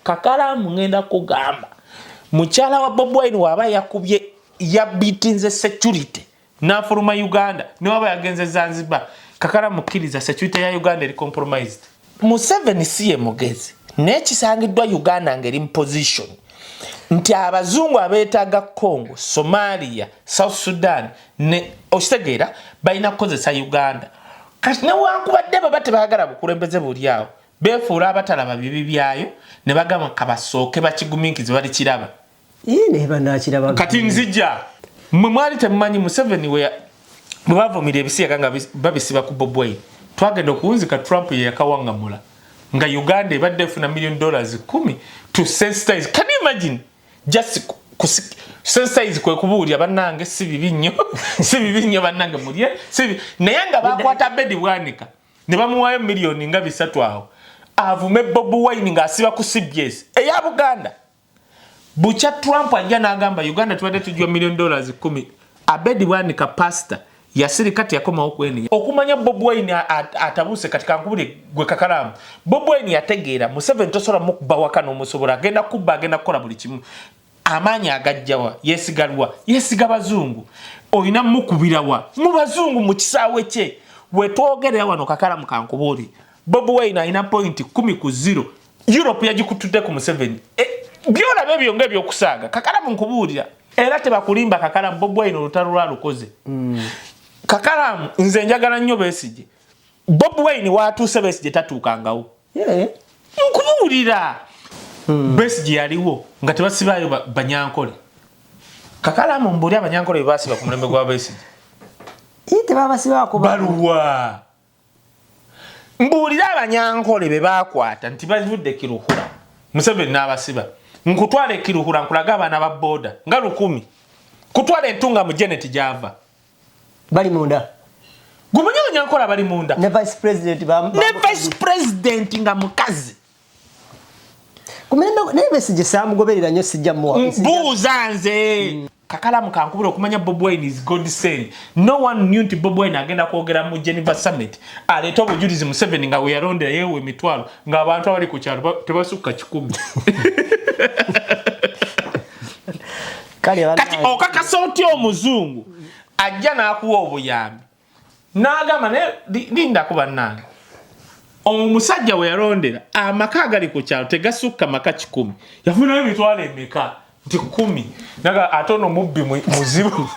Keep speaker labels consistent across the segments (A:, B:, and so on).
A: Kakalamu ngenda kugamba mukyala wa Bobi Wine waba yakubye yabitinze security nafuluma Uganda newaba yagenze Zanzibar. Kakalamu kkiriza security ya Uganda eri compromised. Museveni si ye mugezi naye kisangiddwa Uganda ng'eri mu position nti abazungu abeetaaga Congo, Somalia, South Sudan ne okitegeera balina kukozesa Uganda. Kati newankubadde baba tebaagala bukulembeze buli awo, beefuula abatalaba bibi byayo ne bagamba kabasooke bakigumiikize balikiraba. Kati nzija mwe mwali temumanyi Museveni we bwe bavumira ebisiyaga nga babisiba ku Bobi Wine, twagenda okuwunzika Trump ye yakawangamula nga Uganda ebadde efuna million dollars 10 to sensitize. Can you imagine? Just sensitize kwe kubuulira bannange si bibi nnyo, si bibi nnyo bannange mulye, si naye nga bakwata Abedi Bwanika ne bamuwaayo miliyoni nga 3 awo avume Bobi Wine ng'asiba ku CBS eya Buganda. Bukya Trump ajja n'agamba Uganda tubadde tujwa million dollars 10. Abedi Bwanika pastor yasirika teyakomawo kwenenya. Okumanya Bobi Wine atabuse kati kankubule gwe Kakalamu. Bobi Wine yategeera Museveni tosobola mukuba waka n'omusobola, agenda kubba, agenda kukola buli kimu. Amaanyi agajjawa yesigalwa yesiga bazungu, olina mukubirawa mu bazungu mu kisaawe kye. Wetwogerera wano Kakalamu kankubuli Bobi Wine alina point 10-0. Europe yagikutudde ku Museveni. Byolaba ebyo nga ebyokusaaga Kakalamu nkubuulira era tebakulimba. Kakalamu Bobi Wine olutalo lwalukoze. Kakalamu nze njagala nnyo Besigye. Bobi Wine watuuse Besigye tatuukangawo. Nkubuulira Besigye yaliwo nga tebasibaayo Banyankole. Kakalamu mbuli Abanyankole be basiba ku mulembe gwa Besigye
B: tebabasibaako
A: baluwa. Mbuulira Abanyankole be baakwata nti bavudde Kiruhura, Museveni n'abasiba. Nkutwala e Kiruhura nkulaga abaana ba boda nga 1000, kutwala entunga mu Janet gyava
B: bali munda.
A: Gumanyi Abanyankole bali munda
B: ne vice president
A: ne vice president nga mukazi.
B: Naye Besigye saamugoberera nnyo, sijja muwa
A: mbuuza nze. Kakalamu kankubula okumanya Bobi Wine is God sent. No one knew nti Bobi Wine agenda kwogera mu Geneva Summit aleete obujulizi Museveni nga we yalondera yeewa emitwalo ng'abantu abali ku kyalo tebasukka 10. Kati okakasa otya omuzungu ajja n'akuwa obuyambi n'agamba naye lindako bannange, omusajja we yalondera amaka agali ku kyalo tegasukka maka 10, yafunayo emitwalo emeka nti 10, naga ate ono mubbi muzibu.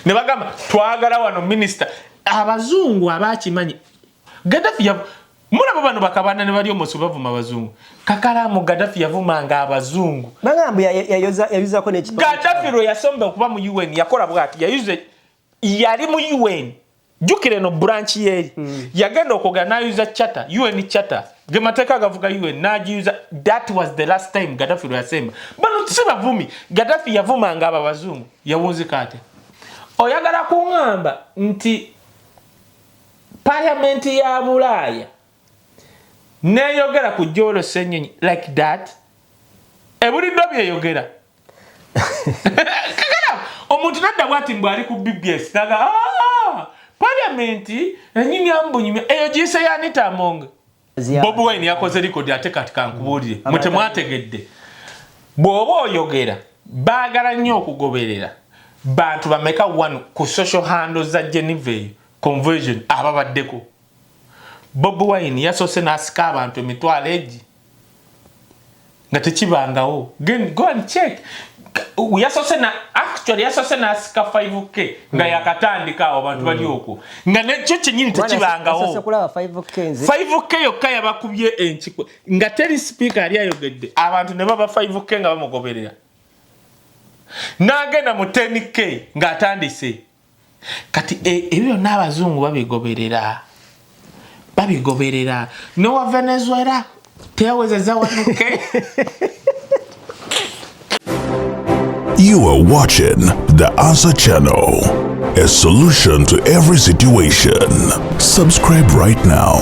A: Ne bagamba twagala wano minisita. Abazungu abakimanyi Gaddafi mulaba bano bakabanda ne bali omusu bavuma abazungu. Kakalamu Gaddafi yavumanga abazungu.
B: Bagamba yayuzako n'ekipa.
A: Gaddafi lwe yasomba okuba mu UN yakola bw'ati, yayuze yali mu UN jjukira eno branch yeeri yagenda okwogera n'ayuza charter, UN charter ge mateeka agavuga UN n'agiyuza. That was the last time Gaddafi lwe yasemba. Bano si bavumi. Gaddafi yavumanga abo abazungu. Yawunzika atya? Oyagala kuŋŋamba nti parliament ya Bulaaya neeyogera ku Joel Ssenyonyi like that? Ebuliddwa byeyogera. Kakana omuntu nadda bwati mbw ali ku BBS naga parliament enyimya mbunyimya eyo giyise ya Anita Among. Bobi Wine yakoze record ate kati kankubuulire mwe temwategedde. Bw'oba oyogera baagala nnyo okugoberera bantu bameka wano ku social handles za Geneva eyo conversion ababaddeko. Bobi Wine yasoose n'asika abantu emitwalo egi nga tekibangawo. Go and check. Yasoose na actually yasoose n'asika 5K nga yakatandika awo abantu bali okwo nga nekyo kyennyini tekibangawo.
B: Asoose kulaba 5K nze.
A: 5K yokka yabakubye enkikwe nga teri sipiika yali ayogedde, abantu ne baba 5K nga bamugoberera. N'agenda mu 10K ng'atandise. Kati ebyo byonna abazungu babigoberera, babigoberera. Nowa Venezuela teyawezezza 1K.
C: You are watching the Answer Channel, a solution to every situation. Subscribe right now.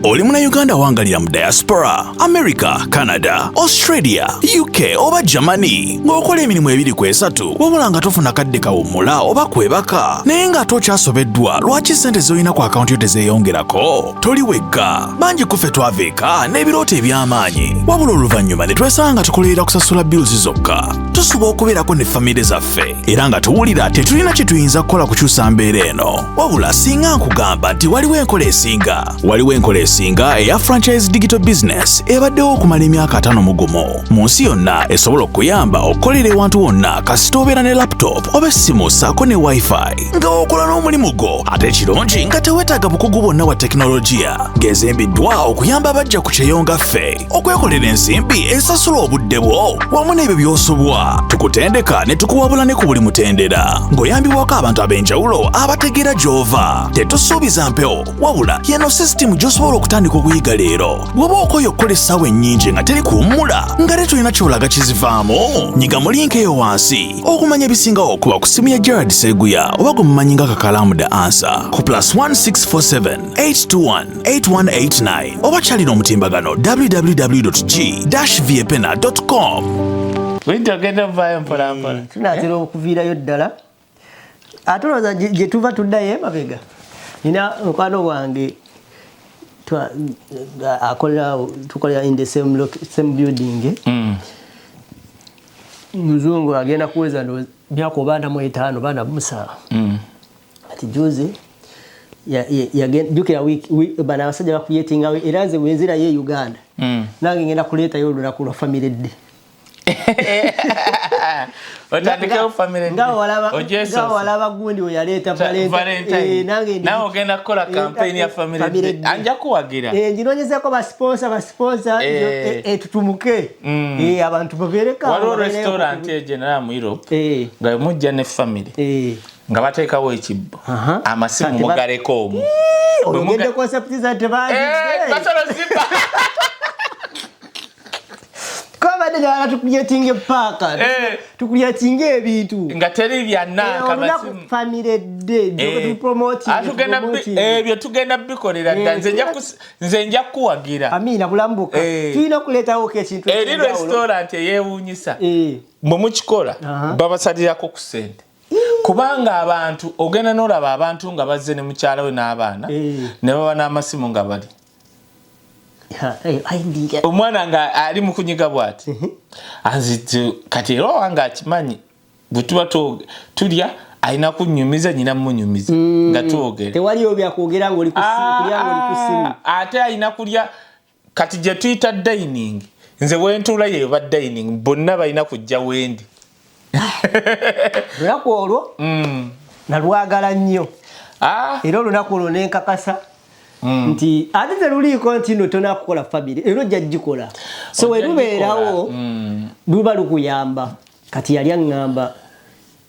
C: Oli Munnayuganda awangalira mu diaspora, America, Canada, Australia, UK oba Germany, ng'okola emirimu ebiri ku esatu wabula nga tofuna kadde kawummula oba kwebaka, naye ng'ate okyasobeddwa lwaki ssente z'olina ku akawunti yo tezeeyongerako? Toli wekka. Bangi ku ffe twava eka n'ebirooto eby'amaanyi, wabula oluvannyuma ne twesanga nga tukolerera kusasula bills zokka. Tusuba okubeerako ne famire zaffe era nga tuwulira tetulina kye tuyinza kukola kukyusa mbeera eno. Wabula singa nkugamba nti waliwo enkola esinga, waliwo enkola esinga eya franchise digital business ebaddewo okumala emyaka 51 mu nsi yonna, esobola okuyamba okukolera ewantu wonna kasita obeera ne laptop oba essimu ssaako ne wifi nga okola n'omulimu gwo. Ate ekirungi nga teweetaaga bukugu bwonna bwa tekinologiya, ng'ezimbiddwa okuyamba abajja ku kyeyo nga ffe okwekolera ensimbi esasula obudde bwo wamu n'ebyo by'osobwa. Tukutendeka ne tukuwabula ne ku buli mutendera ng'oyambibwako abantu ab'enjawulo abategeera gy'ova. Tetusuubiza mpewo, wabula yeno sisitimu gy'osobola okutandika okuyiga leero. Bw'oba okoye okukola essaawa ennyingi nga teri kuwummula nga te tolina ky'olaga kizivaamu, nyiga mu link eyo wansi okumanya ebisingawo. Kuba ku ssimu ya Gerard Seguya oba gwe mumanyi nga Kakalaamu The Answer ku +1647 821 8189 oba kyalina omutimbagano www.g-viepena.com.
A: Bwinti ogenda ovaayo mpolampola.
B: Tunaatera okuviirayo ddala, ate olowooza gye tuva tuddayo emabega. Nina mukwano gwange akolera, tukolera in the same building. Muzungu, agenda kuweza ndowooza myaka oba 45 baana 7. Ati juzi jjukira bano abasajja bakuyetingawo, era nze bwenzirayo e Uganda nange ngenda kuleetayo olunaku lwa family day.
A: Otandikewo family.
B: Nga walaba gundi we yaleeta.
A: Valentine. Nawe ogenda kukola campaign ya family day. Anja kuwagira.
B: Nginoonyezeeko basponsor tutumuke. Abantu babeereka.
A: Waliwo restaurant eyo mu Europe nga mujja ne family nga bateekawo ekibbo, amasimu mugaleko omwo.
B: Oyogedde concept za
A: tebasobola.
B: Twabadde ddala tucreatinga epaaka, tucreatinga ebintu.
A: Nga teri byananka.
B: Family day.
A: Ebyo tugenda bikolera dda. Nze nja kuwagira.
B: Amiina, bulambuka. Tulina okuleetawo ekintu.
A: Eri restaurant eyewuunyisa, bwe mukikola babasalirako ku ssente, kubanga abantu ogenda n'olaba abantu nga bazze ne mukyala we n'abaana ne baba n'amasimu nga bali omwana nga ali mu kunyiga bw'ati. Kati era owange akimanyi, bwe tuba tulya alina kunyumiza, nyina munyumiza nga twogera.
B: Tewaliyo byakwogera nga oli kusimu.
A: Ate alina kulya. Kati gye tuyita dining, nze wentuula yeba dining, bonna balina kujja wendi.
B: Olunaku olwo nalwagala nnyo. Era olunaku olwo nenkakasa nti ate teruliiko nti no tonakukola family, era ojja gikola. So werubeerawo luba lukuyamba. Kati yali aŋŋamba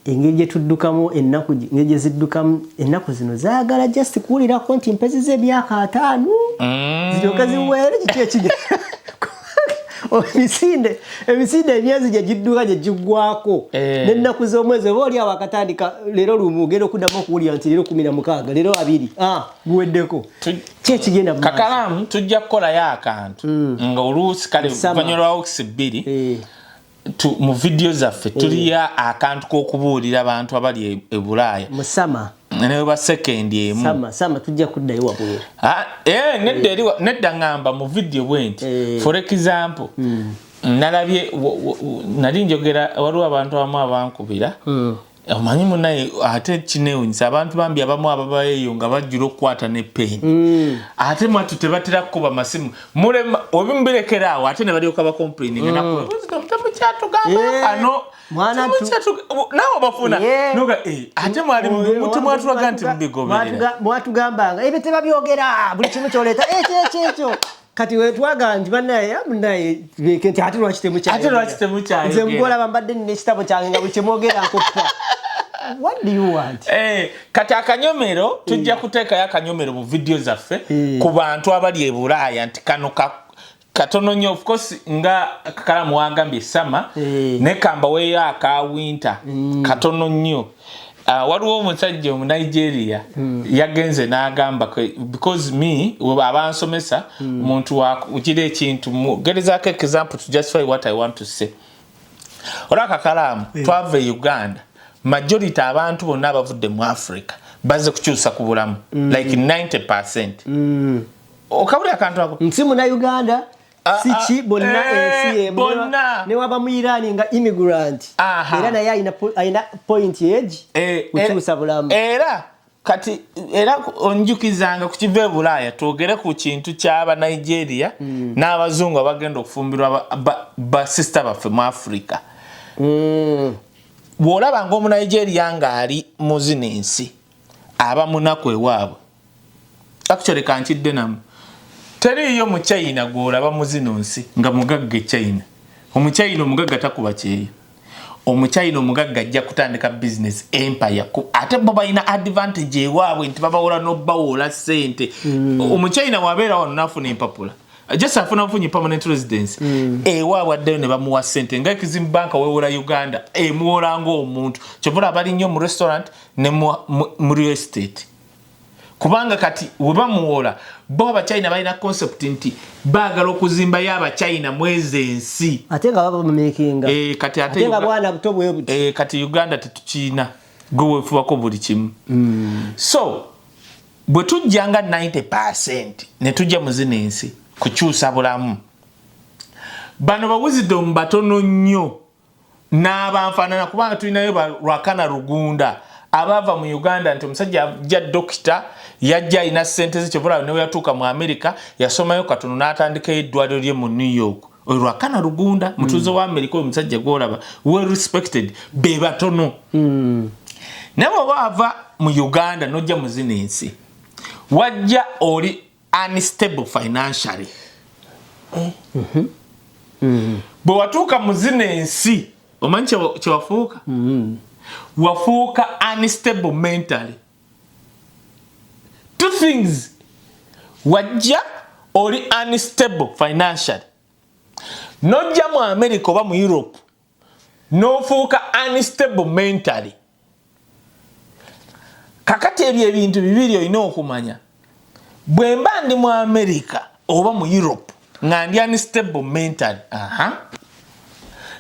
B: engeri gye tuddukamu ennaku, engeri gye ziddukamu ennaku zino, zaagala just kuwulirako nti mpezeza emyaka 50 ziryoke ziweere. Kiki ekige emisinde emyezi gye gidduka gye giggwako n'ennaku z'omwezi, oba oli awo akatandika leero lumu, ogenda okuddamu okuwulira nti leero 16, leero 20, guweddeko. Ki ekigenda mu maaso?
A: Kakalamu, tujja kukolayo akantu nga oluusi kale oluvannyuma lwa weeks 2 mu vidiyo zaffe tuliyo akantu k'okubuulira abantu abali e Bulaaya.
B: Musama.
A: Ne ba sekendi emu.
B: Sama tujja kuddayo wabweru.
A: Ah, nedda eri nedda, ŋŋamba mu vidiyo bwe nti for example nalabye nali njogera, waliwo abantu abamu abankubira. Omanyi munaye, ate kinewunyisa, abantu bambi abamu ababayo eyo nga bajjula okukwata ne peni, ate mwattu tebatera kukuba masimu. Mulema obimubirekera awo, ate ne balyoka bacomplaininga, temukyatugambayo kano.
B: Mwana
A: naawe bafuna. Noga, ate mwali temwatulaga nti mubigoberera.
B: Mwatugambanga ebyo tebabyogera, buli kimu kyoleeta ekyo ekyo ekyo. Kati wetwagamba nti bannaye, munaye beke nti ate lwaki
A: Ate lwaki temukyayogera?
B: Nze mugolaba mbadde nina ekitabo kyange nga buli kyemwogera nkoppa. What do you want?
A: Kati akanyomero, tujja kuteekayo akanyomero mu vidiyo zaffe ku bantu abali e Bulaaya nti kano katono nnyo. Of course nga Kakalamu wagambye summer, ne kamba weeyo aka winter katono nnyo. Waliwo omusajja Omunigeria yagenze n'agamba, because me abansomesa omuntu wakugira ekintu gerezaako example to justify what I want to say. Olwa kakalaamu twava e Uganda, majority abantu bonna abavudde mu Africa bazze kukyusa ku bulamu, like 90%. Okabuli akantu ako.
B: Nsi muna Uganda siki bonna, ensi emu.
A: Bonna.
B: Newaba mu Iran nga immigrant, era naye alina point egi kukyusa bulamu.
A: Era kati era onjukizanga ku kiva e Bulaaya, twogere ku kintu ky'aba Nigeria n'abazungu abagenda okufumbirwa basisita baffe mu Africa. Bw'olaba nga Omunigeria ng'ali mu zino ensi, aba munaku ewaabwe. Actually, kankidde namu, teriiyo mu China gw'olaba mu zino nsi nga mugagga. E China, Omuchina omugagga takuba kyeyo. Omuchina omugagga ajja kutandika business empire. Ate bo balina advantage ewaabwe nti babawola n'obawola ssente. Omuchina wabeera wano nafuna empapula, just afuna bufunyi permanent residence, ewaabwe addayo ne bamuwa ssente nga Exim Bank wewola Uganda, emuwola ng'omuntu. Kyova bali nnyo mu restaurant ne mu real estate, kubanga kati we bamuwola bo Abachina balina concept nti baagala okuzimbayo Abachina mwezi ensi.
B: Ate nga baba mumakinga.
A: Kati ate
B: ate nga bwana buto bwe buti.
A: Kati Uganda tetukiina, gwe weefubako buli kimu. So bwe tujja nga 90% ne tujja mu zino ensi kukyusa bulamu, bano ba Wisdom batono nnyo n'abanfaanana, kubanga tulinayo Lwakana Rugunda abaava mu Uganda, nti omusajja ajja dokita, yajja alina ssente ze, kyova olaba ne yatuuka mu America yasomayo katono n'atandikayo eddwaliro lye mu New York. Oyo Lwakana Rugunda mutuuze wa America. Oyo musajja gwolaba well respected, be batono. Naye bw'oba ava mu Uganda n'ojja mu zino ensi, wajja oli unstable financially. Bwe watuuka mu zino ensi, omanyi kyewafuuka? Wafuuka unstable mentally. Two things: wajja oli unstable financially, nojja mu America oba mu Europe n'ofuuka unstable mentally. Kakati ebyo ebintu bibiri olina okumanya: bwe mba ndi mu America oba mu Europe nga ndi unstable mentally, aha,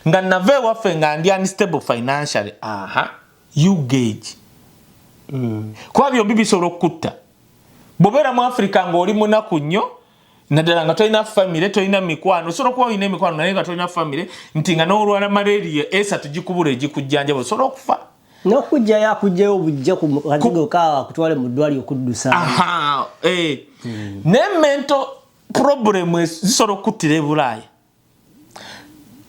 A: nga nava ewaffe nga ndi unstable financially, aha, you gauge, kuba byombi bisobola okukutta. Bw'obeera mu Africa ng'oli munaku nnyo, naddala nga tolina famire, tolina mikwano, osobola okuba olina emikwano naye nga tolina famire, nti nga n'olwala malaria esatu gikubula egikujjanjaba, osobola okufa.
B: N'okujjayo akugjayo obujja ku kazigo kaawa akutwale mu ddwaliro okuddusa.
A: Aha. Naye mental problem zisobola okuttira e Bulaaya.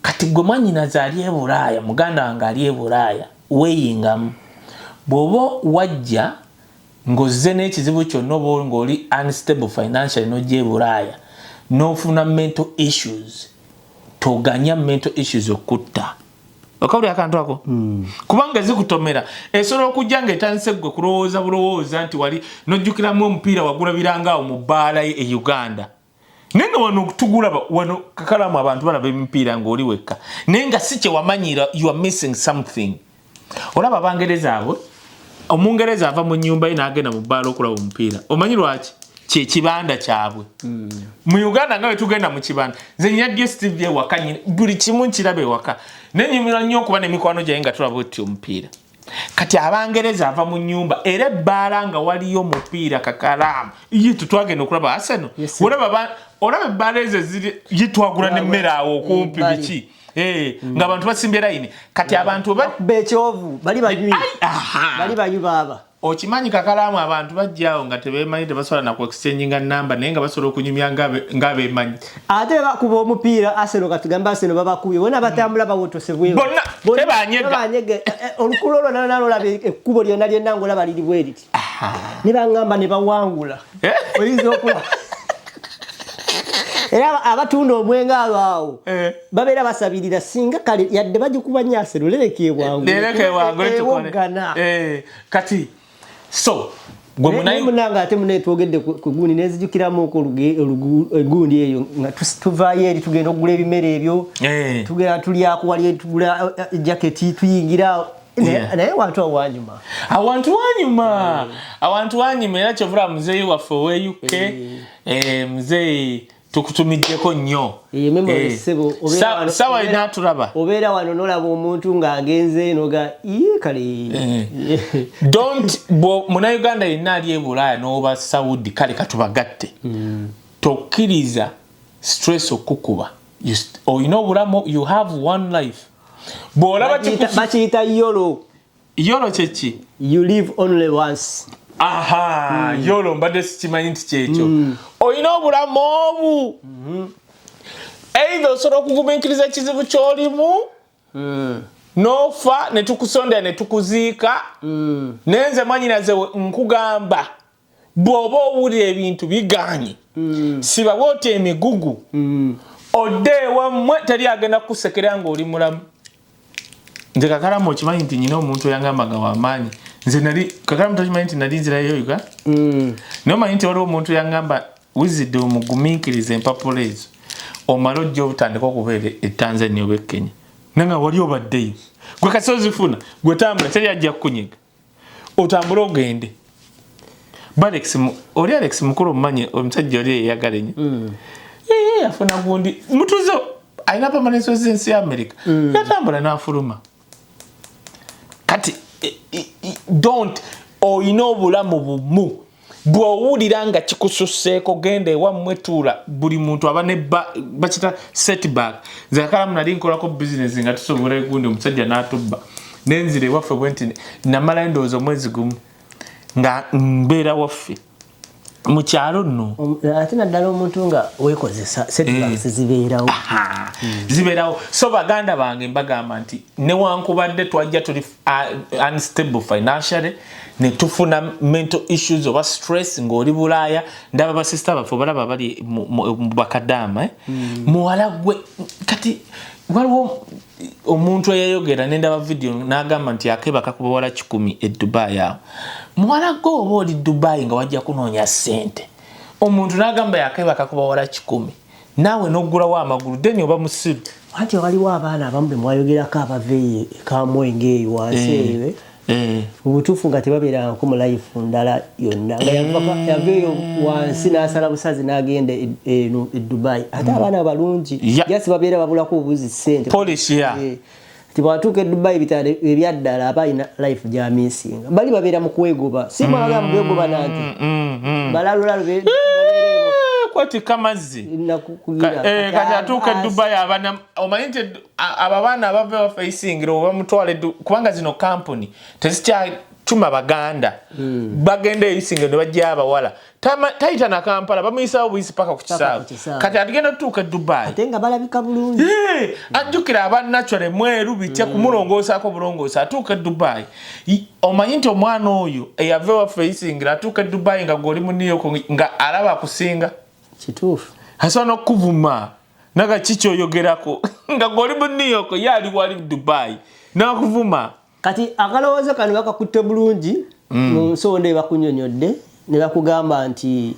A: Kati gwe mwanyinaze ali e Bulaaya, muganda wange ali e Bulaaya, weeyingamu. Bw'oba wajja ng'ozze n'ekizibu kyonna, oba ng'oli unstable financially, n'ojja e Bulaaya n'ofuna mental issues, toganya mental issues okutta. Okabuli akantu ako, kubanga zikutomera. Esobola okujja ng'etandise gwe kulowooza bulowooza nti wali nojjukiramu omupiira wagulabiranga awo mu bbaala e Uganda, naye nga wano tugulaba wano kakalamu abantu balaba emipiira ng'oli wekka, naye nga si kyewamanyira. You are missing something. Olaba Abangereza abo, Omungereza ava mu nyumba ye n'agenda mu bbaala okulaba omupiira. Omanyi lwaki? Kyekibanda kyabwe. Mu Uganda nga wetugenda mu kibanda, nze nyina DStv ewaka, buli kimu nkiraba ewaka, nenyumira nnyo okuba nemikwano gyange nga tulaba oti omupiira. Kati Abangereza ava mu nyumba era ebbaala nga waliyo omupiira kakalaamu ye tutwagenda okulaba Arsenal. Olaba ebbaala ezo ziri yitwagula nemmere awo okumpi biki, ng'abantu basimbye layini. Kati abantu
B: bekyovu bali banywi, bali banywi baaba.
A: Okimanyi kakalaamu, abantu bajjaawo nga tebemanyi, tebasobola naku exchanginga namba, naye nga basobola okunyumya ng'abemanyi.
B: Ate bakuba omupiira Arsenal, katugambe Arsenal babakubye, bonna batambula bawotose.
A: Bonna tebanyega.
B: Olukulo olwo nalolaba ekkubo lyonna lyonna ngaolaba liri bwe riti, ne baŋŋamba ne bawangula. Oyinza okulaba era abatunda omwenge abo awo babeera basabirira singa kale yadde bagikuba nnyo Arsenal, lereka
A: ebwangulewogana. Kati so
B: Munange, ate munaye twogedde ku gundi nenzijukiramuko egundi eyo nga tuvaayo eri tugenda okugula ebimere ebyo, tugenda tulyako wali, tugula jaketi, tuyingira. Naye wantu awanyuma.
A: Awantu wanyuma. Awantu wanyuma, era kyovula muzeeyi waffe owe UK, muzeeyi tukutumiddeko nnyo. Sawa inaatulaba.
B: Obeera wano nolaba omuntu ng'agenze noga iye kale.
A: Don't, Munnayuganda yenna ali e Bulaaya n'oba Saudi, kale katubagatte. Tokkiriza stress okukuba. Olina obulamu, you have one life. Bw'olaba
B: bakiyita YOLO.
A: YOLO kyeki?
B: You live only once.
A: Aha, YOLO mbadde sikimanyi nti kyekyo. Olina obulamu obu. Either osobola okugumiikiriza ekizibu ky'olimu, n'ofa ne tukusondera ne tukuziika. Naye nze mwannyinaze nkugamba, bw'oba owulira ebintu bigaanye, siba bw'oti emigugu, odde ewammwe, teri agenda kukusekera ng'oli mulamu. Nze Kakalamu okimanyi nti nyina omuntu eyangamba nga wamaanyi. Nze nali Kakalamu, tokimanyi nti nali nzirayo Uganda? Naye omanyi nti waliwo omuntu eyangamba, "Wizidde, omugumiikiriza empapula ezo omale ojja obutandika okubeera e Tanzania oba e Kenya." Nanga wali obaddeyo gwe kasi ozifuna, gwe tambula, teri ajja kukunyiga, otambule ogende. Alex, oli Alex mukulu, omumanyi, omusajja oli eyeyagala ennyo. Yafuna gundi mutuze alina permanent residence ya America, yatambula n'afuluma. Kati don't, oyina obulamu bumu. Bw'owulira nga kikususseeko, genda ewammwe, tuula. Buli muntu aba ne bakita setback. Nze Kakalamu nali nkolako bizinesi nga tusobola egundi, omusajja n'atubba, nenzira ewaffe bwe nti namalayo ndowooza omwezi gumu nga mbeera waffe mu kyalo nno.
B: Ate naddala omuntu nga weekozesa, setbacks zibeerawo.
A: Zibeerawo. So baganda bange, mbagamba nti newankubadde twajja tuli unstable financially, ne tufuna mental issues oba stress ng'oli Bulaaya, ndaba basista baffe balaba bali mu bakadaama, eh? Muwala gwe, kati waliwo omuntu eyayogera nendaba video n'agamba nti akebaka ku bawala 100 e Dubai awo. Muwala gwe, oba oli Dubai nga wajja kunoonya ssente, omuntu n'agamba yakebaka ku bawala 100, naawe n'oggulawo amagulu, then oba musiru.
B: Anti waliwo abaana abamu be mwayogerako abava eyo ekamwenge eyo wansi eyo, mu butuufu nga tebabeerangako mu life ndala yonna, nga yava eyo wansi n'asala busazi n'agenda eno e Dubai. Ate abaana balungi, just babeera babulako obuzi ssente.
A: Polish, yeah.
B: Ti bwatuuka e Dubai bitale ebyaddala aba alina life gyamisinga. Bali babeera mu kwegoba, si mwalaga mu kwegoba nanti balalulalu babeerewo.
A: Kwetikka mazzi.
B: Nakukugira.
A: Kati atuuka e Dubai abana, omanyi nti abo abaana abava ewaffe Isingiro bamutwala kubanga zino kampuni tezikyatuma baganda, bagenda e Isingiro ne bajja abawala. Tayita na Kampala, bamuyisawo buyisi paka ku kisaawe.
B: Ku kisaawe.
A: Kati agenda otuuka e Dubai
B: ate nga balabika bulungi.
A: Ajjukira aba natural mweru bitya, kumulongoosaako bulongoosa, atuuka e Dubai. Omanyi nti omwana oyo eyava ewaffe Isingira atuuka e Dubai nga gwoli mu New York nga alaba akusinga.
B: Kituufu.
A: Asobola n'okukuvuma naga kikyoyogerako nga gwoli mu New York, ye ali wali Dubai n'akuvuma.
B: Kati akalowoozo kano bakakutte bulungi mu nsonda ebakunyonyodde ne bakugamba nti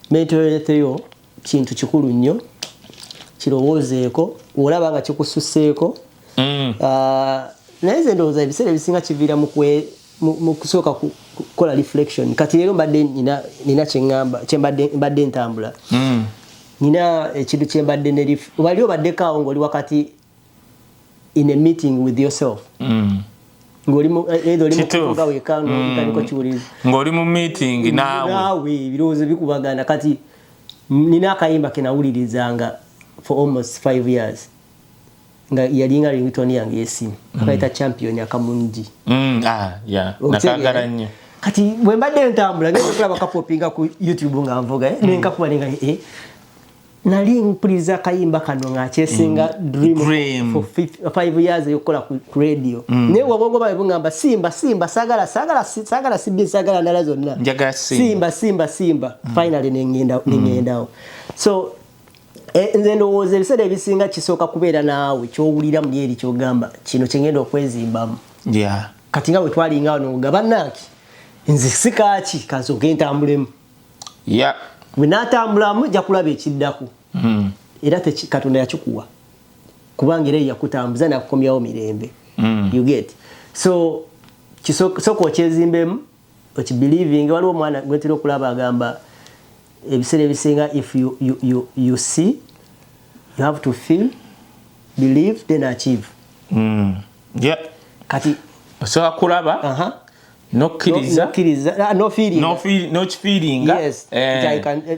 B: mental health yo kintu kikulu nnyo, kirowoozeeko olaba nga kikususseeko. Ah, naye nze ndowooza ebiseera ebisinga kiviira mu kusooka kukola reflection. Kati leero mbadde nina kyeŋŋamba kyembadde mbadde ntambula, nina ekintu kyembadde ne wali obaddeko awo ng'oli wakati in a meeting with yourself, ng'oli either oli mu kuvuga wekka ng'otandika kiwuliriza.
A: Ng'oli mu meeting naawe.
B: Naawe ebirowoozo bikubagana. Kati nina akayimba ke nawulirizanga for almost 5 years nga yalinga ringtone yange y'essimu, akayita Champion akamungi.
A: Ah, yeah. Nakagala nnyo.
B: Kati bwe mbadde ntambula ngenda okulaba kapopinga ku YouTube nga nvuga, nenkakuba nenga nali mpuliriza akayimba kano nga kyesinga dream,
A: Dream.
B: for 5 years eyokukola ku radio. Naye obwongo bwange bungamba simba, simba, sagala, sagala, sagala sibbi, sagala ndala zonna.
A: Njagala Simba.
B: Simba, simba, simba. Finally nengenda nengendawo. So nze ndowooza ebiseera ebisinga kisooka kubeera naawe kyowulira muli eri kyogamba kino kyengenda okwezimbamu. Kati nga bwe twalinga wano nga bannange, nze sikaaki kansooke ntambulemu. Bwe naatambulamu nja kulaba ekiddako. Era Katonda yakikuwa kubanga era ye yakutambuza nakukomyawo mirembe. You get? So sooka okyezimbemu, okibelieving. Waliwo omwana gwetera okulaba agamba ebiseera ebisinga, if you see, you have to feel, believe, then achieve. Kati
A: Osobola kulaba, nokkiriza, nokifiiringa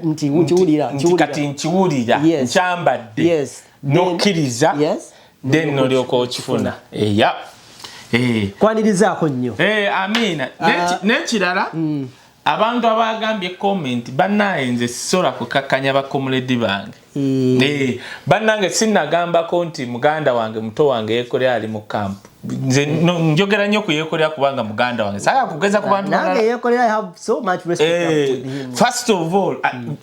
B: nti nkiwulira,
A: kati nkiwulira, nkyambadde, nokkiriza, then nolyoka okifuna.
B: Kwanirizaako nnyo.
A: Amiina. N'ekirala, abantu abagambye comment, bannaye nze sisobola kukakkanya bacomrade bange. Bannange, sinnagambako nti muganda wange, muto wange Yekolera ali mu camp. Nze njogera nnyo ku Yekolera kubanga muganda wange, saagala kugeza ku bantu. First of all,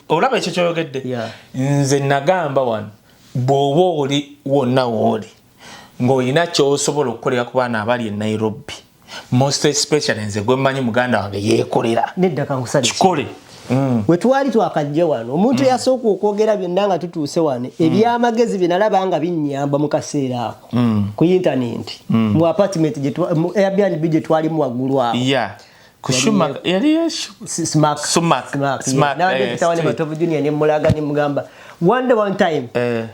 A: olaba ekyo kyoyogedde, nze nagamba wano, bw'oba oli wonna wooli ng'olina kyosobola okukolera ku baana abali e Nairobi, most especially nze gwe mmanyi muganda wange Yeekolera, kikole.
B: We twali twakajja wano, omuntu eyasooka okwogera byonna nga tutuuse wano, ebyamagezi bye nalaba nga binnyamba mu kaseera ako ku intaneti, mu apartment mu Airbnb gye twalimu waggulu awo. Nabadde Matovu Junior, nemulaga nemugamba, one day, one time,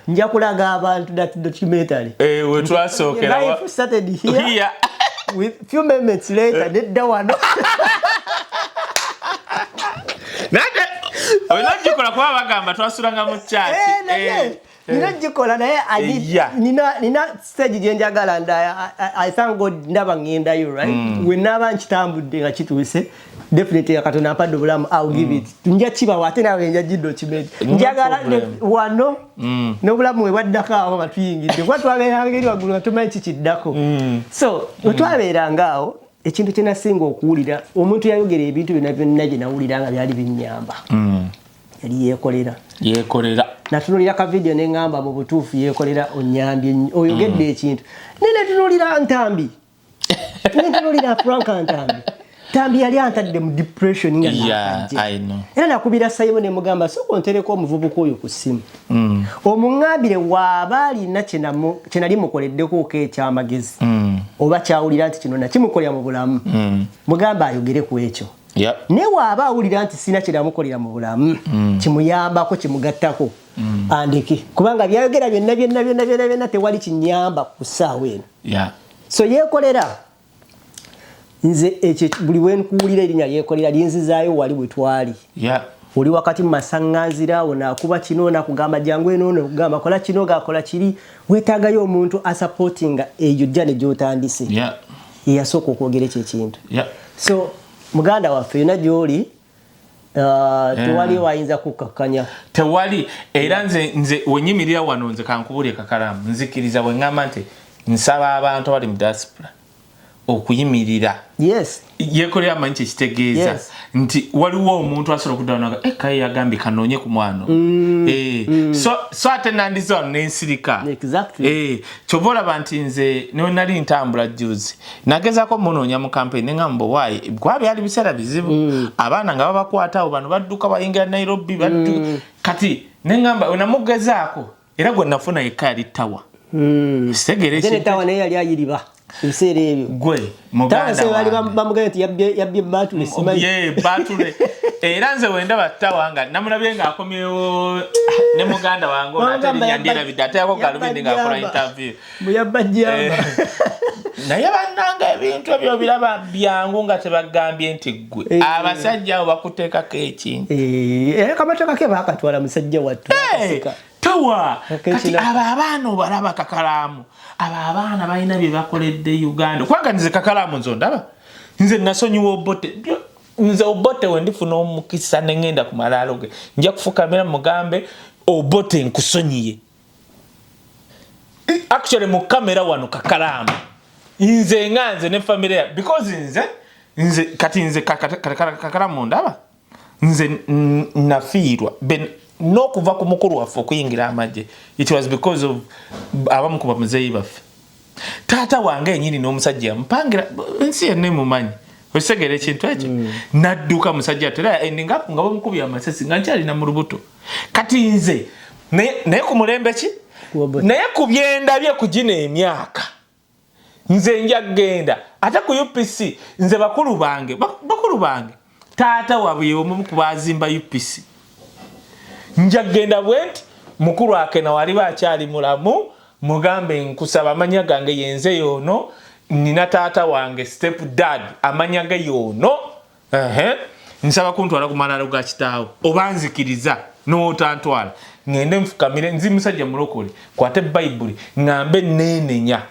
B: nja kulaga abantu that documentary.
A: Wetwasookera.
B: Life started here, with few moments later nedda wano.
A: Nate olina gikola kuba bagamba twasulanga mu kyaki.
B: Nina gikola, naye nina stage gye njagala nda I thank God ndaba ngendayo, right? We naaba nkitambudde nga kituuse, definitely Katonda ampadde obulamu, I'll give it, nja kibawa, ate nawe nja gidocument. Njagala wano n'obulamu we bwaddako awo nga tuyingidde, kuba twabeeranga eri waggulu nga tumanyi kikiddako. So we twabeeranga awo, ekintu kye nasinga okuwulira, omuntu yayogera ebintu byonna byonna gye nawulira nga byali binnyamba, yali Yeekolera.
A: Yeekolera.
B: Natunulira ka video ne ŋŋamba, mu butuufu Yeekolera onyambye nnyo, oyogedde ekintu. Naye netunulira Ntambi, netunulira Frank Ntambi. Ntambi yali antadde mu depression nga nakajja.
A: I know.
B: Era nakubira Sayibo ne mugamba, sooka ontereko omuvubuka oyo ku ssimu, omuŋŋambire waaba alina kye nali mukoleddeko ekyamagezi oba kyawulira nti kino nakimukolera mu bulamu, mugamba ayogere ku ekyo. Naye waaba awulira nti sina kyenamukolera mu bulamu kimuyambako, kimugattako, andeke, kubanga byayogera byonna byonna byonna byonna byonna tewali kinyamba ku ssaawa eno. So Yeekolera, nze ekyo buli wenkuwulira erinnya Yeekolera linzizaayo wali bwe twali. Oli wakati mu masaŋŋanzira awo, naakuba kino, nakugamba jangu eno, nakugamba kola kino, gakola kiri. Weetaagayo omuntu asupportinga eyo jjane gy'otandise. Yeyasooka okwogera ekyo ekintu. So muganda waffe, yonna gy'oli, tewali wayinza kukkakkanya.
A: Tewali. Era nze wenyimirira wano, nze kankubulye kakalamu, nzikiriza bwe ŋŋamba nti nsaba abantu abali mu diaspora okuyimirira. Yekolera amanyi kyekitegeeza nti waliwo omuntu asobola okuddawo naga kaye yagambye kanoonye ku mwana. So ate nandize wano nensirika. Kyova olaba nti nze newe nali ntambula juzi, nagezaako munoonya mu campaign, neŋŋamba waayi, kuba byali biseera bizibu, abaana nga babakwata awo, bano badduka bayingira Nairobi badduka. Kati neŋŋamba wenamugezaako, era gwe nafuna yekka yali Tawa. Kitegeera
B: Ate ne
A: ekintu.
B: Tawa naye yali ayiriba ebiseera ebyo.
A: Gwe
B: Tawa
A: muganda
B: se bali
A: wange.
B: Bamugambye nti yabbye batule, simanyi.
A: Ye batule. Era nze wendaba Tawa nga namulabye ng'akomyewo ne muganda wange ono, ate
B: Bamugamba
A: erinnya ndyerabidde, ateekako galubindi ng'akola
B: yabba
A: interview.
B: Mbu yabba jjamba.
A: Naye bannanga, ebintu ebyo biraba byangu nga tebagambye nti ggwe abasajja abo bakuteekako ekintu.
B: Era kamotoka ke baakatwala, musajja wattu. Akasika.
A: Tawa
B: Kati
A: kati abo abaana obalaba kakalaamu, abo abaana balina bye bakoledde Uganda, kubanga nze kakalaamu nze ondaba nze nasonyiwa Obote. Nze Obote we ndifuna omukisa ne ŋŋenda ku malaalo ge, nja kufukamira mugambe, "Obote, nkusonyiye." Actually mu kamera wano kakalaamu, nze nga nze ne family ya, because nze kati nze kakalaamu ndaba nze nafiirwa n'okuva ku mukulu waffe okuyingira amagye. It was because of abamu ku bamuzeeyi baffe, taata wange enyini n'omusajja yamupangira, ensi yenna emumanyi. Okitegeera ekintu ekyo? Nadduka musajja ate era ending up nga bamukubye amasasi nga nkyalina mu lubuto. Kati nze naye ku mulembe ki,
B: Ku Obote.
A: Naye ku byendabye ku gino emyaka. Nze nja kugenda ate ku UPC. Nze bakulu bange, bakulu bange, taata waabwe yeomu ku bazimba UPC. Nja kugenda bwe nti mukulu Akena waliba akyali mulamu, mugambe, nkusaba, amanya gange yenze yoono, nina taata wange, step dad, amanya ge yoono. Ehe, nsaba kuntwala ku malaalo ga kitaawe, oba nzikiriza n'otantwala, ŋŋende nfukamire. Nzi musajja mulokole, kwate Bayibuli, ŋŋambe neenenya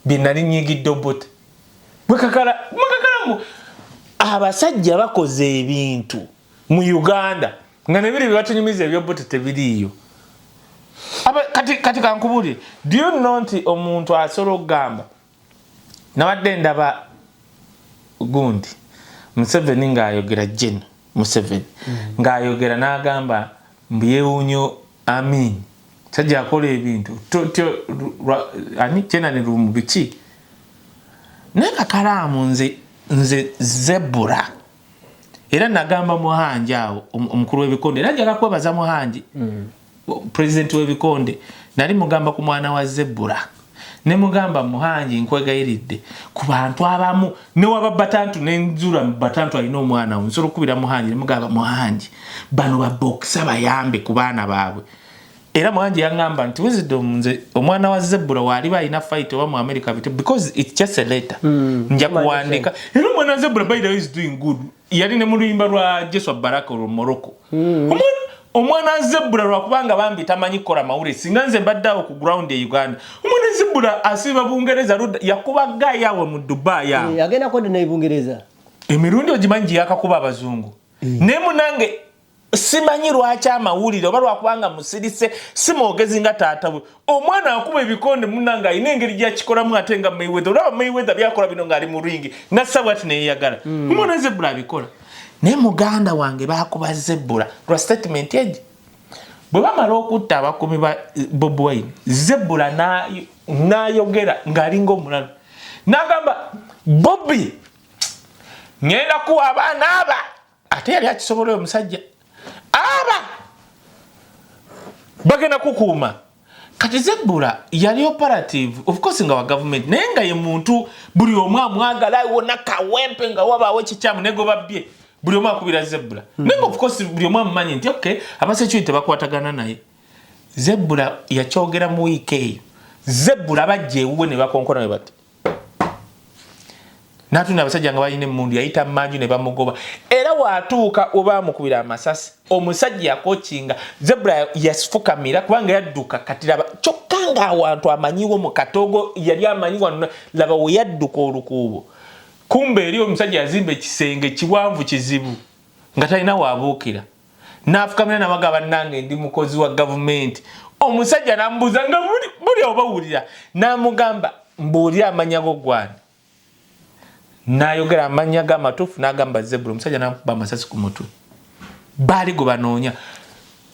A: bye nali nyigidde Obote. Mwekakalamu abasajja bakoze ebintu mu Uganda nga nebiri bye batunyumiza ebyobote tebiriiyo. Kati kankubulire, do you know nti omuntu asobola okugamba, nabadde ndaba gundi Museveni ng'ayogera, Gen Museveni ng'ayogera n'agamba mbu yeewuunyo Amin sajja akola ebintu ani kyenani lumu biki. Naye kakalaamu nze Zebura era nagamba Muhangi awo, omukulu w'ebikonde, era njagala kwebaza Muhangi, pulezidenti w'ebikonde. Nali mugamba ku mwana wa Zebura, ne mugamba, Muhangi, nkwegayiridde ku bantu abamu newaba Batantu, nenzula Batantu alina omwana we, nsobola okukubira Muhangi nemugamba, Muhangi, bano babokisa bayambe ku baana baabwe. Era Muhangi yaŋŋamba nti, Wisdom, nze omwana wa Zebura waaliba alina fight oba mu America bito, because it's just a letter, nja kuwandika. Era omwana wa Zebura, by the way, is doing good. Yali ne mu luyimba lwa Jeswa Baraka olwo Morocco. Omwana wa Zebura, lwakubanga bambi tamanyi kukola mawulire, singa nze mbadde awo ku ground e Uganda. Omwana wa Zebura asiiba Bungereza ludda, yakuba guy awo mu Dubai awo.
B: Eh, agenda kodde ne Bungereza.
A: Emirundi ogimanyi gye yakakuba abazungu. Naye munange simanyi lwaki amawulire, oba lwakubanga musirise, si mwogezi nga taata we. Omwana akuba ebikonde, munange, alina engeri gyakikolamu, ate nga Mayweather, olaba Mayweather byakola bino ng'ali mu ring, nassa bwati neyeyagala. Omwana Zebula abikola. Naye muganda wange, bakuba Zebula lwa statement egi. Bwe bamala okutta abakuumi ba Bobi Wine, Zebula n'ayogera ng'alinga omulalu, n'agamba, Bobi, ŋŋenda kuwa abaana aba. Ate yali akisobola oyo omusajja, aba bagenda kukuuma. Kati Zebula yali operative, of course nga wa gavumenti, naye nga ye muntu buli omu amwagala wona Kawempe, nga wabaawo ekikyamu nego babbye, buli omu akubira Zebula. Naye nga of course buli omu amumanyi nti okay, abasecurity tebakwatagana naye. Zebula yakyogera mu wiiki eyo. Zebula bajja ewuwe ne bakonkona we bati, natunda abasajja nga balina emundu, yayita manju ne bamugoba. Era waatuuka webamukubira amasasi, omusajja yakokinga Zebula, yafukamira kubanga yadduka. Kati laba, kyokka nga awantu amanyiwo mu katogo, yali amanyi wano, laba we yadduka olukuubo. Kumbe eri omusajja yazimba ekisenge kiwanvu kizibu nga talina waabuukira, n'afukamira nabagamba, bannange, ndi mukozi wa gavumenti. Omusajja namubuuza nga buli obawulira, n'amugamba, mbuulire amanya go gwani. N'ayogera amannya ge amatuufu, n'agamba Zebula. Omusajja n'amukuba amasasi ku mutwe. Baali gwe banoonya.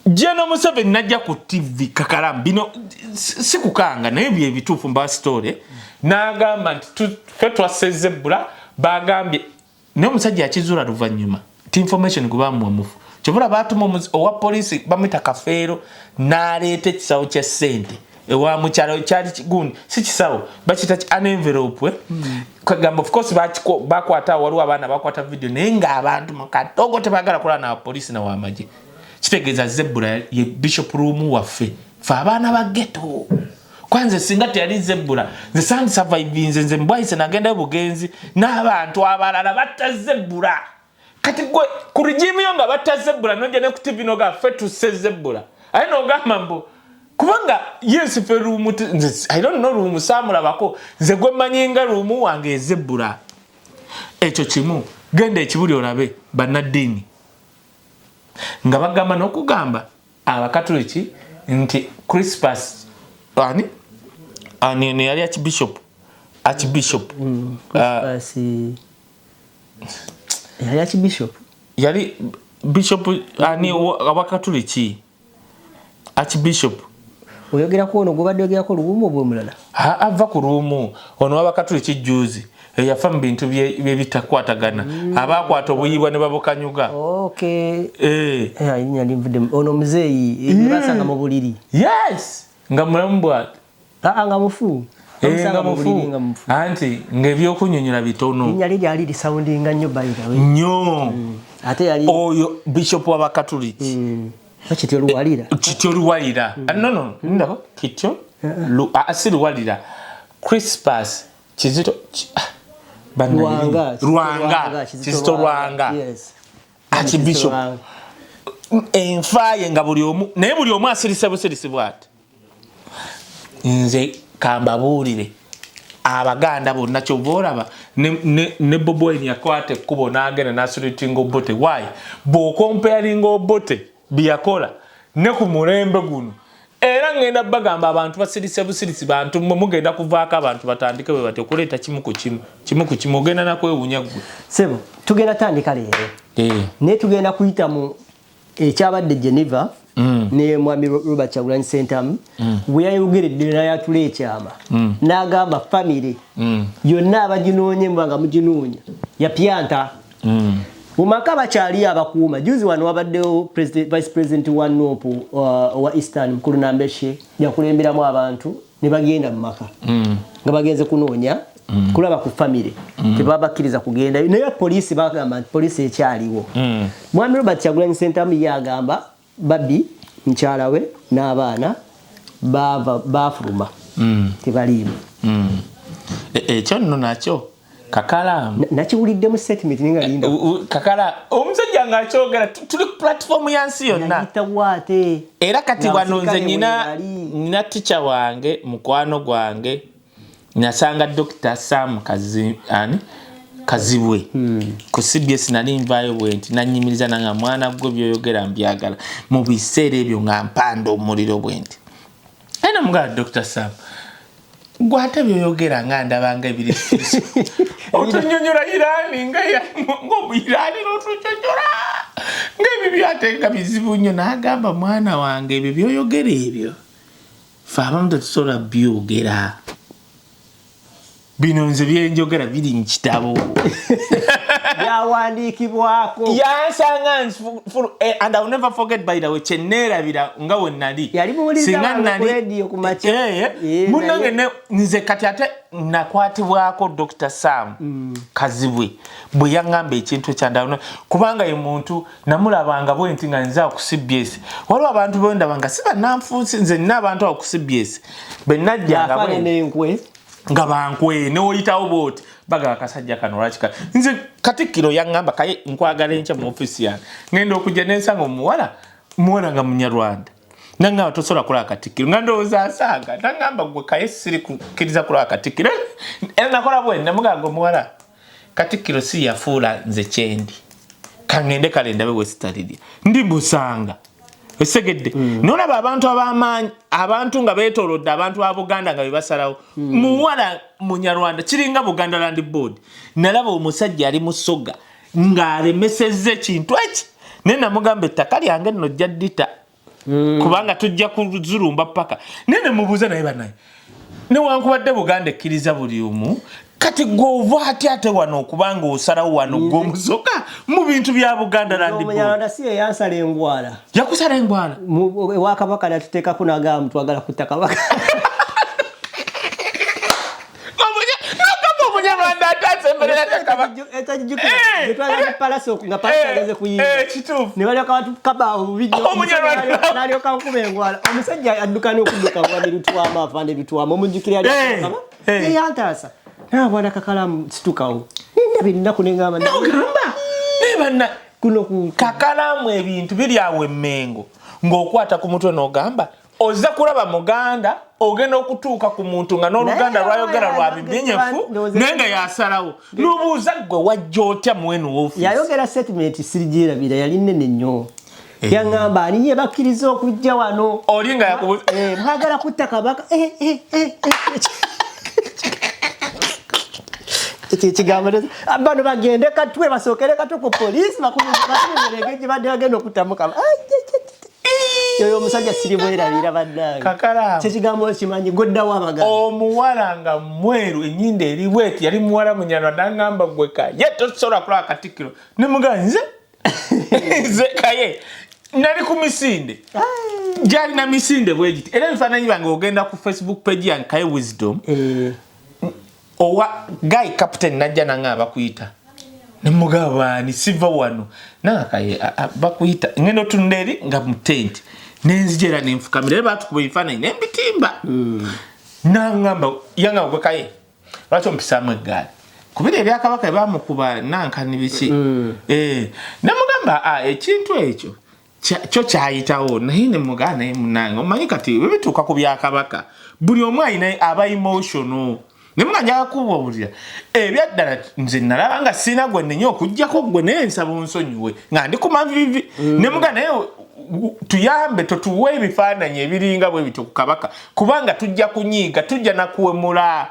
A: General Museveni najja ku TV, kakalamu, bino si kukanga, naye bye bituufu, mba story. N'agamba nti ffe twasse Zebula, bagambye. Naye omusajja yakizuula luvannyuma ti information gwe bamuwa mufu. Kyovula baatuma owa poliisi bamwita Kafeero, n'aleeta ekisawo kya ssente ewa mukyalo. Kyali gundi, si kisawo, bakiyita an envelope, eh? Kagamba of course bakwata awo, waliwo abaana bakwata video, naye ng'abantu mu katogo tebagala kulaba na poliisi na wamagye. Kitegeeza Zebula ye Bishop Luwum waffe, fe abaana ba ghetto. Kwanze singa teyali Zebula, nze sandi survivinze. Nze mbwayise nagendayo bugenzi n'abantu abalala batta Zebula. Kati gwe ku regime yo nga batta Zebula, nojja ne ku TV noga ffe tusse Zebula, aye nogamba mbu kubanga yes, ffe Luwum nze I don't know Luwum, saamulabako. Nze gwe mmanyi nga Luwum wange ezebbula. Ekyo kimu. Genda ekibuli olabe bannaddiini nga bagamba n'okugamba Abakatuliki nti Crispus ani ani eno yali archbishop.
B: Crispus yali archbishop.
A: Yali bishop ani abakatuliki, archbishop.
B: Oyogerako ono gwobadde oyogerako, Luwum oba omulala?
A: Ava ku Luwum ono wabakatuliki juzi eyafa mu bintu byebitakwatagana, abakwata obuyibwa ne babukanyuga.
B: Okay.
A: Eh.
B: Eh, erinnya linvudde ono muzeeyi, basanga mu buliri.
A: Yes, nga mulamu bwati.
B: Aa, nga mufu.
A: Nga mufu. Anti ng'ebyokunyonyola bitono.
B: Linnya lye lyali lisoundinga nnyo, by the way.
A: Nnyo.
B: Ate yali
A: Oyo bishop w'Abakatuliki.
B: Kityo Luwalira.
A: Kityo Luwalira. Ah, no, ndako Kityo si Luwalira, Crispus Kizito
B: Lwanga.
A: Lwanga, Kizito Lwanga.
B: Yes.
A: Archbishop. Enfa ye nga buli omu, naye buli omu asirise busirisi bwati. Nze kambabuulire, Abaganda bonna, kyova olaba ne Bobi Wine yakwata ekkubo n'agenda n'asalutinga Obote. Why? Bw'ocomparinga Obote byeyakola ne ku mulembe guno, era ngenda bagamba abantu basirise busirisi. Bantu mmwe mugenda kuvaako, abantu batandike bwe bati okuleeta kimu ku kimu, kimu ku kimu, ogenda nakwewuunya ggwe.
B: Sebo, tugenda tandika leero, naye tugenda kuyita mu ekyabadde Geneva ne mwami Robert Kyagulanyi Ssentamu bwe yayogeredde n'ayatula ekyama n'agamba famire yonna abaginoonye muba nga muginoonya yapyanta mu maka bakyali abakuuma. Juzi wano wabaddewo vice president wa NUP wa Eastern, mukulu Nambeshe, yakulemberamu abantu ne bagenda mu maka nga bagenze kunoonya kulaba ku famire, tebabakkiriza kugendayo, naye poliisi bagamba nti poliisi ekyaliwo. Mwami Robert Kyagulanyi Ssentamu ye agamba Barbie, mukyala we n'abaana bava bafuluma, tebaliimu.
A: Ekyo nno nakyo kakalaamu.
B: Nakiwuliddemu statement naye nga linda.
A: Kakala omusajja ng'akyogera, tuli ku platform ya nsi yonna.
B: Yayitawo ate
A: Era kati
B: nga
A: wano nze
B: abasirikale
A: nyina
B: weebali.
A: Nyina tica wange, mukwano gwange, nasanga Dr Sam Kazi, ani Kazibwe ku CBS. Nali nvaayo bwe nti nanyimiriza nanga, "Mwana gwe, byoyogera mbyagala." Mu biseera ebyo nga mpanda omuliro bwe nti, era namugamba, "Dr Sam, gwe ate byoyogera nga ndabanga ebiri, otunyonyola Irani nga ngaomuyirani notunyonyola ngaebyo byate nga bizibu nnyo." N'agamba, "Mwana wange, ebyo byoyogera ebyo fe abamu tetusobola byogera. Bino nze byenjogera biri mu kitabo."
B: Byawandiikibwako.
A: Yansanga and I will never forget, by the way, kyeneerabira nga we nali
B: Yali muwuliriza
A: Singa
B: wange ku radio ku makya.
A: Munnange nze kati ate nakwatibwako Dr Sam Kazibwe bwe yaŋŋamba ekintu ekyandawuna, kubanga ye muntu namulabanga bwe nti nga nze awo ku CBS waliwo abantu bendaba nga si bannanfuusi. Nze nina abantu awo ku CBS be najjanga
B: Yafaanana
A: bwe
B: n'enkwe.
A: Nga bankwe newoyitawo bwoti bagaba akasajja kano lwaki nze katikkiro yaŋŋamba, "Kaye, nkwagala enkya mu ofiisi yange." Ngenda okujja nensanga omuwala, muwala nga Munyarwanda, naŋŋamba, "Tosobola kulaba katikkiro." Nga ndowooza asaaga. Naŋŋamba, "Gwe Kaye, siri kukkiriza kulaba katikkiro." Era nakola bwe namugamba, "Omuwala, katikkiro si yafuula nze kyendi, kaŋŋende kale ndabe wesitalirya ndi mbusanga." Esegedde nolaba abantu ab'amaanyi, abantu nga beetoolodde abantu ba Buganda nga bebasalawo. Muwala Munyarwanda, kiringa Buganda Land Board. Nalaba omusajja ali musoga ng'alemesezza ekintu eki, naye namugamba, "Ettaka lyange nno ojja ddita, kubanga tujja kuzulumba paka." Naye nemubuuza, naye banaye, newankubadde Buganda ekkiriza buli omu, kati gwova ate ate wano okubanga osalawo wano gwe omusoga mu bintu bya Buganda Land Board?
B: Omunyarwanda si yeyansala engwala?
A: Yakusala engwala.
B: Ewa kabaka natuteekako nagamba twagala kutta kabaka.
A: Nagamba Omunyarwanda ate asemberera kabaka.
B: Etajjukira palaso nga palaso ageze kuyimba.
A: Kituufu.
B: Ne balyoka batukaba obubi nnyo.
A: Omunyarwanda.
B: N'alyoka nkuba engwala, omusajja adduka n'okudduka ngwami Lutwama, afande Lutwama, omujjukira yali eyantaasa nabwana kakalamu situkawo nendaba ennaku nengamba
A: Nogamba naye banna
B: kuno ku
A: Kakalamu, ebintu biri awo emmengo ng'okwata ku mutwe n'ogamba ozza kulaba Muganda, ogenda okutuuka ku muntu nga n'Oluganda
B: Naye
A: lwayogera lwa bibinyefu, naye nga yasalawo, n'obuuza gwe wajja otya muwenu woofiisi?
B: Yayogera statement sirigyerabira, yali nnene nnyo. Yaŋŋamba, "Ani ye bakkiriza okujja wano?"
A: Oli nga yakubuuza.
B: "Mwagala kutta kabaka." Eh. Ekyo ekigambo bano bagende Katwe, basookere Katwe ku poliisi, bakubirege gye badde bagenda okuttamu kabaka. Oyo omusajja siribwerabira, bannange.
A: Kakalaamu.
B: Kyekigambo kimanyi goddawo Abaganda.
A: Omuwala nga mweru, enyindo eri bweti, yali muwala Munyarwanda, nagamba, "Gwe Kaye, tosobola kulaba katikkiro." Nemugaa, "Nze Kaye nali ku misinde gyalina misinde bwegiti." Era ebifaananyi byange ogenda ku Facebook page yange, Kaye Wisdom. Owa guy captain najja nanga bakuyita, nemugamba ni siva wano nanga bakuyita, ngenda otunula eri nga mu tent, nenzija era nenfukamira, era batukuba ebifaananyi nembitimba. Nangamba yangamba, "Gwe Kaye, lwaki ompisaamu eggaali kubira ebyakabaka ebamukuba nankani biki?" Nemugamba, "Ekintu ekyo kyo kyayitawo." Naye nemugamba, "Naye munange, omanyi kati bwe bituuka ku byakabaka buli omu alina aba emotional." Nemuga, "Njagala kubuulira ebyaddala, nze nalaba nga sirina gwe nnenya okugjako gwe, naye nsaba onsonyiwe nga ndi ku mavivi." Nemuga, "Naye tuyambe totuwe ebifaananyi ebiringa bwe bityo ku kabaka, kubanga tujja kunyiiga, tujja nakuwemula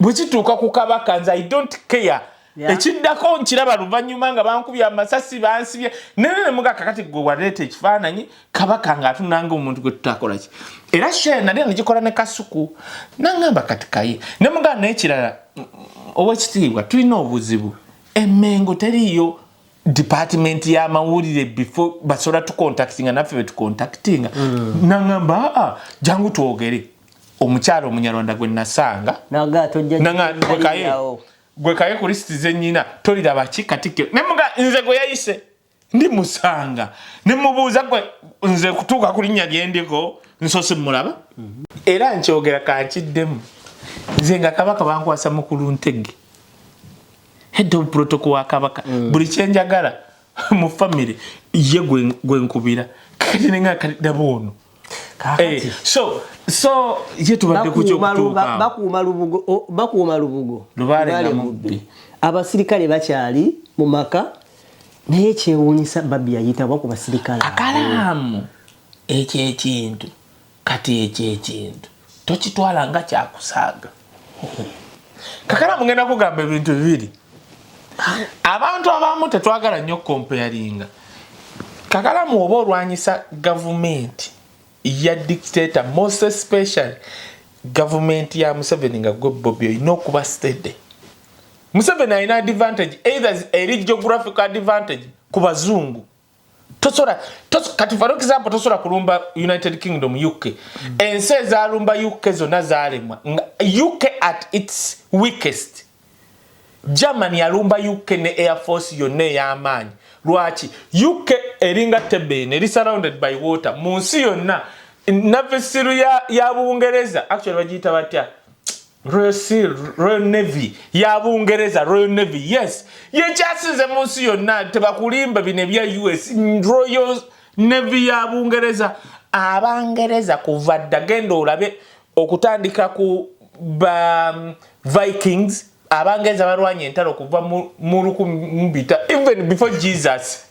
A: bwe kituuka ku kabaka. Nze I don't care." Ekiddako nkiraba luvannyuma nga bankubye amasasi, bansibye nene. Nemuga, "Kakati gwe waleeta ekifaananyi kabaka ng'atunanga omuntu gwe tutakola ki?" Era she nali negikola ne Kasuku nangamba, "Kati Kaye." Nemugamba, "Naye ekirala, owekitiibwa, tulina obuzibu, Emmengo teriiyo department y'amawulire before basobola tucontactinga naffe betucontactinga." Nangamba, "Aa, jangu twogere." Omukyalo Omunyarwanda gwe nasanga
B: Naga tojja
A: nanga gwe Kaye, gwe Kaye, ku lisiti zenyina toliraba ki Katikkiro. Nemuga, nze gwe yayise ndi musanga nemubuuza, "Gwe nze kutuuka ku linnya lyendiko nsoose mulaba?" Era nkyogera kankiddemu, nze nga kabaka bankwasa mukulu Ntege, head of protocol wa kabaka. Buli kyenjagala mu family ye gwe nkubira. Kati nenga kati daba ono. So ye tubadde ku kyokutuuka.
B: Bakuuma lubugo, bakuuma lubugo.
A: Lubaale nga
B: Lubaale
A: mubbi.
B: mubbi. Abasirikale bakyali mu maka, naye kyewuunyisa Babi yayitibwa ku basirikale abo.
A: Akalaamu ekyo ekintu, kati ekyo ekintu tokitwala nga kyakusaaga. Kakalaamu, ngenda kugamba ebintu bibiri. Abantu abamu tetwagala nnyo comparinga. Kakalamu, oba olwanyisa gavumenti ya dictator, most especially gavumenti ya Museveni, nga gwe Bobi olina okuba steady. Museveni alina advantage, either eri geographical advantage ku bazungu. Tosobola kati for example tosobola kulumba United Kingdom, UK. Ensi ezalumba UK zonna zalemwa nga UK at its weakest. Germany yalumba UK ne air force yonna ey'amaanyi. Lwaki? UK eringa tebene eri surrounded by water mu nsi yonna. Navy Seal ya Bungereza, actually bagiyita batya? Royal Seal, Royal Navy ya Bungereza, Royal Navy, yes, yekyasinze mu nsi yonna. Tebakulimba bino ebya US. Royal Navy ya Bungereza, Abangereza kuva dda, genda olabe okutandika ku ba Vikings, Abangereza balwanya entalo kuva mu 1000, even before Jesus,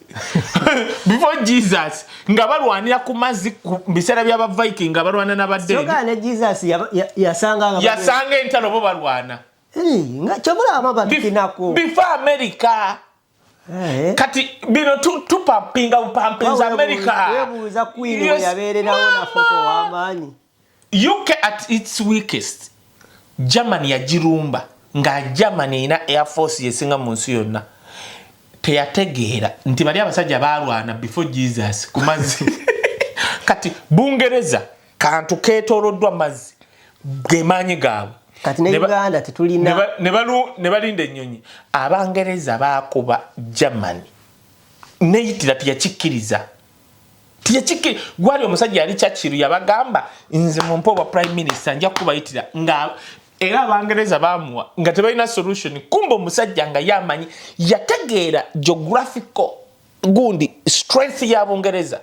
A: before Jesus, nga balwanira ku mazzi. Ku biseera by'aba Viking nga balwana n'Abadeni.
B: Kyokka ne Jesus yasanga nga
A: Yasanga entalo, bo balwana.
B: Nga kyobulaba batukinako.
A: Before America. Kati bino tupampinga bupampinza America.
B: Webuuza queen we yabeererawo nafuuka ow'amaanyi.
A: UK at its weakest, Germany yagirumba nga Germany erina air force yesinga mu nsi yonna. Teyategeera nti bali abasajja balwana before Jesus ku mazzi. Kati Bungereza kantu keetooloddwa mazzi, gemaanyi gaabwe.
B: Kati ne Uganda tetulina.
A: Ne balinda ennyonyi. Abangereza bakuba Germany, neyitira teyakikkiriza, teyakikiri. Gwali omusajja yali Churchill, yabagamba, "Nze mumpe obwa prime minister, nja kubayitira." Nga era Abangereza bamuwa nga tebalina solution. Kumba omusajja nga yamanyi, yategeera geographical gundi strength ya Bungereza.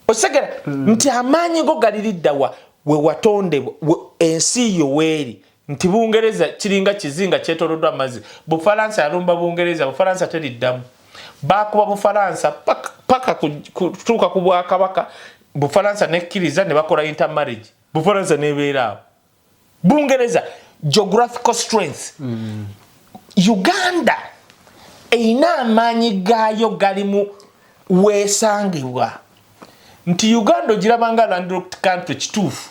A: Osegera nti amaanyi go galiriddawa we watondebwa, ensi yo weeri, nti Bungereza kiringa kizinga kyetoloddwa amazzi. Bufalansa yalumba Bungereza, Bufalansa teriddamu. Bakuba Bufalansa paka kutuuka ku bwakabaka. Bufalansa nekkiriza ne bakola intermarriage, Bufalansa nebeera awo. Bungereza geographical strength. Uganda erina amaanyi gaayo galimu weesangibwa nti Uganda ogiraba nga landlocked country, kituufu,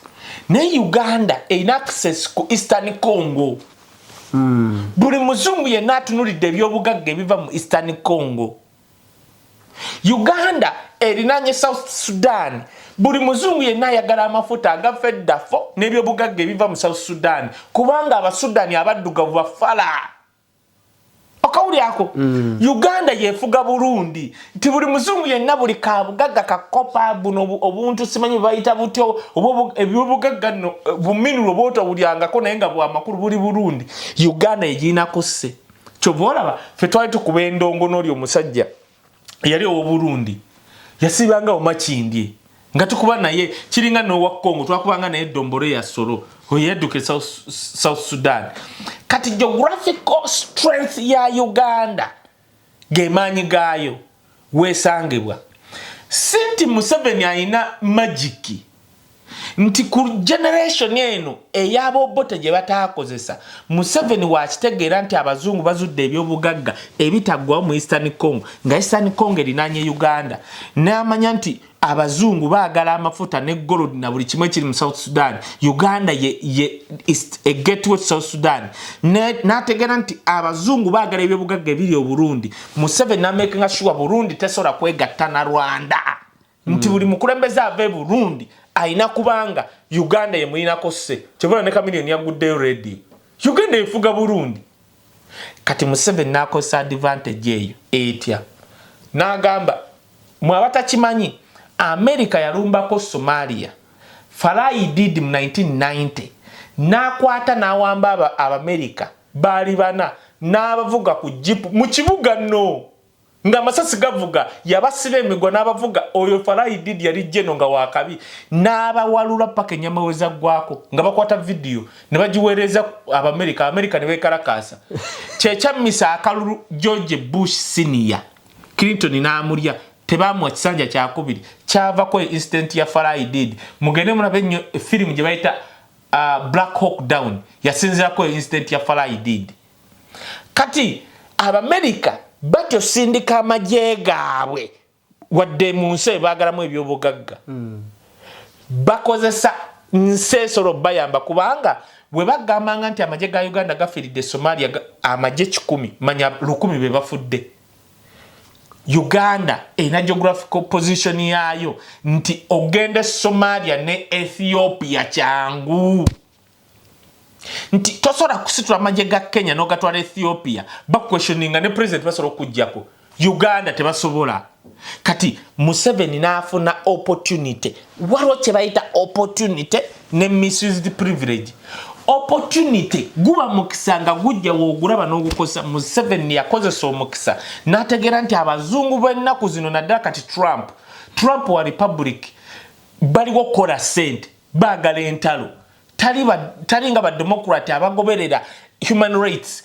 A: naye Uganda erina access ku Eastern Congo. Buli muzungu yenna atunulidde ebyobugagga ebiva mu Eastern Congo. Uganda erinanye South Sudan. Buli muzungu yenna ayagala amafuta agava eddafo n'ebyobugagga ebiva mu South Sudan, kubanga Abasudani abaddugavu bafala. Okawulyako? Uganda yefuga Burundi, nti buli muzungu yenna, buli kabugagga kakopa buno obuntu simanyi bayita butyo oba ebyobugagga nno buminulo bwotawulyangako naye nga bwamakulu buli Burundi, Uganda egirinako sse. Kyova olaba ffe twali tukuba endongo n'oli omusajja yali ow'Oburundi, yasibanga omakindye nga tukuba naye, kiringa n'owa Congo twakubanga naye dombolo ya solo oyo yadduka e South Sudan. Kati geographical strength ya Uganda gemaanyi gaayo weesangibwa, si nti Museveni alina magic, nti ku generation eno ey'Abobote gye bataakozesa. Museveni wakitegeera nti abazungu bazudde ebyobugagga ebitaggwawo mu Eastern Congo, nga Eastern Congo erinaanye Uganda, n'amanya nti abazungu baagala amafuta ne gold na buli kimu ekiri mu South Sudan. Uganda ye a gateway to South Sudan. N'ategeera nti abazungu baagala ebyobugagga ebiri Oburundi. Museveni n'amakinga sure Burundi tesobola kwegatta na Rwanda, nti buli mukulembeze ava e Burundi ayina kubanga Uganda yemulinako sse. Kyobala ne Kamiliyoni yaguddeyo radio, Uganda efuga Burundi. Kati Museveni n'akozesa advantage eyo etya? N'agamba, mwe abatakimanyi, America yalumbako Somalia, Farah Aidid, mu 1990, n'akwata n'awamba Abamerika baali bana, n'abavuga ku jipu mu kibuga nno ng'amasasi gavuga, yabasiba emigwa n'abavuga. Oyo Farah Aidid yali jeno nga wakabi, n'abawalula paka ennyama we zaggwako, nga bakwata vidiyo ne bagiweereza Abamerika, Abamerika ne beekalakaasa. Kyekyammisa akalulu George Bush Senior, Clinton n'amulya, tebamuwa kisanja kyakubiri. Kyavako incident ya Farah Aidid. Mugende mulabe ennyo firimu gye bayita Black Hawk Down, yasinzirako incident ya Farah Aidid. Kati Abamerika batyo sindika amagye gaabwe wadde mu nsi ebaagalamu ebyobugagga. Bakozesa nsi esolo bayamba, kubanga bwe bagambanga nti amagye ga Uganda gafiiridde Somalia amagye 100, manya 1000 be bafudde. Uganda erina geographical position yaayo nti ogenda Somalia ne Ethiopia kyangu, nti tosobola kusitula amagye ga Kenya n'ogatwala Ethiopia, baquestioninga ne president basobola okugjako. Uganda tebasobola. Kati Museveni n'afuna opportunity. Waliwo kye bayita opportunity ne misused privilege. Opportunity guba mukisa nga gujja woogulaba n'ogukozesa. Museveni yakozesa omukisa n'ategeera nti abazungu b'ennaku zino, naddala kati Trump, Trump wa Republic, baliwo kukola sente, baagala entalo, tali nga bademocrat abagoberera human rights.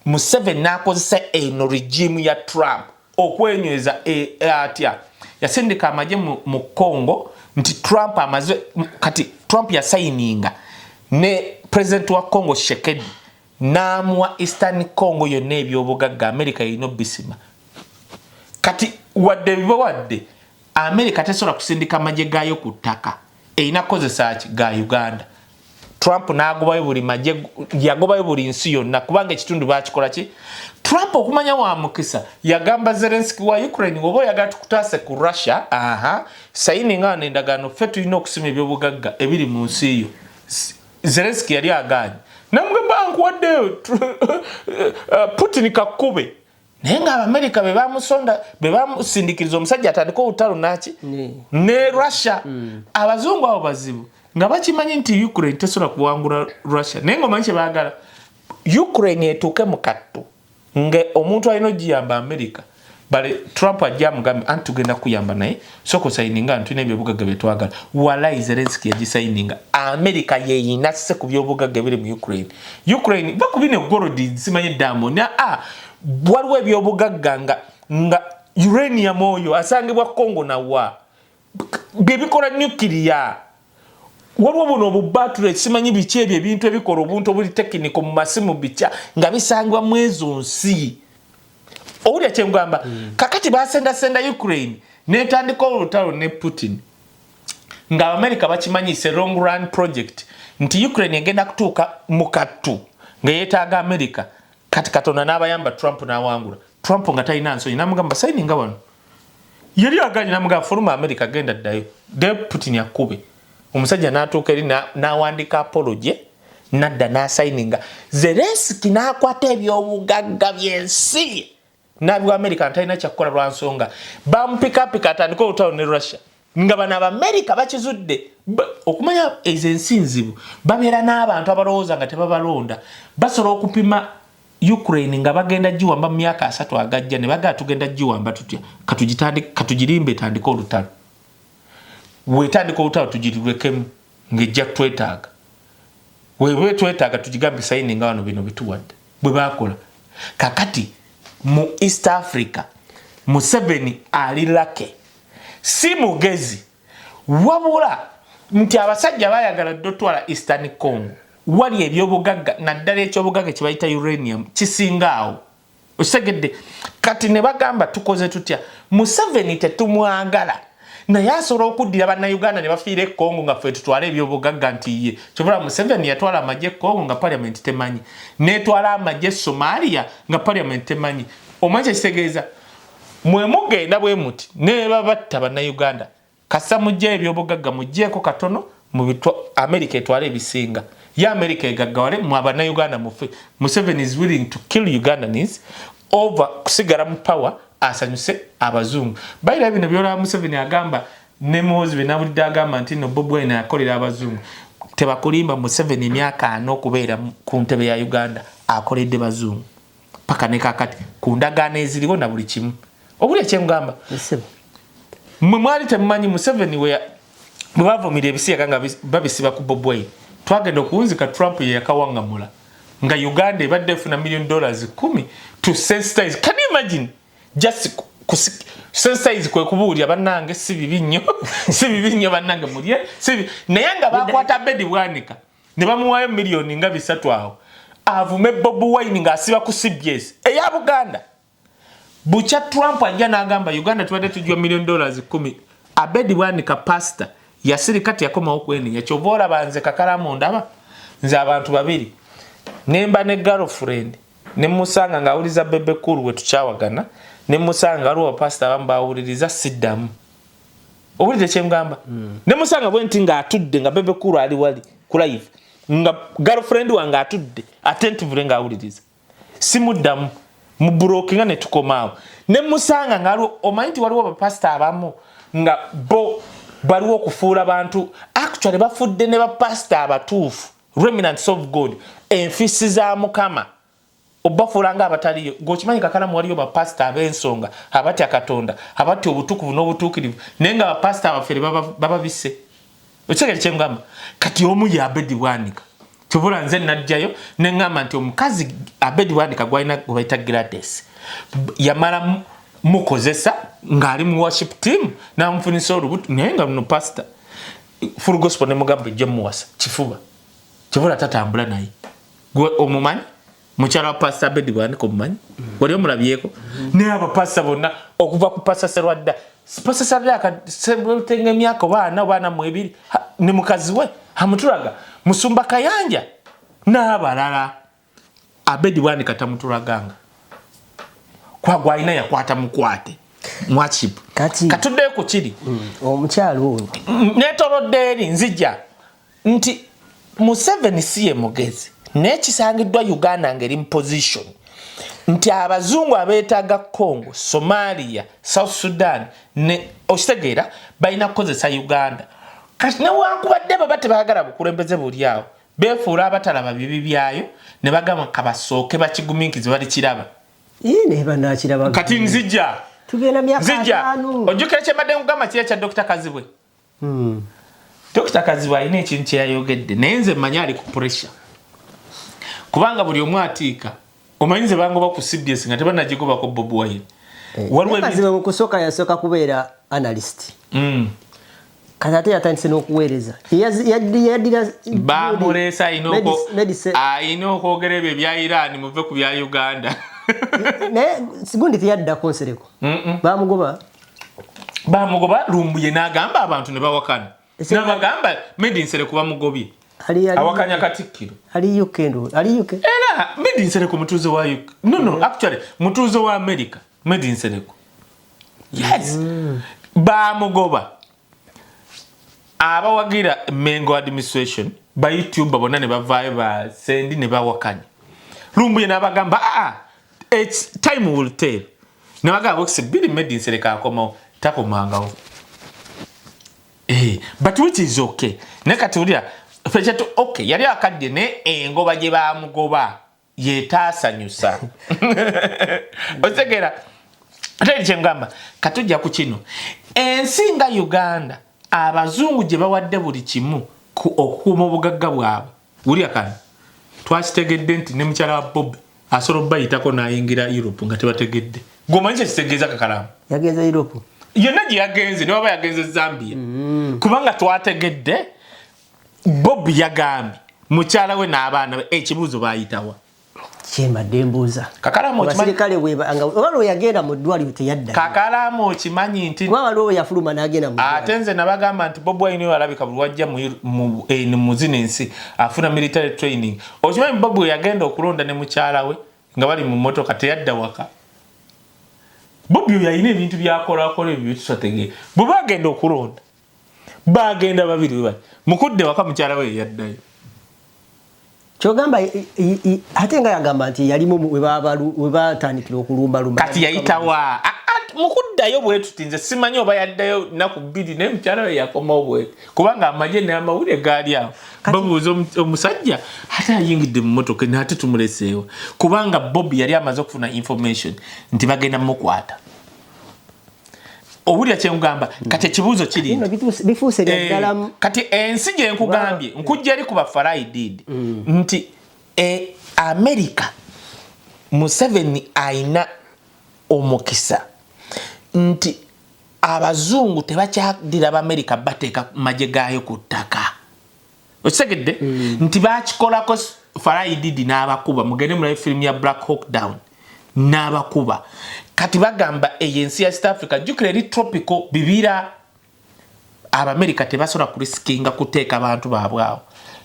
A: Museveni n'akozesa eno regime ya Trump okwenyweza. Atya? Yasindika amagye mu Congo nti Trump amaze, kati Trump yasayininga ne president wa Congo Tshisekedi, n'amuwa Eastern Congo yonna, ebyobugagga America erina obisima. Kati wadde bibawadde, America tesobola kusindika amagye gaayo ku ttaka, erina kukozesa ki? Ga Uganda. Trump n'agobayo buli magye, yagobayo buli nsi yonna, kubanga ekitundu bakikola ki? Trump okumanya wa mukisa, yagamba Zelenski wa Ukraine, oba oyagala tukutaase ku Russia, aha sayininga wano endagaano, ffe tulina okusima ebyobugagga ebiri mu nsi yo. Zelenski yali agaanye, namugamba nkuwaddeyo Putin kakkube, naye nga Abamerika bebamusonda, bebamusindikiriza omusajja atandika olutalo naki ne Russia. Abazungu abo bazibu, nga bakimanyi nti Ukraine tesobola kuwangula Russia, naye nga omanyi kyebaagala, Ukraine etuuke mu kattu nga omuntu alina ogiyamba America. Bale Trump ajja amugambe anti tugenda kuyamba, naye sooka osayininga, tulina ebyobugagga byetwagala. Walai Zelenski yagisayininga, America yeyina sse ku byobugagga ebiri mu Ukraine. Ukraine bakubina gold, simanyi diamond, aa waliwo ebyobugagga nga uranium oyo asangibwa Congo, nawa byebikola nuclear, waliwo buno obubatule, simanyi biki ebyo ebintu ebikola obuntu obuli technical mu masimu bikya nga bisangibwa mu ezo nsi. Owulira kyengamba? Kakati basendasenda Ukraine netandika olutalo ne Putin, nga Abamerika bakimanyise long run project nti Ukraine egenda kutuuka mu kattu nga yeetaaga America. Kati Katonda n'abayamba, Trump n'awangula. Trump nga talina nsonyi, namugamba sayininga wano. Yali aganye namuga fuluma America, genda ddayo de Putin akube. Omusajja n'atuuka eri n'awandiika apology, nadda n'asayininga. Zelenski n'akwata ebyobugagga by'ensi n'abiwa America, ntalina kyakukola lwa nsonga bamupikapika atandike olutalo ne Russia. Nga bano Abamerika bakizudde okumanya ezo ensi nzibu, babeera n'abantu abalowooza nga tebabalonda. Basobola okupima Ukraine nga bagenda giwamba mu myaka 30 agajja, ne bagaa tugenda giwamba tutya, katugirimbe etandike olutalo, wetandika olutalo tugirirwekemu ng'ejja twetaaga, webe twetaaga tugigambe sayini nga wano bino bituwadde. Bwe bakola kakati mu East Africa, Museveni ali lucky, si mugezi, wabula nti abasajja bayagala dde otwala Eastern Congo wali ebyobugagga, naddala ekyobugagga kyebayita uranium kisinga awo. Okitegedde? Kati ne bagamba tukoze tutya? Museveni tetumwagala, naye asobola okuddira Bannayuganda ne bafiira e Congo nga ffe tutwale ebyobugagga nti ye kyobula. Museveni yatwala amagye e Congo nga parliament temanyi, netwala amagye e Somalia nga parliament temanyi. Omanyi kyekitegeeza? Mwe mugenda bwe muti nebabatta Bannayuganda, kasa mujja ebyobugagga mugjeeko katono, America etwale ebisinga. Ye America egaggawale, mwe Abannayuganda mufe. Museveni is willing to kill Ugandans over kusigala mu power asanyuse abazungu. Bayira bino byolaba Museveni agamba ne Muhoozi benawulidde agamba nti no Bobi Wine akolera abazungu. Tebakulimba, Museveni emyaka 40 okubeera ku ntebe ya Uganda akoledde bazungu paka ne kakati ku ndagaano eziriwo na buli kimu. Obuli ekyengamba mwe mwali temumanyi, Museveni bwe bavumira ebisiyaga nga babisiba ku Bobi Wine, twagenda okuwunzika Trump ye yakawaŋŋamula nga Uganda ebadde efuna $10 million to sensitize. Can you imagine? Just sensitize, kwe kubuulira bannange si bibi nnyo, si bibi nnyo bannange mulye, si naye nga bakwata Abedi Bwanika ne bamuwaayo miliyoni nga 300 awo avume Bobi Wine ng'asiba ku CBS eya Buganda. Bukya Trump ajja n'agamba Uganda tubadde tujwa $10 million. Abedi Bwanika pastor yasirika, teyakomawo kwenenya. Kyova olaba nze kakalamu ndaba nze abantu babiri, nemba ne girlfriend nemusanga ng'awuliriza Bebe Cool, we tukyawagana, nemusanga waliwo bapasita abamu bawuliriza, siddamu. Owulire kyengamba? Nemusanga bwe nti ng'atudde nga Bebe Cool ali wali ku live, nga girlfriend wange atudde attentively ng'awuliriza, simuddamu, mublockinga ne tukomaawo. Nemusanga nga aliwo, omanyi nti waliwo bapasita abamu nga bo baliwo okufuula bantu. Actually bafudde ne bapasita abatuufu, remnants of God, enfisi za Mukama, obafuula nga abataliyo. Gweokimanyi kakalamu waliyo bapasita ab'ensonga, abatya Katonda, abatya obutukuvu n'obutuukirivu, naye nga bapasita abafere bababise. Okitegere kyengamba? Kati omu ye Abedi Bwanika. Kyobula nze najjayo neŋŋamba nti omukazi Abedi Bwanika gwalina gwe bayita Gladys yamala mukozesa ng'ali mu worship team n'amufunisa olubuto, naye nga luno pasita full gospel nemugamba ejja muwasa kifuba. Kyobula tatambula naye. Gwe omumanyi mukyala wa Pasita Abedi Bwanika? Omumanyi? Wali omulabyeko? Naye abapasita bonna okuva ku Pasita Serwadda, Pasita Serwadda emyaka oba ana oba 42 ne mukazi we amutulaga, Musumba Kayanja n'abalala, Abedi Bwanika tamutulaganga kwagwalina yakwata mukwate mwakipu. Katuddeyo ku kiri.
B: Omukyalo oyo.
A: Netolodde eri nzija nti Museveni si ye mugezi, naye kisangiddwa Uganda ng'eri mu position nti abazungu abeetaaga Congo, Somalia, South Sudan ne okitegeera balina kukozesa Uganda. Kati newankubadde baba tebaagala bukulembeze buli awo, beefuula abatalaba bibi byayo ne bagamba kabasooke bakigumiikize, balikiraba.
B: Naye banakiraba?
A: Kati nzija.
B: Tugenda myaka
A: Nzija.
B: 50.
A: Ojjukira kyembadde nkugamba kiri ekya Dr Kazibwe? Dr Kazibwe alina ekintu kyeyayogedde, naye nze mmanyi ali ku pressure, kubanga buli omu atiika. Omanyi nze bangoba ku CBS nga tebanagigobako Bobi Wine. Waliwo
B: Kazibwe mu kusooka yasooka kubeera analyst. Kati ate yatandise n'okuweereza. Yaddira
A: Bamuleese alina okwogera ebyo ebya Iran, muve ku bya Uganda.
B: Naye gundi teyaddako Nsereko. Bamugoba.
A: Bamugoba, Lumbuye n'agamba abantu ne bawakana, nabagamba Medi Nsereko bamugobye. Awakanya Katikkiro.
B: Ali UK ndo ali UK.
A: Era Medi Nsereko mutuuze wa UK. No, actually mutuuze wa America Medi Nsereko. Yes, bamugoba. Abawagira Mengo administration, ba YouTube bonna ne bavaayo, ba sendi ne bawakanya Lumbuye, n'abagamba, "Aa, it's time will tell." Ne bagamba bokisi bbiri medi Nsereko akomawo, takomangawo. But which is okay. Naye kati wulira fekyetu, okay, yali akadde, naye engoba gye bamugoba yetaasanyusa. Otegeera? Ate eri kyengamba, katujja ku kino. Ensi nga Uganda, abazungu gye bawadde buli kimu okukuuma obugagga bwabwe. Wulira kano, twakitegedde nti ne mukyala wa Bobi asobola obayitako n'ayingira Europe nga tebategedde. Gweomanyi kyekitegeeza, Kakalamu?
B: Yagenze Europe?
A: Yonna gye yagenze, ne waba yagenze Zambia, kubanga twategedde Bobi yagambye mukyala we n'abaana be. Ekibuuzo, bayitawa?
B: Kyembadde mbuuza.
A: Kakalamu, okimanyi-
B: Abasirikale bwebanga oba lwe yagenda mu ddwaliro teyaddayo.
A: Kakalamu, okimanyi nti
B: Kuba waliwo we yafuluma n'agenda mu ddwaliro.
A: Ate nze nabagamba nti Bobi Wine oyo alabika buli wajja mu zino ensi afuna military training. Okimanyi Bobi we yagenda okulonda ne mukyala we nga bali mu motoka, teyadda waka? Bobi oyo alina ebintu byakolakola ebyo byetutategeera. Bwe bagenda okulonda, bagenda babiri bwe bati, mukudde waka mukyala we yeyaddayo.
B: Kyogamba ate nga yagamba nti yalimu we batandikira okulumbalumba.
A: Kati yayitawa? Mukuddayo bwe tuti, nze simanyi oba yaddayo nnaku 2, naye mukyala we yakomawo bweti, kubanga amagye n'amawulire gaali awo. Babuuza omusajja ate ayingidde mu motoka naate tumuleseewa, kubanga Bobi yali amaze okufuna information nti bagenda mukwata. Owulira kyenkugamba? Kati ekibuuzo kiri
B: Bino
A: nti
B: bifuuse bya ddala.
A: Kati ensi gye nkugambye, nkujja eri ku bafaraidid nti America, Museveni ayina omukisa nti abazungu tebakyaddira Abamerika bateeka magye gaayo ku ttaka. Okitegedde nti bakikolako Faraididi n'abakuba? Mugende mulabe firimu ya Black Hawk Down n'abakuba. Kati bagamba eyo ensi ya East Africa, jjukira eri tropical, bibira. Abamerika tebasobola kurisikinga kuteeka bantu baabwe awo,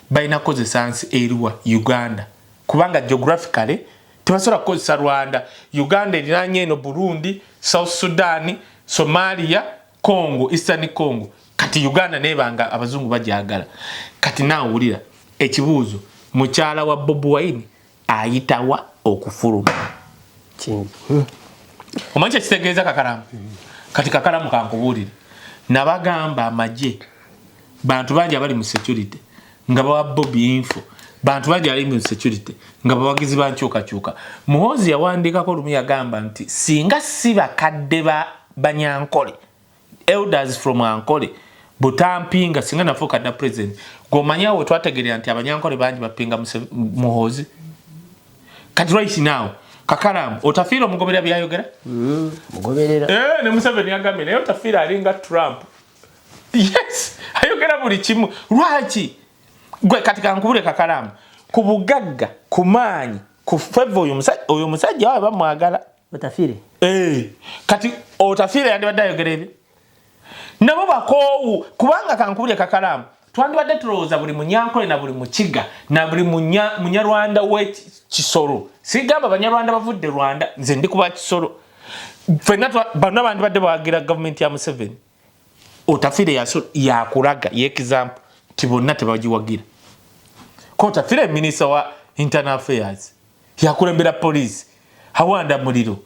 A: balina kukozesa nsi eriwa? Uganda, kubanga geographically tebasobola kukozesa Rwanda. Uganda erinanye eno Burundi, South Sudan, Somalia, Congo, Eastern Congo. Kati Uganda nebanga abazungu bajagala. Kati naawulira ekibuuzo, mukyala wa Bobi Wine ayitawa okufuluma? Omanyi kyekitegeeza, Kakalamu? Kati Kakalamu, kankubuulire, nabagamba amagye, bantu bangi abali mu security nga bawa Bobi info, bantu bangi abali mu security nga bawagizi ba nkyukakyuka. Muhoozi yawandiikako lumu, yagamba nti singa si bakadde ba Banyankole, elders from Ankole, butampinga, singa nafuuka dda president. Gwomanyi awo twategerera nti Abanyankole bangi bapinga Muhoozi. Kati right now, Kakalamu, Otafiire omugoberera byayogera?
B: Mugoberera.
A: Ne Museveni yagambye naye Otafiire alinga Trump. Yes, ayogera buli kimu. Lwaki gwe? Kati kankubule, Kakalamu, ku bugagga, ku maanyi, ku favour, oyo omusajja wawe bamwagala.
B: Otafiire.
A: Kati Otafiire yandibadde ayogera ebyo, nabo bakoowu. Kubanga kankubule, Kakalamu, twandibadde tulowooza buli Munyankole na buli Mukiga na buli Munyarwanda w'ekisolo. Sigamba Banyarwanda bavudde Rwanda, nze ndi kuba Kisolo. Fenna bonna bandibadde bawagira gavumenti ya Museveni. Otafiire yakulaga ye example ti bonna tebagiwagira. Ko Otafiire minisita wa internal affairs, yakulembera poliisi, awanda muliro.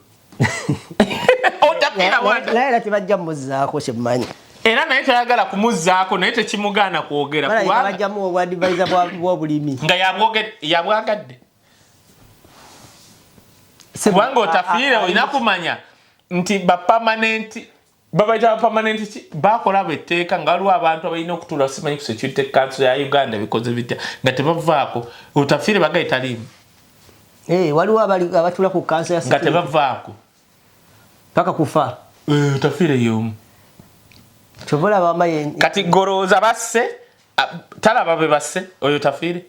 A: Otafiire awanda.
B: Naye era tebajja muzzaako, kyemmanyi.
A: Era naye tayagala kumuzzaako, naye tekimugaana kwogera.
B: Balabika
A: kubanga
B: bajjamu obwadivaiza bw'obulimi.
A: Nga yabwagadde, kubanga Otafiire olina kumanya nti bapermanent, babaita bapermanent ki, bakola abo etteeka nga waliwo abantu abalina okutuula, simanyi ku Security Council ya Uganda, bikoze bitya nga tebavaako. Otafiire bagaye taliimu.
B: Waliwo abatula ku kanso ya
A: nga
B: security
A: tebavaako
B: paka kufa.
A: Otafiire y'omu.
B: Kyova olaba amaye.
A: Kati golowooza basse talaba be basse oyo Tafiire.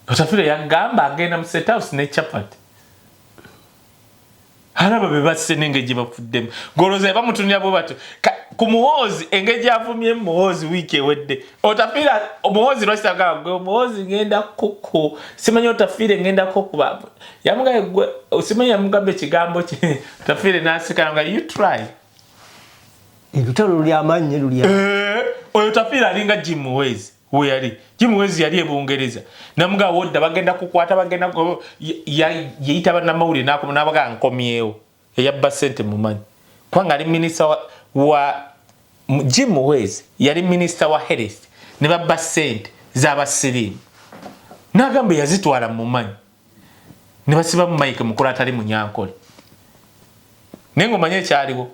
A: Otafiire yagamba agenda mu State House ne chapati, alaba be basse n'engeri gye bafuddemu. Golowooza bamutunira bwe batyo ku Muhoozi, engeri gyavumyemu Muhoozi wiiki ewedde. Otafiire, Muhoozi lwaki tagaba gwe Muhoozi ngenda kuku, simanyi Otafiire ngenda kukuba, yamugambye gwe, simanyi yamugamba ekigambo kye, Otafiire n'aseka nga, "You try."
B: Olutalo luli amaanyi luli.
A: Oyo Otafiire alinga Jim Muhwezi. We yali Jim Muhwezi yali e Bungereza, namugaa wodda bagenda kukwata, bagenda yeyita bannamawulire n'abagaa nkomyewo. Eyabba sente mumanyi, kubanga ali minisita wa Jim Muhwezi yali minisita wa health, ne babba sente z'abasiriimu, n'agamba yazitwala mumanyi, ne basibamu Mike Mukulu atali Munyankole. Naye ngaomanyi ekyaliwo,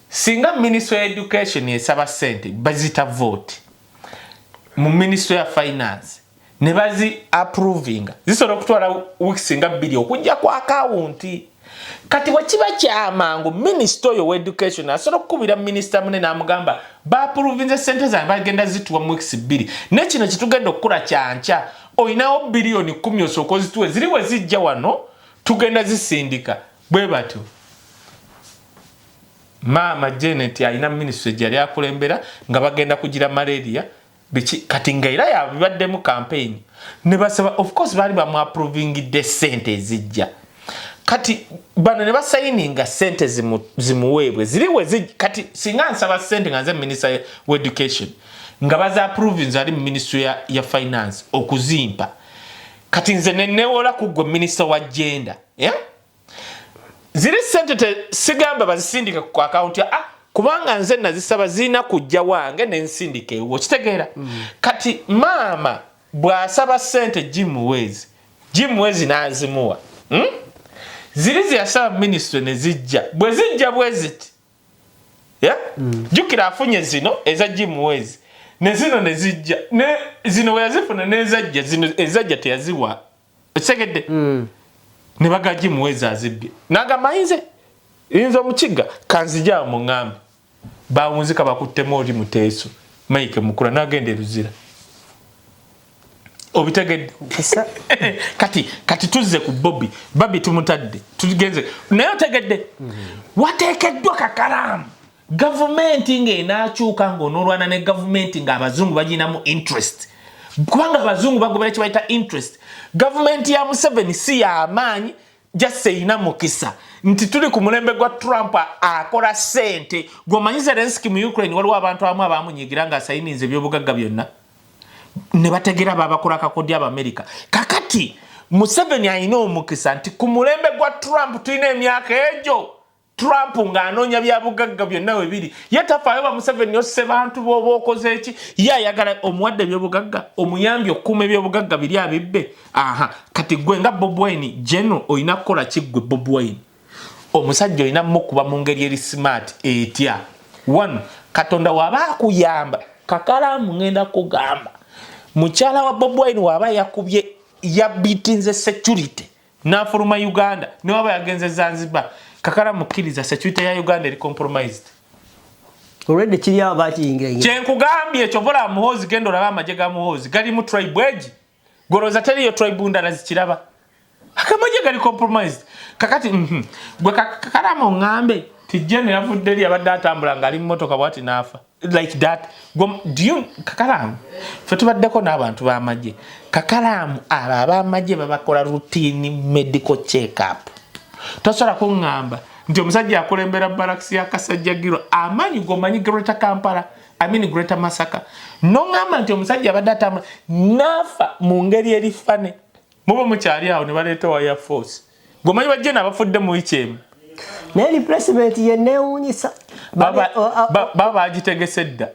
A: singa Ministry ya Education esaba sente, bazita vote mu Ministry ya Finance ne bazi approvinga, zisobola okutwala weeks nga 2 okujja ku akawunti. Kati bwekiba kyamangu, minisita oyo wa education asobola okukubira minisita mune n'amugamba, baapprovinze sente zange, bagenda zituwa mu weeks 2, naye kino kitugenda okukola kyankya, olinawo biliyoni 10 osooka ozituwe, ziri we zijja wano tugenda zisindika. Bwe batyo maama Janet alina minisitule gyeyali akulembera nga bagenda kugira malaria biki, kati nga era yabibaddemu campaign ne basaba, of course baali bamuapprovingidde sente ezijja. Kati bano ne basayininga sente zimuweebwe ziriwe. Kati singa nsaba sente nga nze minister wa education, nga baza approvinze ali mu ministry ya finance okuzimpa, kati nze nenewola ku gwe minister wa gender, yeah? Ziri sente sigamba bazisindika ku akawunti, ah, kubanga nze nazisaba, zirina kujja wange nensindika ewo, kitegeera? Kati maama bw'asaba sente Jim Muhwezi, Jim Muhwezi n'azimuwa, Ziri zeyasaba ministry ne zijja, bwe zijja bwe ziti, yeah? Jjukira afunye zino eza Jim Muhwezi ne zino ne zijja, ne zino bwe yazifuna n'ezajja zino, ezajja teyaziwa, okitegedde? Ne baga Jim Muhwezi azibbye, n'agamba ayinze yinza omukiga kanzija mu ŋŋambe bawunzika bakuttemu oli muteeso Mike Mukula n'agenda eruzira, obitegedde? Kati tuzze ku Bobi. Babi tumutadde, tugenze naye, otegedde? Wateekeddwa kakalaamu gavumenti ng'enaakyuka ng'onoolwana ne gavumenti ng'abazungu baginamu interest, kubanga abazungu bagobera kye bayita interest. Gavumenti ya Museveni si y'amaanyi, just erina mukisa nti tuli ku mulembe gwa Trump akola ssente. Gweomanyi Zelenski mu Ukraine waliwo abantu abamu abamunyigira ng'asayininze ebyobugagga byonna ne bategera babakola kakodi Abamerika. Kakati Museveni alina omukisa nti ku mulembe gwa Trump tulina emyaka egyo Trump ng'anoonya byabugagga byonna we biri, ye tafaayo ba Museveni osse bantu b'oba okoze eki, ye ayagala omuwadde ebyobugagga, omuyambye okukuuma ebyobugagga biri abibbe. Aha, kati gwe nga Bobi Wine general olina kukola ki? Gwe Bobi Wine omusajja olina mukuba mu ngeri eri smart etya? One, Katonda waba akuyamba, kakalaamu ngenda kugamba mukyala wa Bobi Wine waba yakubye yabitinze security n'afuluma Uganda, newaba yagenze Zanzibar, kakala mukkiriza security ya Uganda eri compromised.
B: Olwedde kiri awo bakiyingira.
A: Kyenkugambye ekyo, vola Muhoozi, genda olaba amagye ga Muhoozi galimu tribe egi, goloza teriyo tribe ndala zikiraba, akamagye gali compromised. Kakati gwe kakalamu oŋŋambe ti Jeno yavudde eri abadde atambula ng'ali mu motoka bwati n'afa like that. Do you, kakalaamu fe tubaddeko n'abantu b'amagye, kakalaamu abo ab'amagye babakola routine medical check up. Tosobola kuŋŋamba nti omusajja akulembera barracks ya Kasajjagirwa, amaanyi gomanyi Greater Kampala, I mean Greater Masaka, noŋŋamba nti omusajja abadde atambula n'afa mu ngeri eri funny, muba mukyali awo ne baleeta waya force, gomanyi bajje nabafudde mu wiiki emu.
B: Naye replacement yenneewuunyisa.
A: Baba bagitegese dda.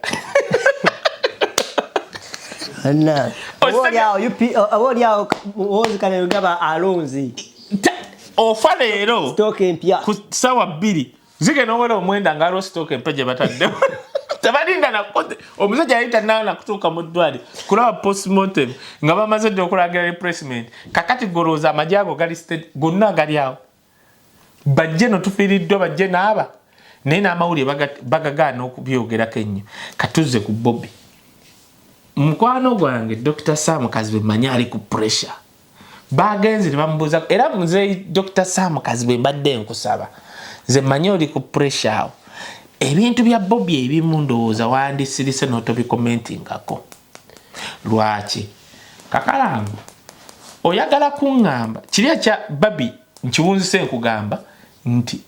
B: Oba oliawo Muhoozi Kainerugaba alonzi.
A: Ofa leero.
B: Stock empya.
A: Ku ssaawa 2 zigenda owera 9 nga aliwo stock empya gye bataddemu, tebalinda nakoze omusajja yali tannaana kutuuka mu ddwaliro kulaba postmortem nga bamaze dde okulagira replacement. Kakati golowooza amagye ago gali gonna gali awo, bajje no tufiiriddwa, bajje naaba naye n'amawulire bagagaana okubyogerako ennyo. Katuzze ku Bobi, mukwano gwange Dr Sam Kazibwe, manyi ali ku pressure, bagenze ne bamubuuza. Era muzeeyi Dr Sam Kazibwe, mbadde nkusaba, nze manyi oli ku pressure awo, ebintu bya Bobi ebimu ndowooza wandisirise n'otobikomentingako. Lwaki kakalaamu oyagala kuŋŋamba kiri ekya Babi nkiwunzise? Nkugamba nti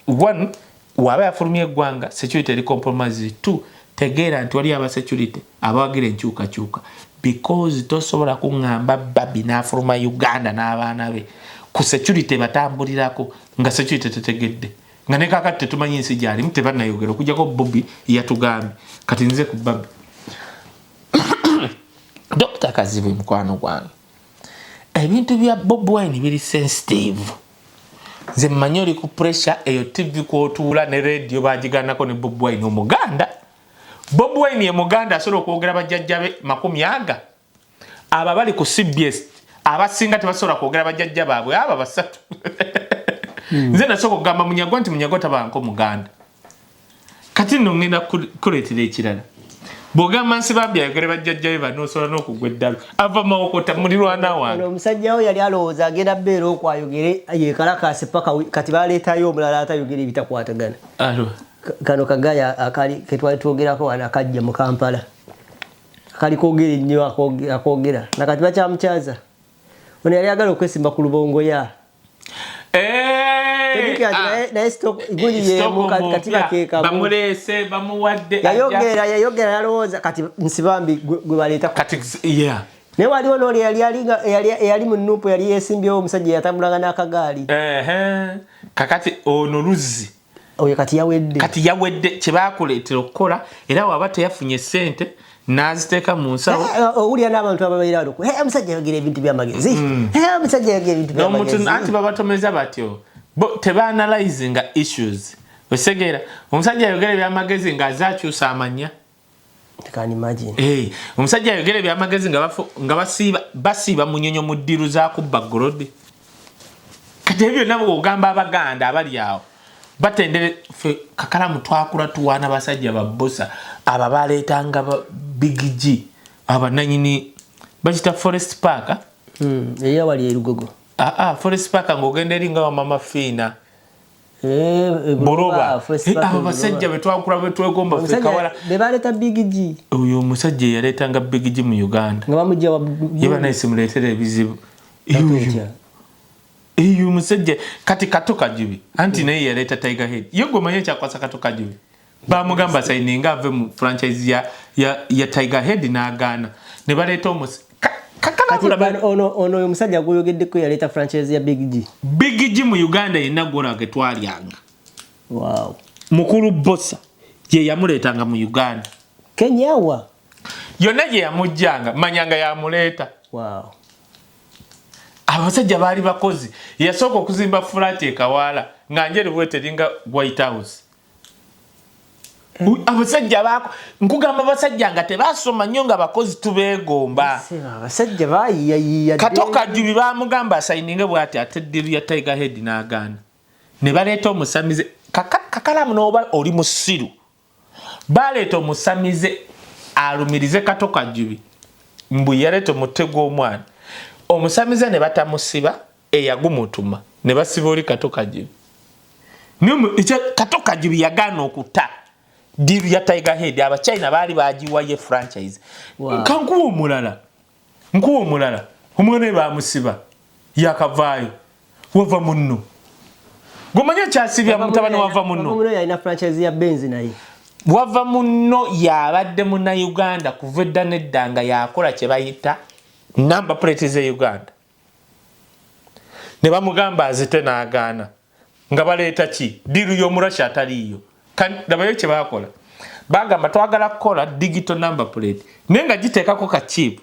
A: one, Waba yafulumya eggwanga, security eri compromise. Two, tegeera nti wali aba security abawagira enkyukakyuka, because tosobola kuŋŋamba Babi n'afuluma Uganda n'abaana be ku security batambulirako nga security tetegedde, nga ne kakati tetumanyi nsi gyalimu, tebannayogera okujjako Bobi yatugambye. Kati nze ku Babi, Dr Kazibwe mukwano gwange, ebintu bya Bobi Wine biri sensitive. Nze mmanyi oli ku pressure eyo, TV kwotuula ne radio bagiganako ne Bobi Wine omuganda. Bobi Wine ye muganda asobola okwogera bajjajja be 20 aga. Abo bali ku CBS abasinga tebasobola kwogera bajjajja baabwe abo basatu. Nze nasooka okugamba Munyagwa nti Munyagwa tabanko muganda. Kati nno ngenda kuleetera ekirala. Bw'ogamba Nsibambi ayogere bajjajja be bano, osobola n'okugwa eddalu. Ava Mawokota, mulirwana wange.
B: Ono omusajja we yali alowooza agenda bbeera okwayogere yekalakaase paka kati baleetayo omulala atayogera ebitakwatagana. Kano kagaya akali ketwali twogerako wano akajja mu Kampala, akali kwogera ennyo, akoogera nakati bakyamukyaza. Ono yali agala okwesimba ku Lubongoya. Naye gundi yemu kati bakeekamu.
A: Bamuleese, bamuwadde.
B: Yayogera, yayogera, yalowooza kati Nsibambi gwe baleeta.
A: Kati yeah.
B: Naye waliwo n'oli eyali mu NUP, yali yeesimbyewo, omusajja yatambulanga n'akagaali.
A: Kakati ono luzzi.
B: Oyo kati yawedde.
A: Kati yawedde. Kyebakuleetera okukola, era waba teyafunye sente n'aziteeka mu nsawo.
B: Owulira n'abantu ababeera wano, omusajja ayogera ebintu by'amagezi, omusajja ayogera ebintu by'amagezi.
A: Anti babatomeza batyo, bo tebaanalyzinga issues. Osegeera omusajja ayogera ebyamagezi ng'aze akyusa amanya.
B: Can imagine.
A: Omusajja ayogera ebyamagezi nga basiiba munyonyo mu ddiru zakubba gold. Kati ebyo byonna bwogamba Abaganda abali awo batendere. Ffe kakalamu twakula tuwaana basajja babosa abo baleetanga Big G, abananyini bakita Forest Park.
B: Eya wali erugogo.
A: Aa, Forest Park ng'ogenda eri nga wamama Fiina. Buloba. Abo basajja betwakula betwegomba ffe kawala.
B: Bebaleeta Big G.
A: Oyo omusajja eyaleetanga Big G mu Uganda.
B: Nga bamujja.
A: Ye banaye simuleetera ebizibu eyo omusajja. Kati Kato Kajubi anti naye yaleeta Tiger Head. Ye gwe omanyi ekyakwasa Kato Kajubi, bamugamba sayininga ave mu franchise ya Tiger Head, n'agaana ne baleeta omusi.
B: Ono oyo omusajja gwoyogeddeko yaleeta franchise ya Big G.
A: Big G mu Uganda yenna gwola getwalyanga.
B: Wow.
A: Mukulu Bosa ye yamuleetanga mu Uganda.
B: Kenya wa?
A: Yonna gye yamuggyanga manyanga yamuleeta.
B: Wow.
A: Abasajja baali bakozi. Yasooka okuzimba flat ekawaala nga njeru bweteringa White House. Abasajja bako nkugamba, abasajja nga tebasoma nnyo nga bakozi, tubeegomba.
B: Abasajja bayiyayiya.
A: Kato Kajubi bamugamba asayininge bwati ate deal ya Tiger Head n'agaana ne baleeta omusamize. Kakalamu n'oba oli musiru, baleeta omusamize alumirize Kato Kajubi mbu yaleeta omutwe gw'omwana. Omusamize ne batamusiba eyagumutuma, ne basiba oli Kato Kajubi. Kato Kajubi yagaana okuta deal ya Tiger Head. Abachina baali bagiwaye franchise.
B: Wow.
A: Kankuwa omulala, nkuwa omulala. Omwana we bamusiba yakavaayo, wava munno gomanya kyasibya mutabani wava munno.
B: Muno yalina franchise ya Benz naye.
A: Wava munno yabadde Munnayuganda kuva edda nedda nga yakola kye bayita number plate ze Uganda, ne bamugamba azite n'agaana nga baleeta ki deal y'Omurasha ataliiyo. Labayo kye bakola, bagamba twagala kukola digital number plate naye nga giteekako ka chip.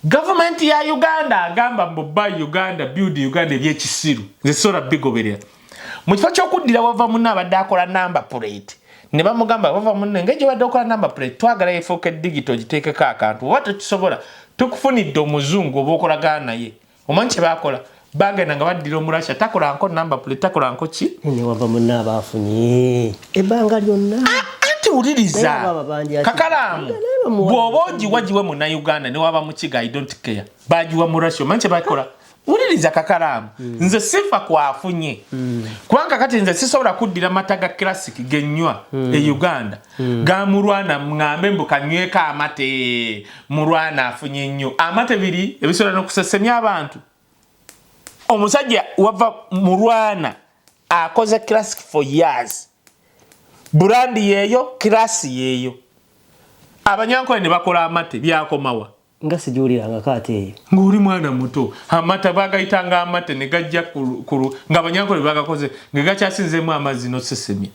A: Gavumenti ya Uganda agamba mbu buy Uganda, build Uganda, ebyekisiru nze sobola bigoberera. Mu kifo ky'okuddira wava munno abadde akola number plate ne bamugamba, wava munno engeri gyobadde okola number plate, twagala efuuke digital, giteekeko akantu, oba tokisobola tukufunidde omuzungu oba okolagana naye. Omanyi kye bakola? Bagenda nga baddira Omurasha takola nko number plate, takola nko ki.
B: Ne wava munno abaafunye ebbanga lyonna.
A: Anti wuliriza.
B: Naye abo ababanja ati-
A: Kakalaamu.
B: Naye bamuwa-
A: Bw'oba ogiwa, giwe Munnayuganda, ne waba Mukiga, I don't care. Bagiwa Murasha. Omanyi kye bakola? Wuliriza kakalaamu, nze sifa kwafunye, kubanga kati nze sisobola kuddira mata ga Classic genywa e Uganda gamulwana ŋŋambe mbu kanyweko amate mulwana afunye nnyo amate biri ebisobola n'okusesemya abantu. Omusajja wava mulwana akoze Classic for years. Brand yeeyo, class yeeyo. Abanyankole ne bakola amate, byakomawa?
B: Nga sigiwulirangako ate eyo.
A: Ng'oli mwana muto. Amata bagayitanga amate ne gajja nga abanyankole bagakoze nga gakyasinzeemu amazzi n'osesemye.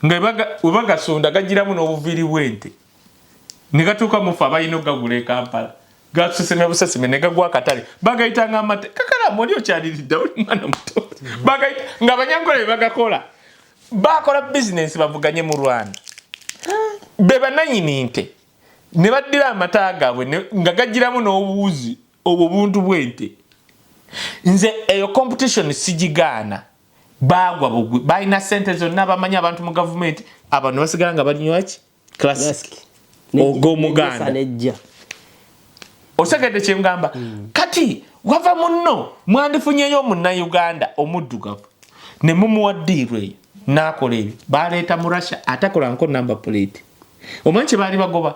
A: Nga we bagasunda gagiramu n'obuviiri bw'ente ne gatuuka mufe abalina okugagula e Kampala, gasesemya buseseme ne gagwa akatale, bagayitanga amate. Kakalamu, oli okyaliridda, oli mwana muto. Bagayita nga abanyankole be bagakola, bakola bizinensi bavuganye mu Rwanda, be bananyini nte ne baddira amata gaabwe nga gagiramu n'obuwuzi obwo buntu bw'ente. Nze eyo competition sigigaana. Bagwa bugwi, balina sente zonna, bamanyi abantu mu gavumenti, abantu basigala nga banywaki Classic og'omuganda.
B: Nejja.
A: Osegedde kyengamba? Kati wava munno mwandifunyeyo omunnayuganda omuddugavu ne mumuwa deal eyo n'akola ebyo. Baleeta mu Russia atakolanko number plate. Omanyi kye baali bagoba?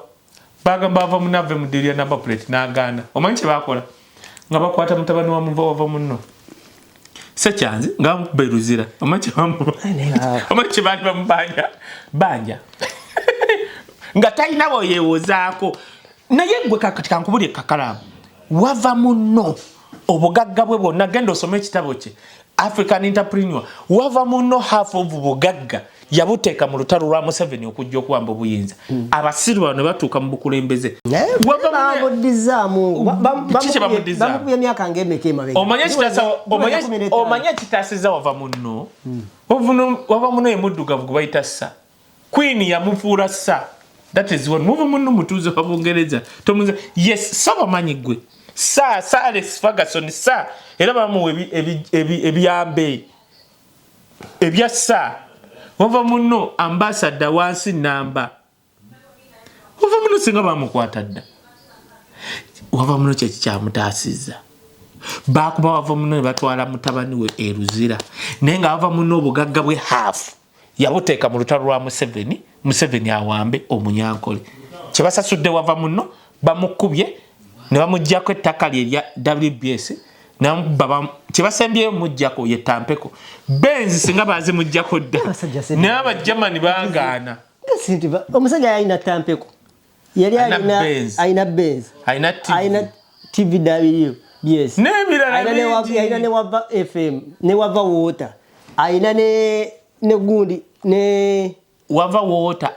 A: Bagamba ava munno ave mu deal ya number plate, n'agaana. Omanyi kye bakola? Nga bakwata mutabani wa muva wava munno Sekyanzi nga bamukuba eruzira. Omanyi kye baali bamubanja banja nga talina bweyewozaako? Naye gwe kakati kankubulye, kakalaamu, wava munno obugagga bwe bwonna, genda osome ekitabo kye African Entrepreneur. Wava munno half of bugagga yabuteeka mu lutalo lwa Museveni okujja okuwamba obuyinza. Abasiru bano ne batuuka mu bukulembeze. Wava
B: Bamuddizaamu.
A: Kiki kye bamuddizaamu?
B: Bamukubye emyaka ng'emeka emabega?
A: Omanye ekitaasiza wava munno? Wava munno ye muddugavu gwe bayita Sir. Queen yamufuula Sir. That is one. Muva munno mutuuze wa Bungereza, tomuze. Yes, sir, bamanyi gwe Sir, Sir Alex Ferguson, sir. Era bamuwa ebyambe ebya sir. Wava munno ambassador wansi namba. Wava muno singa bamukwata dda. Wava muno kyeki kyamutaasizza? Bakuba wava muno ne batwala mutabani we eruzira, naye nga wava muno obugagga bwe half yabuteeka mu lutalo lwa Museveni, Museveni awambe omunyankole. Kyebasasudde wava muno, bamukubye ne bamugjako ettaka lye erya WBS. Kyebasembyeyo mujjako ye tampeko Benz, singa bazimugjako dda, naye Abagermany bagaana.
B: Omusajja yalina tampeko, yali alina Benz,
A: alina
B: TV WBS,
A: n'ebirala.
B: Alina ne Wava FM ne Wava Water, alina ne gundi ne
A: Wava Water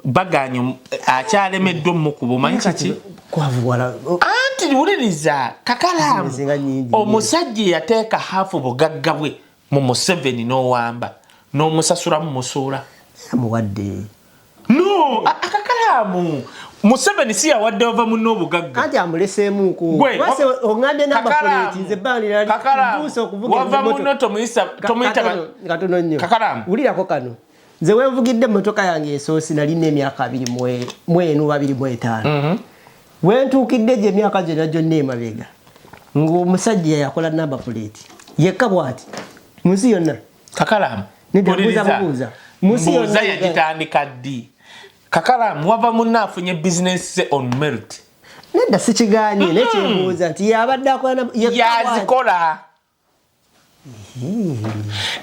A: baganye, akyalemeddwa omukuba. Omanyi kiki? Anti wuliriza, kakalaamu, omusajja yateeka half bugagga bwe mu Museveni n'owamba n'omusasulamu musuula.
B: Amuwadde.
A: No, akakalaamu, Museveni si yawadde wava munno obugagga.
B: Anti amuleseemuko. Oŋambye number plate, nze
A: Wava munno tomuyita.
B: Katono nnyo.
A: Kakalaamu.
B: Wulirako kano. Nze wenvugidde emmotoka yange esoosi nalina emyaka 24, 25. Wentuukidde gye emyaka gyonna gyonna emabega ng'omusajja yakola number plate yekka bw'ati mu nsi yonna.
A: Kakalaamu, mbuuza, yagitandika ddi? Kakalaamu, wava munno afunye bizinesi ze on merit.
B: Nedda, sikiganye, naye kyembuuza nti yabadde akola.
A: Yazikola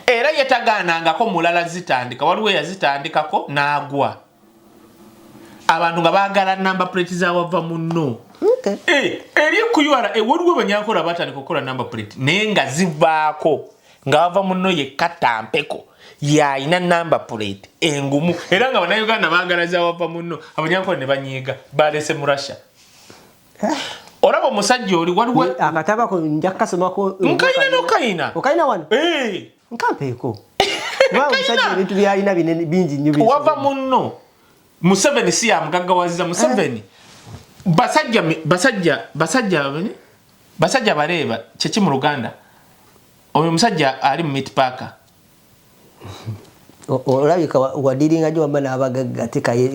A: era yetagaanangako mulala zitandika. Waliwo eyazitandikako n'agwa, abantu nga baagala number plate zawava munno. Eh, eri ekuyara eh, waliwo abanyankola batandika okukola number plate naye nga zivaako nga bava munno yekka tampeko yayina number plate engumu, era nga bannayuganda baagala zawava munno. Abanyankola ne banyiiga, balese mu Russia. Olaba omusajja oli waliwo.
B: Akatabako nja kukasomako.
A: Nkayina nokayina.
B: Okayina wano?
A: Eh.
B: Nkampeeko, omusajja ebintu byalina binene bingi nnyo.
A: Wava munno Museveni si yamugaggawaziza. Museveni basajja basajja basajja basajja baleeba kyeki mu Luganda? Oyo omusajja ali mu meat park.
B: Olabika wadiringa gyo wamba n'abagagga tekaye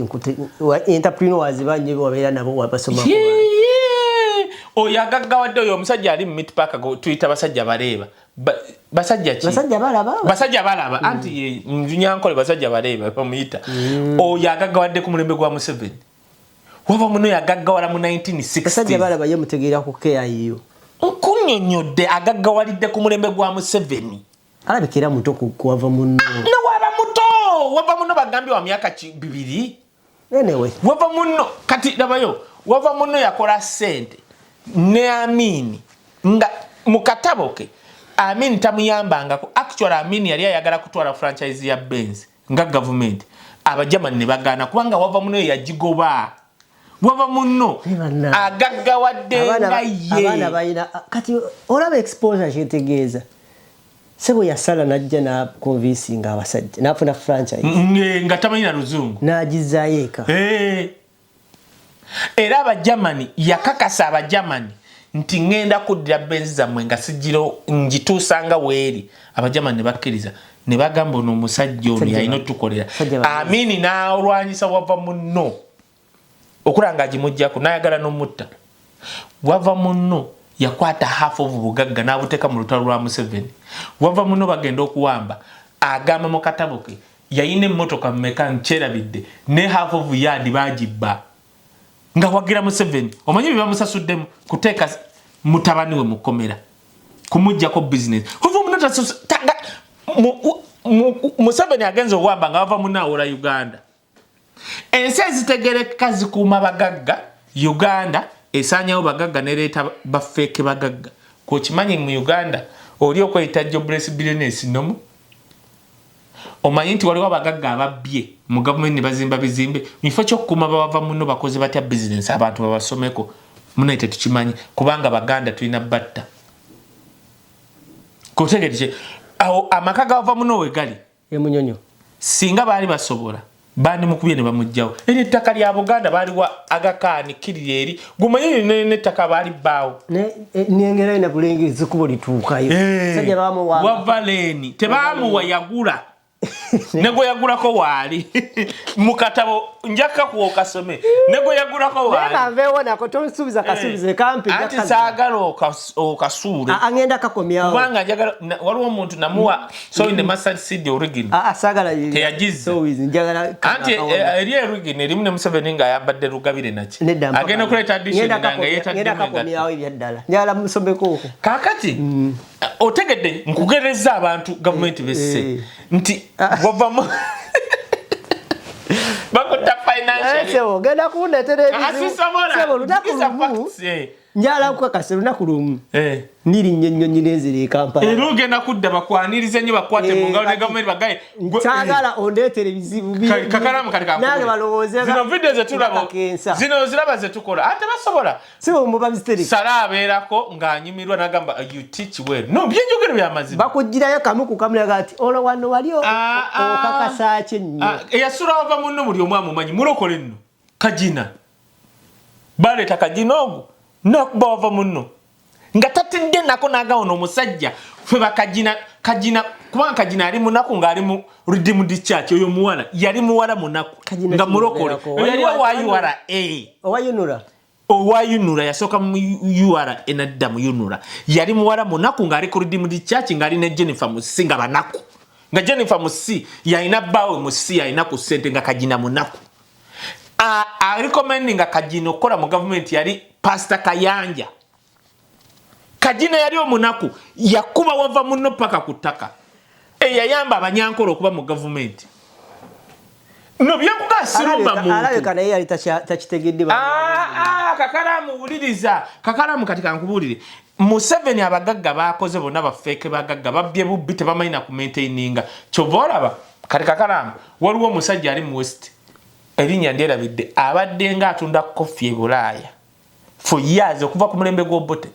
B: entrepreneurs banyo wabeera nabo wabasoma.
A: Oyo agaggawadde, oyo omusajja ali mu meat park, tuyita basajja baleeba. Basajja ki?
B: Basajja balaba.
A: Basajja balaba. Anti nyankole basajja baleeba bamuyita. Oyo agaggawadde ku mulembe gwa Museveni. Wava muno yagaggawala mu 1960.
B: Basajja balaba ye mutegeera ku KIU.
A: Nkunnyonnyodde, agaggawalidde ku mulembe gwa Museveni.
B: Alabika era muto kuwava muno.
A: Newaba muto. Wava muno bagambye wa myaka 2.
B: Anyway.
A: Wava muno kati labayo, wava muno yakola sente ne Amini nga mu katabo ke Amini tamuyambangako. Actually Amini yali ayagala kutwala franchise ya Benz nga gavumenti, Abajamani ne bagaana kubanga wava muno yagigoba. Wava muno agaggawadde nga ye.
B: Abaana balina kati olaba exposure kyetegeeza. Sebo yasala najja na convincing abasajja nafuna franchise
A: nga tamanyi na luzungu
B: n'agizaayo eka.
A: Era Abajamani yakakasa Abajamani nti ŋŋenda kuddira Benzi zammwe nga sigiro ngituusanga weeri. Abajamani ne bakkiriza ne bagamba ono omusajja ono yalina otukolera. Amini n'alwanyisa wava munno okulaba nga agimuggyako n'ayagala n'omutta. Wava munno yakwata half of bugagga n'abuteeka mu lutalo lwa Museveni. Wava munno bagenda okuwamba, agamba mu katabo ke yayina emmotoka mmeka nkyerabidde, ne half of yard bagibba nga wagira Museveni. Omanyi bye bamusasuddemu kuteeka mutabani we mu kkomera, kumuggyako business. Wava munno Museveni agenza owamba nga wava munno awola Uganda. Ensi ezitegereka zikuuma bagagga. Uganda esaanyawo bagagga nereeta ba fake bagagga. Kokimanyi mu Uganda oli okweyita jobless billionaires nomu. Omanyi nti waliwo abagagga ababbye mu gavumenti ne bazimba bizimbe mu kifo ky'okukuuma bawava muno bakoze batya bizinesi abantu babasomeko. Munaye tetukimanyi kubanga Baganda tulina batta kotegedde awo amaka gawava muno we gali
B: emunyonyo.
A: Singa baali basobola bandimukubye ne bamugjawo. Eri ettaka lya Buganda baaliwa Agakaani kkirira eri gumanyi n'ettaka baali bbaawo.
B: Nengera ina bulengezi kubo lituukayo. Sajja bamuwa
A: wava leeni tebamuwa yagula ne gwe yagulako waali mu katabo njaka kuwa okasome ne gwe yagulako waali.
B: Nveewo nako tonsuubiza kasuubize kampi.
A: Anti saagala okasuule.
B: Angenda kakomyawo.
A: Kubanga njagala waliwo omuntu namuwa so in the mustard seed original.
B: Saagala
A: teyagiza.
B: Njagala
A: anti eri original erimu ne Museveni ng'ayambadde lugabire naki. Agenda okuleeta addition nga yeetaddemu
B: engatto. Kakomyawo ebyaddala. Njagala musomeko okwo.
A: Kaakati otegedde nkugereza abantu gavumenti besse nti wavamu bakutta financially.
B: Ogenda kundeetera ebizibu. Sebo lunaku lumu njala nkukakasa lunaku lumu nirinnya ennyonyi n'enzira e Kampala.
A: Era ogenda kudda bakwanirize nnyo bakwate mu ngalo ne gavumenti bagaye.
B: Saagala ondeetere ebizibu
A: kakalamu kati
B: nange balowooze
A: zino video zetulaba zino ziraba zetukola ate basobola
B: sibo muba bizitereka.
A: Sala abeerako ng'anyumirwa n'agamba you teach well. No byenjogero bya mazima.
B: Bakugirayo kamu ku kamu ati olwo wano wali okakasa ki nnyo.
A: Eyasula wava munno buli omu amumanyi mulokole nno Kagina. Baleeta Kagina ogwo nakuba wava munno nga tatidde nako n'agawo n'omusajja ffe bakagina Kagina kubanga Kagina ali munaku ng'ali mu Redeemed Church. Oyo muwala yali muwala munaku nga mulokole yali owa URA
B: owa UNURA
A: owa UNURA yasooka mu URA enadda mu UNURA. Yali muwala munaku ng'ali ku Redeemed Church ng'ali ne Jennifer Musi nga banaku nga Jennifer Musi yalina bbaawe Musi yalina ku ssente nga Kagina munaku. Arecommending nga Kagina okukola mu gavumenti yali Pastor Kayanja. Kagina yali omunaku yakuba wava munno paka ku ttaka. Eyayamba Abanyankole okuba mu gavumenti. No byenkuga sirumba muntu.
B: Alabika naye yali takitegedde.
A: Kakalamu wuliriza. Kakalamu kati kankubuulire. Museveni abagagga bakoze bonna ba fake bagagga babbye bubbi tebamanyi na kumaintaininga. Kyova olaba kati Kakalamu waliwo omusajja ali mu West erinnya ndyerabidde abadde nga atunda coffee e Bulaaya for years okuva ku mulembe gw'Obote.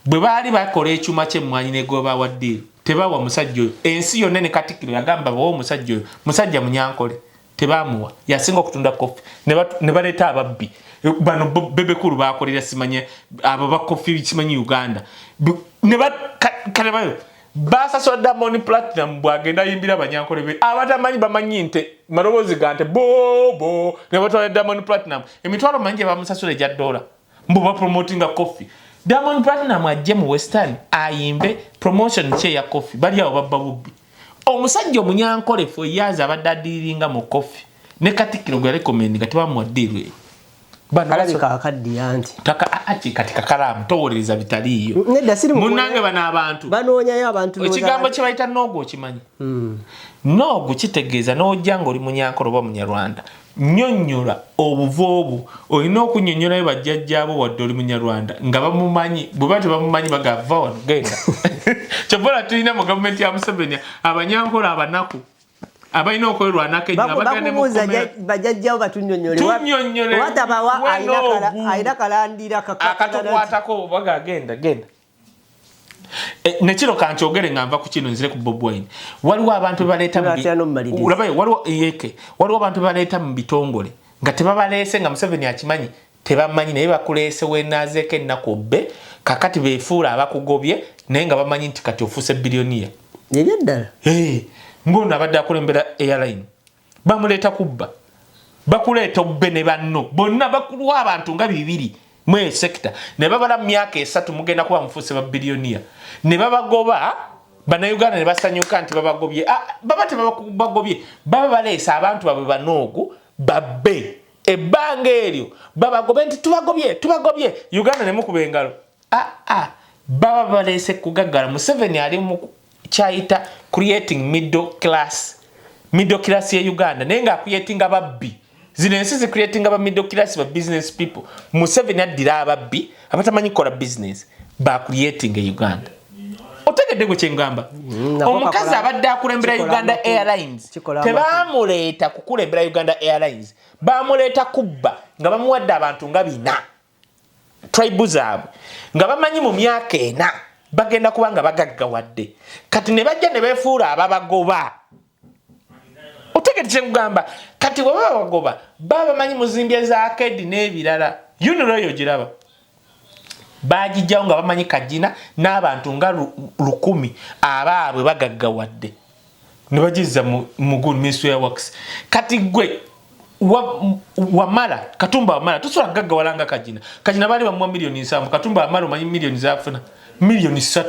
A: Bwe baali bakola ekyuma ky'emmwanyi ne gwe bawa deal tebawa musajja oyo. Ensi yonna ne Katikkiro yagamba bawe omusajja oyo, musajja Munyankole tebamuwa, yasinga okutunda coffee ne baleeta ababbi bano bebekulu bakolera simanye abo ba coffee simanyi Uganda ne kale basasula Diamond Platinum bwagenda ayimbira Abanyankole be abatamanyi bamanyi nte maloboozi ga nte bobo ne batwala Diamond Platinum emitwalo mangi bamusasula egya dola mbu bapromotinga coffee. Diamond Platinum ajje mu Western ayimbe promotion kye ya coffee bali awo babba bubbi. Omusajja Omunyankole for years abadde adiringa mu coffee ne Katikkiro gwe yarecommendinga tebamuwa deal eyo.
B: Bano akaddiya nti
A: kati kakalaamu towolereza bitaliiyo. Munnange bano abantu
B: banoonyayo abantu.
A: Ekigambo kye bayita noogu okimanyi? Noogu kitegeeza n'ojja ng'oli Munyankole oba Munyarwanda, nnyonnyola obuvo obwo. Olina okunnyonnyolayo bajjajjaabo wadde oli Munyarwanda nga bamumanyi. Bwe ba tebamumanyi, bagava wano, genda. Kyova tulina mu gavumenti ya Museveni abanyankole abanaku abalina okwerwanako ennyo abagenda ne mu
B: Bakubuuza
A: kkomera.
B: Bajjajjawo batunnyonnyole.
A: Tunnyonnyole.
B: Watabawa
A: Wenoogu.
B: alina kalandira.
A: Akatukwatako baga genda genda. Nekiro kankyogere nga nva ku kino, nzire ku Bob Wine. Waliwo abantu bebaleeta mu
B: Tunaatera n'omumaliriza.
A: Ulabayo, waliwo yeke waliwo abantu bebaleeta mu bitongole nga tebabaleese, nga Museveni akimanyi tebamanyi, naye bakuleese wenaazeeko ennaku bbe. Kakati beefuula abakugobye, naye nga bamanyi nti kati ofuuse billionaire.
B: Ebyaddala.
A: Hey, ng'ono abadde akulembera airline bamuleeta kubba. Bakuleeta obbe ne banno bonna, bakulwa abantu nga 200 mu eyo sector ne babala mu myaka 3 mugenda kuba mufuuse ba billionaire, ne babagoba. Bannayuganda ne basanyuka nti babagobye. Ah, baba tebabagobye, baba baleese abantu baabwe banoogu babbe. Ebbanga eryo babagobe nti tubagobye, tubagobye, Uganda ne mukuba engalo. Ah, ah, baba baleese kugaggala. Museveni ali mu kyayita creating middle class, middle class ye Uganda, naye nga creating ababbi. Zino ensi zi creating aba middle class, ba business people. Museveni addira ababbi abatamanyi kukola business ba creating e Uganda. Otegedde gwe kyengamba?
B: Nako
A: Omukazi abadde akulembera
B: kikola
A: Uganda
B: amakulu.
A: Airlines,
B: Kikola amakulu.
A: tebamuleeta kukulembera Uganda Airlines, bamuleeta kubba, nga bamuwadde abantu nga 400, tribe zaabwe, nga bamanyi mu myaka 4 bagenda kuba nga bagaggawadde. Kati ne bajja ne beefuula ababagoba. Otegedde kyengugamba? Kati bwe baba bagoba, baba bamanyi muzimbye za kedi n'ebirala. UNRA eyo giraba bagijjawo nga bamanyi kagina n'abantu nga 1000 abaabwe bagaggawadde, ne bagizza mu good Ministry ya Works. Kati gwe Wamala, Katumba Wamala, tosobola kugaggawala nga Kagina. Kagina baali bamuwa miliyoni 70. Katumba Wamala omanyi miliyoni zafuna? Miliyoni 3,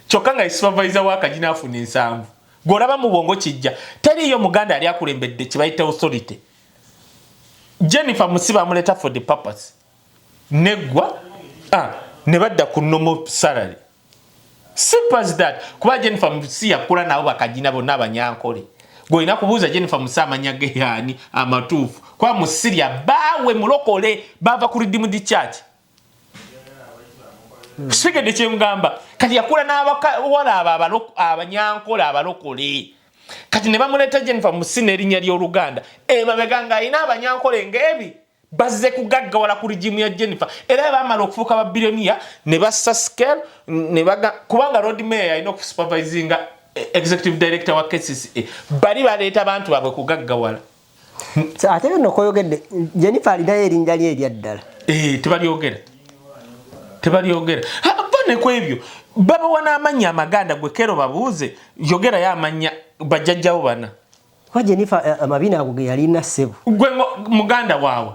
A: kyokka nga supervisor wa Kagina afuna 70. Gw'olaba mu bwongo kijja teriiyo Muganda yali akulembedde kye bayita authority. Jennifer Musiba amuleeta for the purpose, neggwa, ne badda ku normal salary. Simple as that. Kuba Jennifer Musi yakula nabo bakagina bonna abanyankole. Gwolina kubuuza Jennifer Musi amanya ge yaani amatuufu, kuba Musirya baawe mulokole, bava ku Redeemed Church. Sigedde kyemugamba? Kati yakula n'abawala abo abanyankole abalokole. Kati ne bamuleeta Jennifer Musi n'erinnya ly'Oluganda emabega ng'alina abanyankole ng'ebi bazze kugaggawala ku regime ya Jennifer. Era bamala okufuuka ba billionaire ne bassa scale ne baga, kubanga Lord Mayor yalina okusupervisinga executive director wa KCCA. Bali baleeta abantu baabwe kugaggawala.
B: Ate nno koyogedde, Jennifer alinayo erinnya lye erya ddala.
A: Eh, tebalyogera, tebalyogera. Bane ku ebyo babawa n'amannya amaganda. Gwe kero babuuze, yogerayo amannya bajjajjawo bana.
B: Kuba Jennifer amabina ago ge yalina, ssebo.
A: Gwe muganda waawe.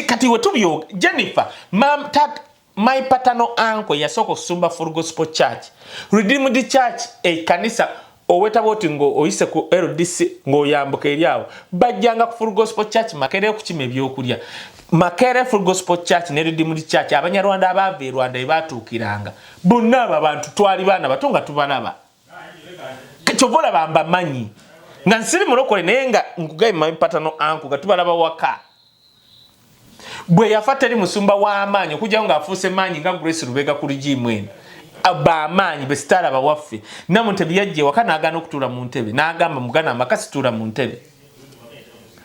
A: Kati we tubyo Jennifer, mam, tat, my paternal uncle yasooka okusumba Full Gospel Church, Redeemed Church, ekkanisa owetaba oti ng'oyise ku LDC ng'oyambuka eri awo, bajjanga ku Full Gospel Church Makerere okukima ebyokulya. Makerere Full Gospel Church ne Redeemed Church, Abanyarwanda abaava e Rwanda ebatuukiranga bonna. Abo abantu twali baana bato nga tubalaba. Kyova olaba mbamanyi nga nsiri mulokole, naye nga nkugaye my paternal uncle nga tubalaba waka. Bwe yafa, teri musumba w'amaanyi okujjawo ng'afuuse maanyi nga Grace Lubega ku regime eno, bamaanyi besitaalaba waffe. Namutebi yajja ewaka n'agaana okutuula mu ntebe, n'agamba muganda amaka situula mu ntebe.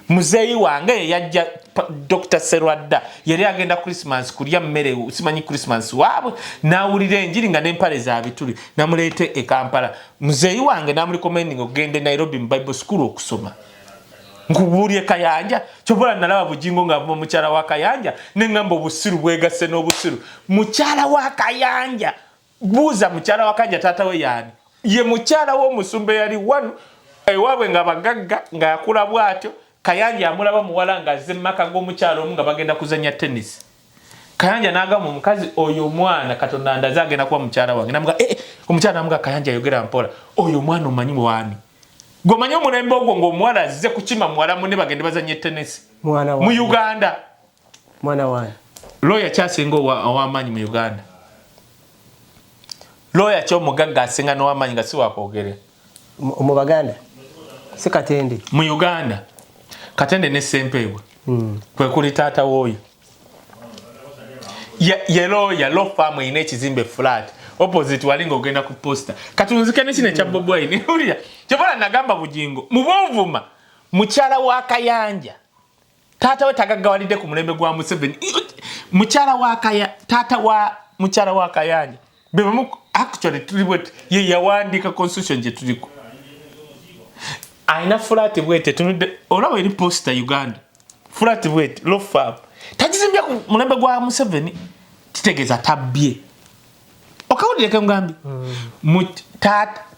A: Muzeeyi wange ye yajja, Dr Serwadda, yali agenda Christmas kulya mmere, simanyi Christmas waabwe, n'awulira enjiri nga n'empale za bituli, namuleeta e Kampala. Muzeeyi wange n'amurecommending okugenda e Nairobi mu Bible school okusoma. Nkubuulye Kayanja, kyobola nalaba Bugingo ng'avuma mukyala wa Kayanja, neŋŋamba obusiru bwegasse n'obusiru. Mukyala wa Kayanja, buuza mukyala wa Kayanja taata we yaani. Ye mukyala w'omusumba eyali wano ewaabwe nga bagagga, nga yakula bw'atyo. Kayanja amulaba muwala ng'azze mu maka g'omukyala omu nga bagenda kuzannya tennis. Kayanja n'agamba omukazi oyo, omwana Katonda ndaze agenda kuba mukyala wange. Namuga eh, eh, omukyala namuga, Kayanja ayogera mpola, oyo omwana omanyi waani? Gweomanyi omulembe ogwo ng'omuwala azze kukima muwala munne bagende bazanye tennis
B: Mwana
A: mu Uganda.
B: Mwana wange.
A: Lawyer kyasinga ow'amaanyi mu Uganda, lawyer kyomugagga asinga n'ow'amaanyi nga si wakwogere.
B: Mu Baganda si Katende?
A: Mu Uganda Katende ne Sempeebwa. Kwe kuli taata w'oyo. Ye lawyer, law firm erina ekizimbe flat opposite wali ng'ogenda ku posta. Katunzike ne kino ekya Bobi Wine. Wulira, kyobola nagamba Bugingo mubovuma mukyala wa Kayanja, taata we tagaggawalidde ku mulembe gwa Museveni. Mukyala wa Kaya, taata wa mukyala wa Kayanja bebamu actually tuli bwet ye yawandiika constitution gye tuliko. Alina flat bwete tunudde olaba eri posta Uganda, flat bwete, law firm tagizimbye ku mulembe gwa Museveni, kitegeeza tabbye. Okawulire kengambye.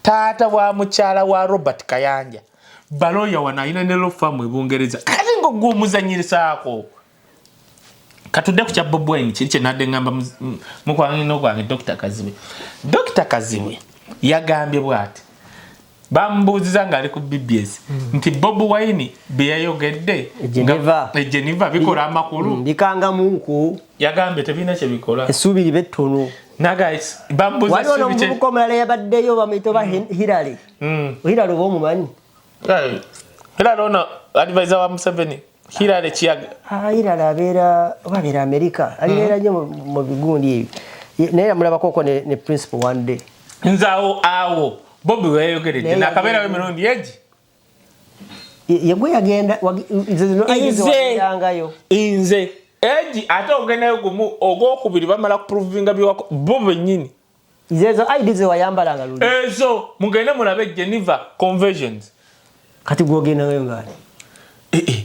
A: Taata wa mukyala wa Robert Kayanja baloya wano, alina ne law firm e Bungereza. Kati nga gwe omuzanyirisaako. Katudde ku kya Bobi Wine, kiri kyenadde ngamba mukwano gwange Dr Kazibwe. Dr Kazibwe yagambye bw'ati, bamubuuziza ng'ali ku BBS nti Bobi Wine bye yayogedde
B: E Geneva.
A: E Geneva bikola amakulu?
B: Bikangamuuku.
A: Yagambye tebirina kye bikola.
B: Essuubi libe ettono.
A: Naga bambuuza
B: Waliwo
A: essuubi
B: n'omuvubuka omulala yabaddeyo, bamuyita oba Hilary. Hilary oba omumanyi?
A: Hey, Hilary ono advisor wa Museveni, Hilary Kiyaga.
B: Ah, Hilary abeera oba abeera Amerika, alibeera nnyo mu bigundi ebyo. Naye namulabakoko ne principal one day.
A: Nze awo Bobi weyayogeredde
B: Naye
A: nakabeerawo emirundi egi.
B: Yegwe yagenda nze zino ID
A: Nze
B: wagendangayo.
A: Nze egi ate ogendayo gumu, ogwokubiri bamala kuprovinga byewako bo bennyini.
B: Nze ezo ID ze wayambalanga luli.
A: Ezo mugende mulabe Geneva Conventions.
B: Kati gwogendayo ngaani?
A: Eh, eh.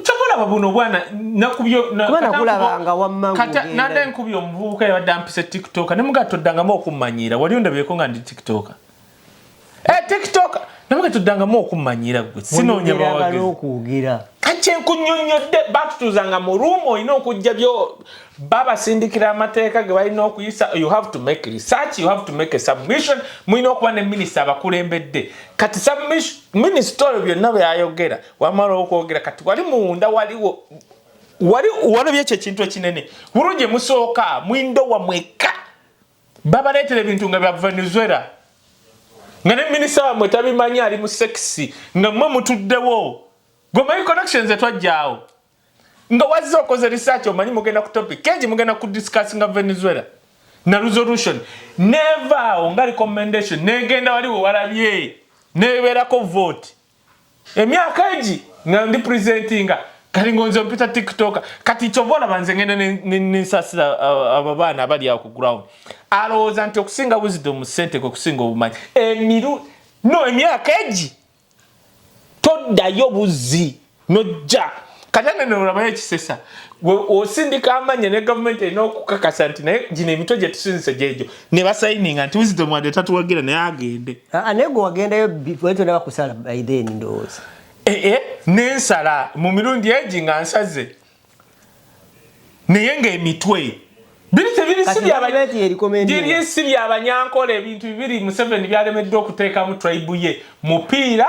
A: Kyobulaba buno bwana nakubyo
B: Kuba nakulabanga wamma ng'ogenda.
A: Nanda enkubye omuvubuka yabadde ampise TikTok ne mugaa toddangamu okummanyiira, wali ondabyeko nga ndi TikTok. Eh, TikTok namuga toddangamu okummanyiira gwe sinoonya
B: Wongeranga
A: bawagizi.
B: N'okwogera.
A: Kati nkunyonnyodde, batutuuzanga mu room, olina okujja byo babasindikira amateeka ge balina okuyisa. You have to make research, you have to make a submission. Mulina okuba ne minisita abakulembedde. Kati submission minisita oyo byonna byayogera, wamala okwogera kati wali munda waliwo wali walabye ekyo ekintu ekinene bulungi. Musooka mwindowa mwekka babaleetera ebintu nga bya Venezuela nga ne minisita wammwe tabimanyi, ali mu sexy nga mmwe mutuddewo. Gwe connections etwajjaawo nga wazze okoze research, omanyi mugenda ku topic kengi, mugenda ku discussinga Venezuela na resolution nevaawo nga recommendation negenda wali we walabye nebeerako vote. Emyaka egi nga ndi presentinga kati ngonze mpita TikTok. Kati kyova olaba nze ngenda nensasira abo baana abali awo ku ground. Alowooza nti okusinga wisdom sente kwe kusinga obumanyi emiru no emyaka egi toddayo buzzi nojja. Kati ate nolabayo ekisesa, osindika amanya ne gavumenti erina okukakasa nti naye gino emitwe gye tusinzise gyegyo ne basayininga nti Wisdom wadde tatuwagira naye agende.
B: Ah, naye gwe wagendayo wali tonaba kusala by then, ndowooza.
A: Ee, nensala mu mirundi egi nga nsaze naye ng'emitwe biri tebiri si
B: Kati gavumenti yerecommendinga.
A: Biri si byabanyankola. Ebintu bibiri Museveni byalemeddwa okuteekamu tribe ye: mupiira,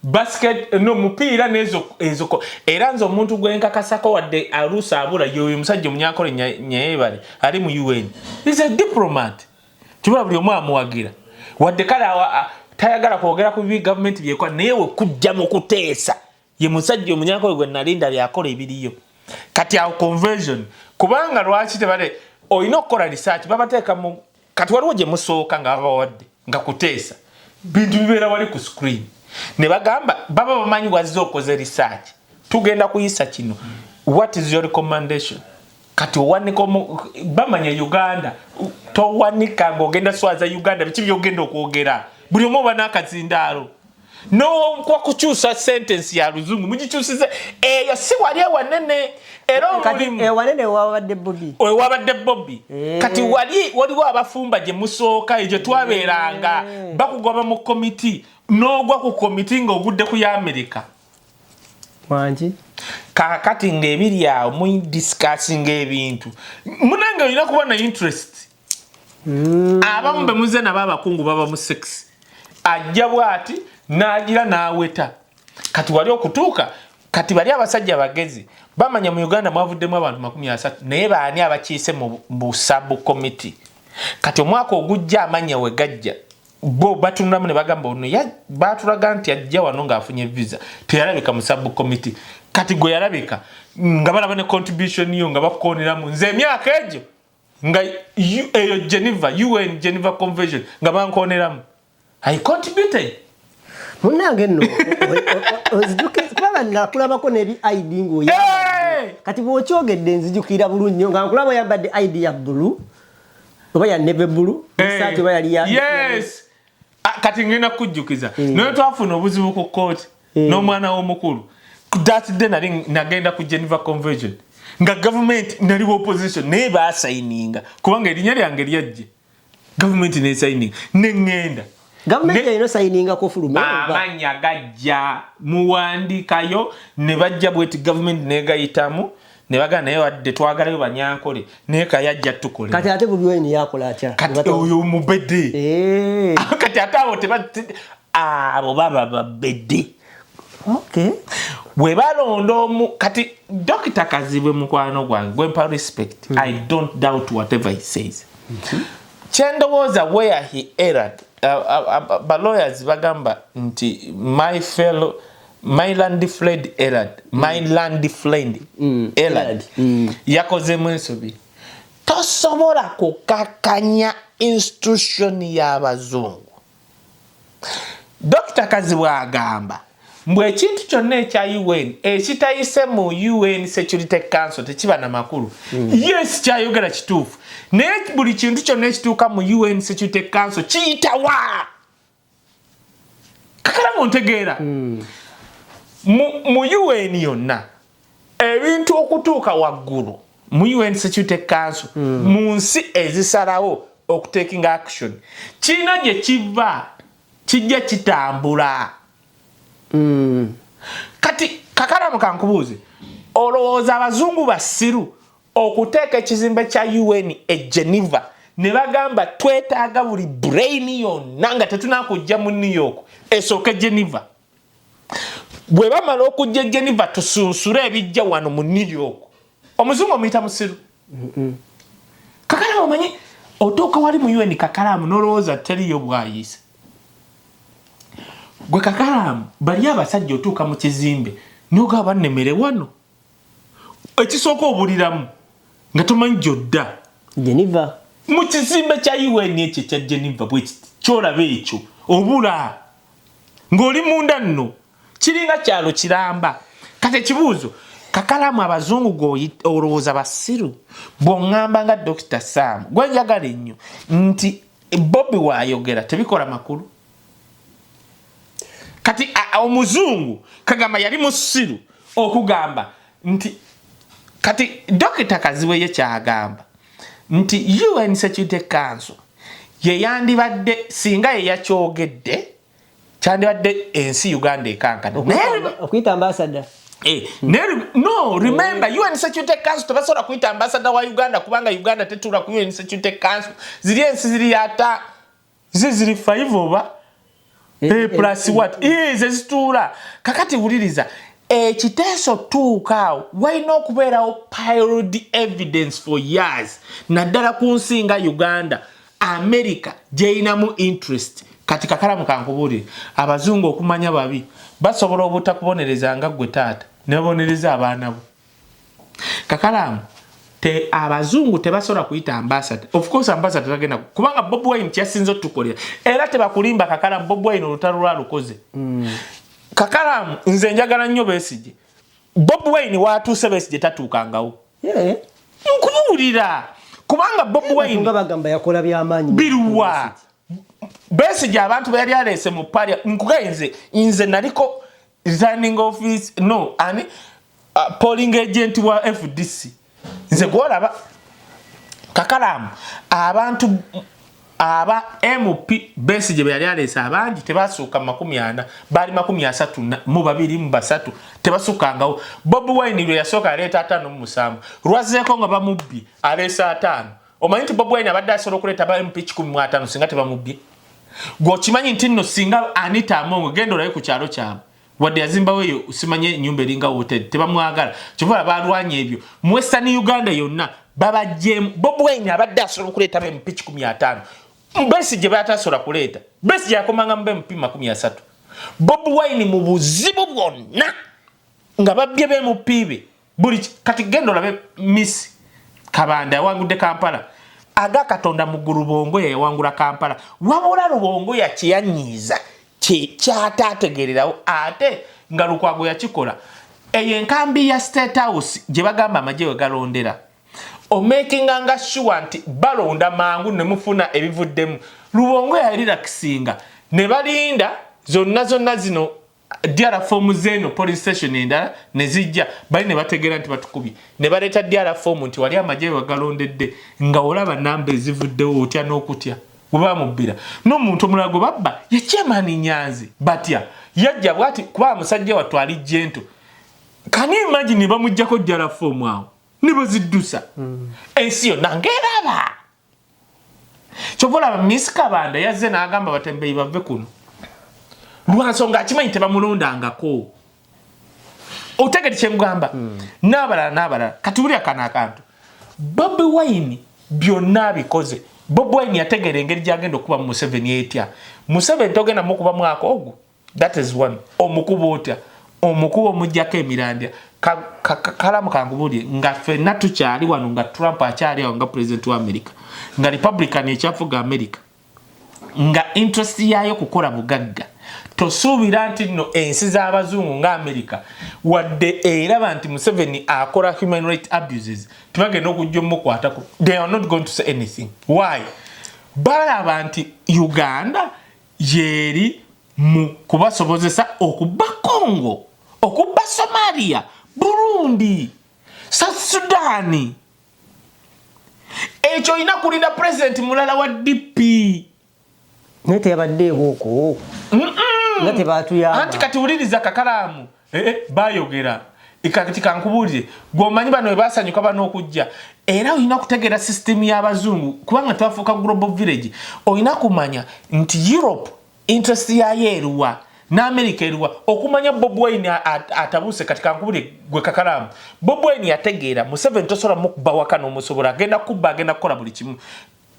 A: basket, no mupiira nezo ezo. Era nze omuntu gwenkakasako wadde aluusa abula yoyo musajja omunyankole Nyeyebale ali mu UN, is a diplomat. Tibula buli omu amuwagira wadde kale tayagala kwogera ku bibi gavumenti byekola, naye we kujja mu kuteesa ye musajja omunyankole gwe nalinda byakola ebiriyo. Kati awo conversion, kubanga lwaki tebale olina okukola research, babateeka mu kati waliwo gye musooka nga babawadde nga kuteesa bintu bibeera wali ku screen ne bagamba baba bamanyi wazze okoze research, tugenda kuyisa kino, what is your recommendation? Kati owanika bamanya Uganda towanika ng'ogenda swaza Uganda, biki byogenda okwogera, buli omu oba n'akazindaalo nokwa kukyusa sentence ya luzungu mugikyusize eyo si wali ewanene era
B: Kati
A: omulimu
B: ewanene wabadde Bobi.
A: Wewabadde Bobi. Kati wali waliwo abafumba gye musooka egyo twabeeranga bakugoba mu komiti n'ogwa ku komiti ng'ogudde ku ya Amerika.
B: Wangi.
A: Kaakati ng'ebiri awo mudiscussinga ebintu munange olina kuba na interest. Abamu be muze nabo abakungu baba mu sex, ajja bw'ati n'agira n'aweta. Kati wali okutuuka Kati bali abasajja bagezi, bamanya mu Uganda mwavuddemu abantu 30, naye baani abakiise mu sub committee? Kati omwaka ogujja amanya we gajja, bo batunulamu ne bagamba, ono batulaga nti ajja wano ng'afunye visa, teyalabika mu sub committee. Kati gwe yalabika nga balaba ne contribution yo nga bakukoneramu. Nze emyaka egyo nga eyo Geneva, UN Geneva Convention, nga bankoneramu, I contributed.
B: Munnange nno kubanga nakulabako nebi ID ng'oyambadde. Kati bw'okyogedde nzijukira bulungi nnyo nga nkulaba oyambadde ID ya blue oba ya navy blue, esaati oba yali ya
A: Yes. Ah, kati ngenda kukujjukiza, naye twafuna obuzibu ku kooti n'omwana w'omukulu. That day nali nagenda ku Geneva Convention nga gavumenti nali opposition, naye basayininga kubanga erinnya lyange lyajje, gavumenti nesayininga, neŋŋenda.
B: Gavumenti erina osayiningako fuluma?
A: Amannya gajja muwandikayo ne bajja bweti, gavumenti negayitamu ne bagamba, naye wadde twagalayo Banyankole, naye kayajja tukole.
B: Kati ate Bobi Wine yakola atya?
A: Kati oyo mubedde. Kati ate abo abo baba babedde. Bwe balonda omu, kati Dokita Kazibwe mukwano gwange gwempa respect, I don't doubt whatever he says. Kyendowooza where he erred, balawyers bagamba nti my fellow, my learned friend erred, my learned friend erred.
B: Erred.
A: Yakozemu ensobi. Tosobola kukakanya institution y'abazungu. Dr Kazibwe agamba mbwe ekintu kyonna ekya UN ekitayise mu UN Security Council tekiba na makulu. Yes, kyayogera kituufu, naye buli kintu kyonna ekituuka mu UN Security Council kiyitawa? Kakalamu ntegeera, mu UN yonna ebintu okutuuka waggulu mu UN Security Council, mu nsi ezisalawo okutakinga action, kirina gye kiva, kijja kitambula. Kati Kakalamu kankubuuze, olowooza abazungu basiru okuteeka ekizimbe kya UN e Geneva ne bagamba twetaaga buli brain yonna nga tetunakujja mu New York esooke Geneva, bwe bamala okujja e Geneva tusunsule ebijja wano mu New York? Omuzungu omuyita musiru? Kakalamu, omanyi otuuka wali mu UN, Kakalamu, n'olowooza teriyo bwayiisa gwe. Kakalamu, bali abasajja otuuka mu kizimbe nogaba bannemere wano, ekisooka obuliramu nga tomanyi gyodda.
B: Geneva.
A: Mu kizimbe kya UN ekyo ekya Geneva bwekiti kyolaba ekyo, obula ng'oli munda nno kiringa kyalo kiramba. Kati ekibuuzo, Kakalamu, abazungu olowooza basiru bw'oŋŋamba nga Dr Sam gwenjagala ennyo nti Bobi waayogera tebikola makulu? Kati omuzungu kagamba yali musiru okugamba nti, kati Dokita Kazibwe ye kyagamba nti UN Security Council ye yandibadde, singa ye yakyogedde, kyandibadde ensi Uganda ekankana.
B: Okuyita ambassador.
A: Eh, no, remember, UN Security Council tebasobola kuyita ambassador wa Uganda kubanga Uganda tetuula ku UN Security Council. Ziri ensi ziri ata ziri 5 oba plus what ze zituula. Kakati wuliriza, ekiteeso tuuka awo walina okubeerawo piled evidence for years, naddala ku nsi nga Uganda, America gyeyinamu interest. Kati Kakalamu kankubuulire, abazungu okumanya babi, basobola obutakubonereza nga ggwe taata ne babonereza abaana bo. Kakalamu, te abazungu tebasobola kuyita ambassador. Of course ambassador tagenda, kubanga Bobi Wine kyasinze otukolera, era tebakulimba. Kakalamu, Bobi Wine olutalo lwalukoze. Kakalamu, nze njagala nnyo Besigye. Bobi Wine watuuse, Besigye tatuukangawo. Nkubuulira kubanga Bobi Wine
B: nga bagamba yakola byamaanyi.
A: Biruwa? Besigye abantu be yali aleese mu parlia, nkugaye nze naliko returning office, no, ani, polling agent wa FDC. Nze gwolaba, Kakalamu, abantu aba MP Besigye be yali aleese abangi tebasuuka 40, baali 32 mu 3, tebasukkangawo. Bobi Wine lwe yasooka aleeta 57, lwazzeeko nga bamubbye aleese 50. Omanyi nti Bobi Wine abadde asobola okuleeta ba MP 150 singa tebamubbye? Gwe okimanyi nti nno singa Anita Among, genda olabe ku kyalo kyabwe, Wadde yazimbawo eyo simanye ennyumba eringa hoteri, tebamwagala. Kyova balwanya ebyo mu Western Uganda yonna babajjeemu. Bobi Wine abadde asobola okuleeta ba MP 150, Besigye batasobola kuleeta. Besigye yakomanga mu MP 30. Bobi Wine mu buzibu bwonna nga babbye ba MP be buli kati, genda olabe Miss Kabanda yawangudde Kampala. Aga Katonda muggulu, Rubongoya yawangula Kampala, wabula Rubongoya kyeyanyiiza kyataategererawo ate nga Lukwago yakikola. Eyo enkambi ya State House gye bagamba amagye we galondera, omakinga nga sure nti balonda mangu ne mufuna ebivuddemu. Rubongoya yarelaxinga ne balinda zonna zonna zino DR form zeno police station endala ne zijja, bali ne bategeera nti batukubye, ne baleeta DR form nti wali amagye wegalondedde, nga olaba namba ezivuddewo, otya n'okutya bwe bamubbira. N'omuntu omulala gwe babba ye Chairman Nyanzi. Batya yajja bwati kuba musajja wattu ali gentle. Can you imagine, bamuggyako DR form awo ne baziddusa. Ensi yonna ng'eraba. Kyova olaba Miss Kabanda yazze n'agamba batembeyi bave kuno, lwansonga akimanyi tebamulondangako. Otegere kyengamba? N'abalala n'abalala. Kati wulira kano akantu, Bobi Wine byonna abikoze. Bobi Wine yategeera engeri gyagenda okuba mu Museveni etya. Museveni togenda mukuba mwaka ogwo, that is one. Omukuba otya? Omukuba omugjako emirandya. Kalamu kankubulye, nga ffenna tukyali wano, nga Trump akyali awo nga president wa America, nga Republican ekyafuga America, nga interest yaayo kukola bugagga, tosuubira nti nno ensi z'abazungu nga America, wadde eraba nti Museveni akola human right abuses, tebagenda okujja omukwatako. They are not going to say anything. Why? Balaba nti Uganda yeri mu kubasobozesa okubba Congo, okubba Somalia, Burundi, South Sudan. Ekyo olina kulinda pulezidenti mulala wa DP.
B: Naye teyabaddeewo okwo nga tebatuyamba.
A: Anti kati wuliriza kakalaamu, bayogera. Kati kankubuulire, gweomanyi bano webasanyuka bano okujja, era olina kutegeera sisitemu y'abazungu, kubanga twafuuka global village. Olina kumanya nti Europe interest yayo eruwa n'Amerika eruwa. Okumanya Bobi Wine atabuse, kati kankubulire gwe kakalaamu, Bobi Wine yategeera Museveni tosobola mukuba waka n'omusobola, agenda kubba, agenda kukola buli kimu.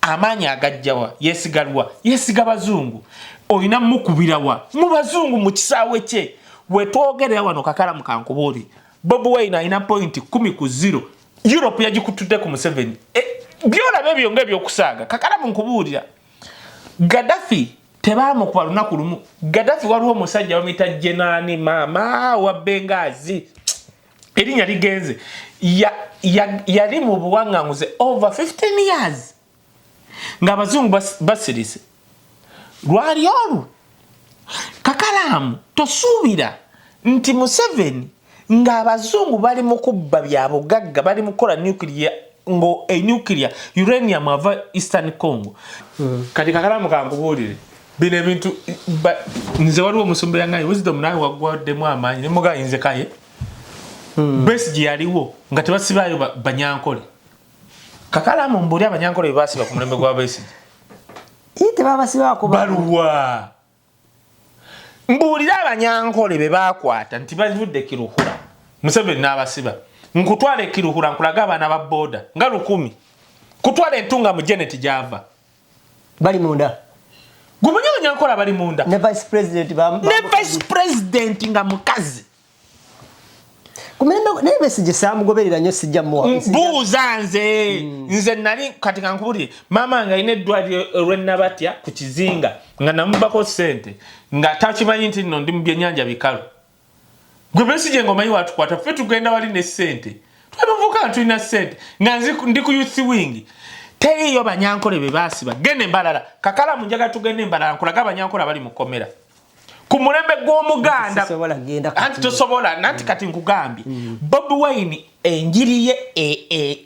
A: Amaanyi agajjawa? Yesigalwa, yesiga bazungu. Olina mukubirawa? Mu bazungu, mu kisaawe kye wetwogerera wano. Kakalamu kankubuuli, Bobi Wine alina point 10-0. Europe yagikutudde ku Museveni. Byolaba ebyo nga ebyokusaaga. Kakalamu nkubuulira, Gaddafi tebamukuba lunaku lumu. Gaddafi, waliwo omusajja bamuyita Jenaani maama wa Bengazi, erinnya ligenze, yali mu buwaŋŋanguze over 15 years ng'abazungu basirise. Lwali olwo. Kakalaamu, tosuubira nti Museveni ng'abazungu bali mu kubba bya bugagga, bali mu kukola nuclear, ngo enuclear uranium ava Eastern Congo. Kati kakalaamu kankubuulire bino ebintu, nze waliwo omusumba yangaye, Wisdom, nawe wagwaddemu amaanyi nemugaye nze kaye. Besigye yaliwo nga tebasibaayo banyankole. Kakalaamu mbuli abanyankole bebasiba ku mulembe gwa Besigye?
B: Tebabasibako.
A: Baluwa? Mbuulire abanyankole be bakwata nti bavudde Kiruhura, Museveni n'abasiba. Nkutwala ekiruhura nkulaga abaana ba boda nga 1000, kutwala entunga mu Janet gyava.
B: Bali munda.
A: Gumanyi abanyankola bali munda.
B: Ne vice president.
A: Ne vice president nga mukazi.
B: Naye Besigye saamugoberera nnyo, sijja muwa.
A: Mbuuza nze. Nze nali, kati kankubulire, maama nga alina eddwaliro olw'enabatya ku kizinga, nga namubako ssente nga takimanyi nti nno ndi mu byennyanja bikalu. Gwe Besigye nga omanyi watukwata ffe, tugenda wali ne ssente, twebavuka nga tulina ssente, nga ndi ku youth wing. Teriiyo banyankole be baasiba. Genda embalala, kakalamu, njagala tugende embalala nkulaga abanyankole abali mu kkomera ku mulembe gw'Omuganda. Anti tosobola nanti. Kati nkugambye, Bobi Wine enjiri ye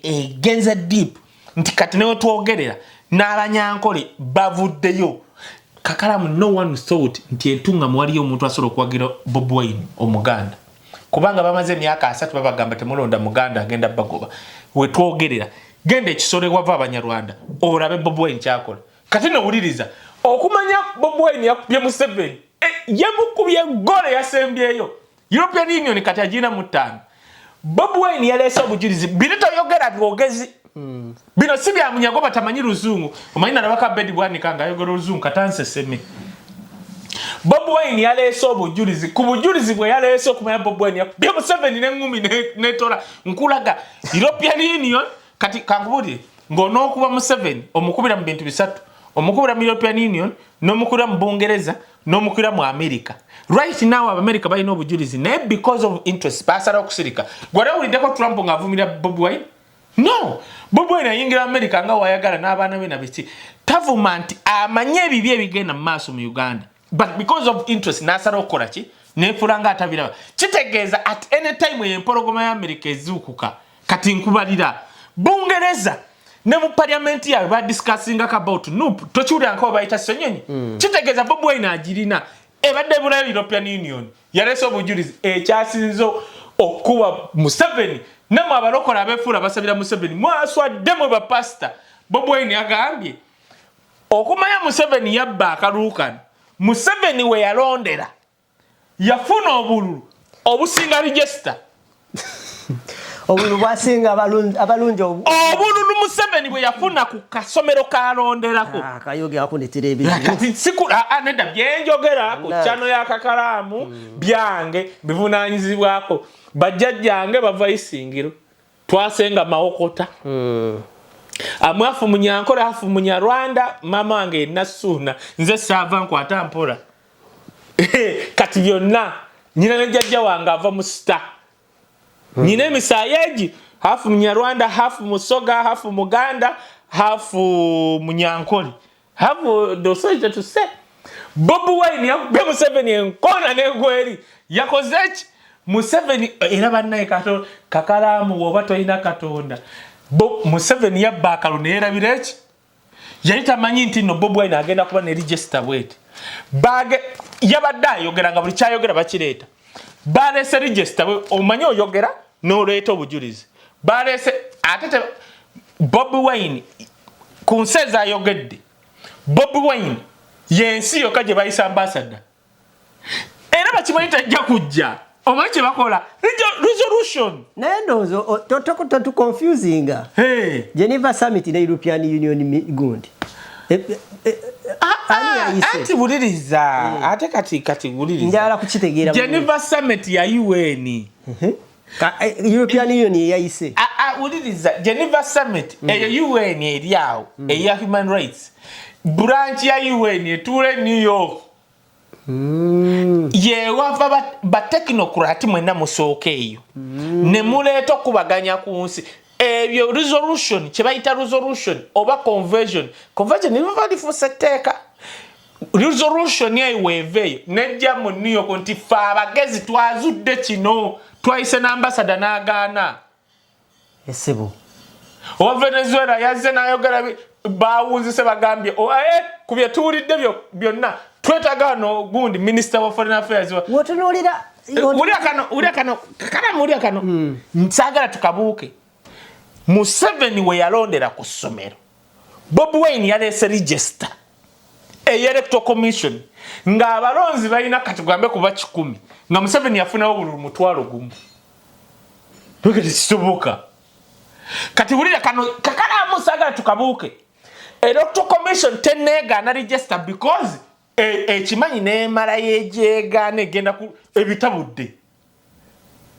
A: egenze deep nti kati newetwogerera n'abanyankole bavuddeyo. Kakalamu, no one thought nti entungamu waliyo omuntu asobola okuwagira Bobi Wine Omuganda, kubanga bamaze emyaka 30 babagamba temulonda Muganda, agenda bagoba. Wetwogerera, genda ekisolo ewava abanyarwanda olabe Bobi Wine kyakola. Kati nowuliriza, okumanya Bobi Wine yakubye Museveni. Yamukubye gole yasembyeyo. European Union kati agirina mu 5. Bobi Wine yaleese obujulizi. Bino toyogera bwogezi. Bino si bya munyago batamanyi luzungu. Omanyi nalabaka Bedi Bwanika ng'ayogera oluzungu katanseseme. Bobi Wine yaleese obujulizi. Ku bujulizi bwe yaleese okumanya Bobi Wine yakubye Museveni n'eŋŋumi n'etola. Nkulaga European Union kati kankubulire ng'onookuba Museveni omukubira mu bintu bisatu. Omukubira mu European Union, n'omukubira mu Bungereza, n'omukubira mu America. Right now Abamerika balina obujulizi naye because of interest basalawo okusirika. Gwe owuliddeko Trump ng'avumira Bobi Wine? No. Bobi Wine ayingira America nga wayagala n'abaana be na biki. Tavuma nti amanye ebibi ebigenda mu maaso mu Uganda. But because of interest n'asalawo okukola ki? Neefuula nga atabiraba. Kitegeeza at any time eyo empologoma ya America ezuukuka. Kati nkubalira. Bungereza ne mu parliament yaabwe badiscussingako about NUP. Tokiwulira nka bayita Ssenyonyi. Kitegeeza Bobi Wine agirina. Ebadde ebulayo European Union. Yaleese obujulizi ekyasinze okuba Museveni. Nammwe abalokole abeefuula basabira Museveni mwaswadde mwe bapasita. Bobi Wine yagambye okumanya Museveni yabba akalulu kano. Museveni we yalondera yafuna obululu obusinga register.
B: Obululu bwasinga abalungi
A: Obululu Museveni bwe yafuna ku kasomero kalonderako.
B: Ah, kayogerako ne television.
A: Kati sikula nedda byenjogera ku channel ya Kakalaamu byange bivunaanyizibwako. Bajjajjange bava Isingiro. Twasenga Mawokota. Amwe afu Munyankole, afu Munyarwanda, mama wange Nassuuna. Nze saava nkwata mpola. Kati byonna nyina ne jjajja wange ava mu sita. Nyina emisaayi egi hafu Munyarwanda, hafu Musoga, hafu Muganda, hafu Munyankole. Hafu the to say. Bobi Wine yakubye Museveni enkona n'egweri. Yakoze ki? Museveni era bannaye Kakalaamu bw'oba tolina Katonda. Museveni yabba akalulu ne yeerabira eki? Yali tamanyi nti nno Bobi Wine agenda kuba ne register bw'eti. Yabadde ayogera nga buli kyayogera bakireeta. Baleese register omanyi oyogera n'oleeta obujulizi. Baleese ate Bobi Wine ku nsi ezayogedde. Bobi Wine y'ensi yokka gye bayisa ambassador. Era bakimanyi tajja kujja. Omanyi kye bakola resolution.
B: Naye ndowooza totuconfusinga. Geneva Summit ne European Union gundi.
A: Anti wuliriza ate kati wuliriza.
B: Njagala kukitegeera.
A: Geneva Summit ya UN.
B: European Union yayise.
A: Wuliriza Geneva Summit eyo UN eri awo eya human rights. Branch ya UN etuula e New York. Yewava batechnocrat mwenna musooka eyo. Ne muleeta okubaganya ku nsi. Ebyo resolution kye bayita resolution oba conversion. Conversion liva lifuuse etteeka. Resolution eyo weeva eyo nejja mu New York nti ffe abagezi twazudde kino twayise n'ambasada n'agaana.
B: Esebo.
A: Owa Venezuela yazze n'ayogera bawunzise bagambye ku bye tuwulidde byonna twetaaga wano gundi minister wa foreign affairs.
B: Wotunuulira
A: Wulira kano Kakalamu wulira kano nsaagala tukabuuke. Museveni we yalondera ku ssomero Bobi Wine yaleese register eya Electoral Commission ng'abalonzi balina kati tugambe kuba 100 nga Museveni yafunawo bululu 1,000. Tekisoboka. Kati wulira kano Kakalaamu saagala tukabuuke. Electoral Commission teneegaana register because ekimanyi n'emala yeegyegaana egenda ku ebitabudde.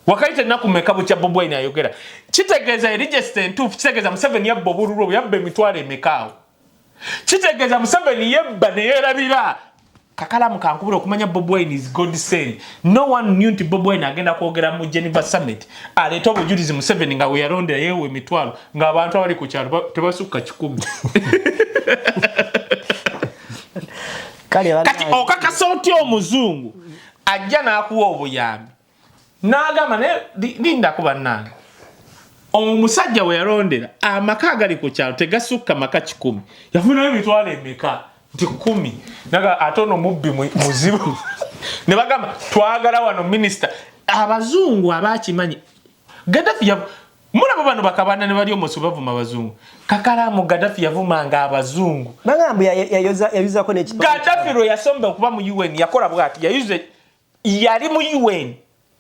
A: Wakayita ennaku mmeka bukya Bobi Wine ayogera. Kitegeeza register entuufu, kitegeeza Museveni yabba obululu obwo, yabba emitwalo emeka awo. Kitegeeza Museveni yebba ne yeerabira. Kakalamu kankubula okumanya Bobi Wine is God sent. No one knew nti Bobi Wine agenda kwogera mu Geneva Summit. Aleeta obujulizi Museveni nga we yalondera yeewa emitwalo ng'abantu abali ku kyalo tebasukka 100. Kati okakasa otya omuzungu ajja n'akuwa obuyambi n'agamba naye lindako bannange. Omusajja we yalondera amaka agali ku kyalo tegasukka maka 100 yafunayo emitwalo emeka nti 10 naga ate ono mubbi muzibu ne bagamba twagala wano minisita. Abazungu abakimanyi Gaddafi Mulaba bano bakabanda ne bali omusu bavuma abazungu. Kakalamu Gaddafi yavumanga abazungu.
B: Bagamba yayuzako n'ekipa.
A: Gaddafi lwe yasomba okuba mu UN yakola bw'ati, yayuze yali mu UN.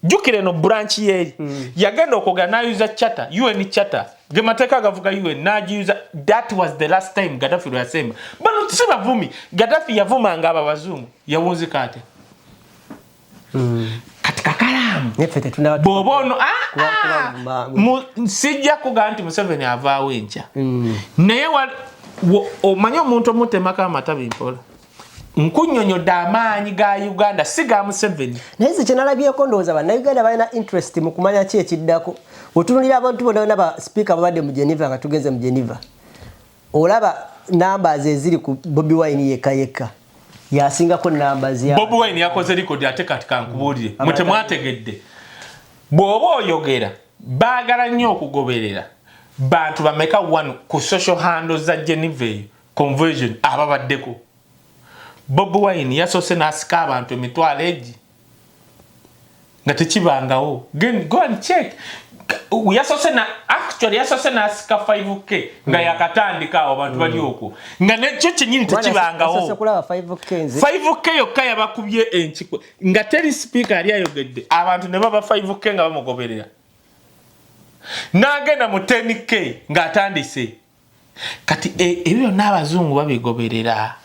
A: Jjukira eno branch yeeri. Yagenda okwogera n'ayuza charter, UN charter. Ge mateeka agavuga UN n'agiyuza. That was the last time Gaddafi lwe yasemba. Bano si bavumi. Gaddafi yavumanga abo abazungu. Yawunzika atya? Kati Kakalaamu bw'oba ono sijja kugamba nti Museveni avaawo enkya. Naye omanyi omuntu omutemako amatabi mpola. Nkunnyonnyodde amaanyi ga Uganda si ga Museveni.
B: Naye nze kye nalabyeko ndowooza Bannayuganda balina interest mu kumanya ki ekiddako. Otunuulira abantu bonna bonna ba sipiika babadde mu Geneva nga tugenze mu Geneva. Olaba numbers eziri ku Bobi Wine yekka yekka. Yasingako numbers ya
A: Bobi Wine yakoze record ate kati kankubuulire. Mwe temwategedde. Bw'oba oyogera baagala nnyo okugoberera bantu bameka wano ku social handles za Geneva eyo conversion ababaddeko. Bobi Wine yasoose n'asika abantu emitwalo egi nga tekibangawo. Go and check. Yasoose na actually yasoose n'asika 5K nga yakatandika awo abantu bali okwo nga nekyo kyennyini tekibangawo. 5K yokka yabakubye enkikwe nga teri speaker yali ayogedde abantu ne baba 5K nga bamugoberera. N'agenda mu 10K ng'atandise. Kati ebyo byonna abazungu babigoberera.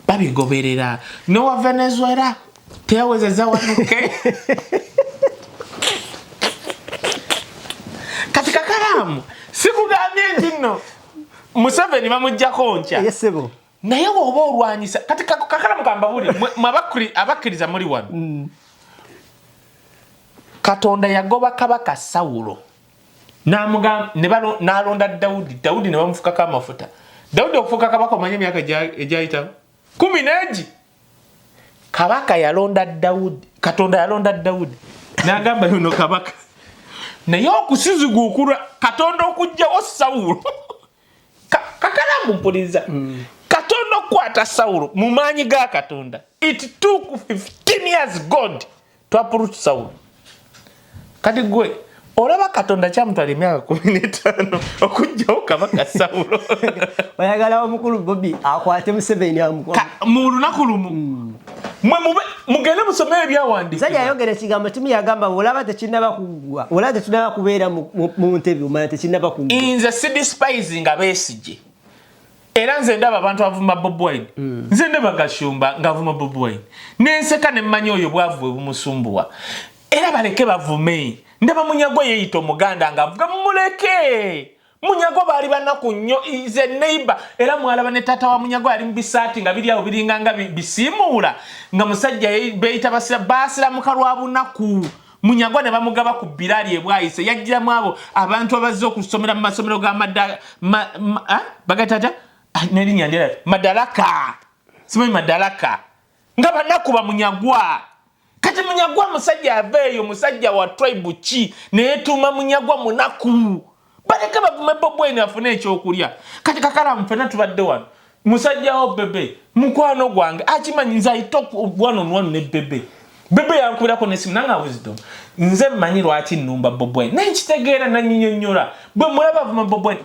A: Babigoberera. N'owa Venezuela teyawezezza 1K. Kati Kakalaamu sikugambye nti nno Museveni bamuggyako nkya. Naye bw'oba olwanyisa kati Kakalaamu kambabuulire mwe abakkiriza muli wano. Katonda yagoba Kabaka Sawulo n'alonda Dawudi. Dawudi ne bamufukako amafuta. Dawudi okufuuka kabaka omanyi emyaka egyayitawo 14. Kabaka yalonda Dawudi, Katonda yalonda Dawudi n'agamba yono kabaka. Naye okusiziguukulwa Katonda okuggyawo Sawulo. Kakalaamu mpuliriza. Katonda okukwata Sawulo mu maanyi ga Katonda. It took 15 years God to uproot Sawulo. Kati gwe olaba Katonda kyamutwala emyaka 15 okuggyawo kabaka Sawulo.
B: Oyagala omukulu Bobi akwate Museveni
A: mu lunaku lumu. Mwe mugende musome ebyawandiikibwa.
B: Musajja ayogera ekigambo kimu yagamba olaba tekinnaba kuggwa, olaba tekinnaba kubeera mu ntebe omala tekinnaba kuggwa.
A: Nze si despising Besigye. Era nze ndaba abantu abavuma Bobi Wine. Nze ndaba Gashumba ng'avuma Bobi Wine. Nenseka ne mmanyi oyo bwavu bwe bumusumbuwa. Era baleke bavume. Ndaba Munyagwa yeeyita Omuganda ng'avuga mumuleke. Munyagwa baali banaku nnyo, is a neighbor. Era mwalaba ne taata wa Munyagwa yali mu bisaati nga biri awo biringa nga bisiimuula nga musajja beeyita baasiramuka lwa bunaku. Munyagwa ne bamugaba ku Biraali e Bwayise. Yajjiramu abo abantu abazze okusomera mu masomero ga bagayita atya? N'erinnya ndyera Madaraka. Simanyi Madaraka. Nga banaku ba Munyagwa. Kati Munyagwa musajja ava eyo, musajja wa tribe ki neyetuuma Munyagwa munaku. Baleke bavume Bobi Wine afune ekyokulya. Kati Kakalaamu ffenna tubadde wano. Musajja wo Bebe mukwano gwange akimanyi nze I talk one on one ne Bebe. Bebe yankubirako n'essimu nange Wisdom. Nze mmanyi lwaki nnumba Bobi Wine. Naye nkitegeera nanyinyonnyola. Bwe mulaba avuma Bobi Wine,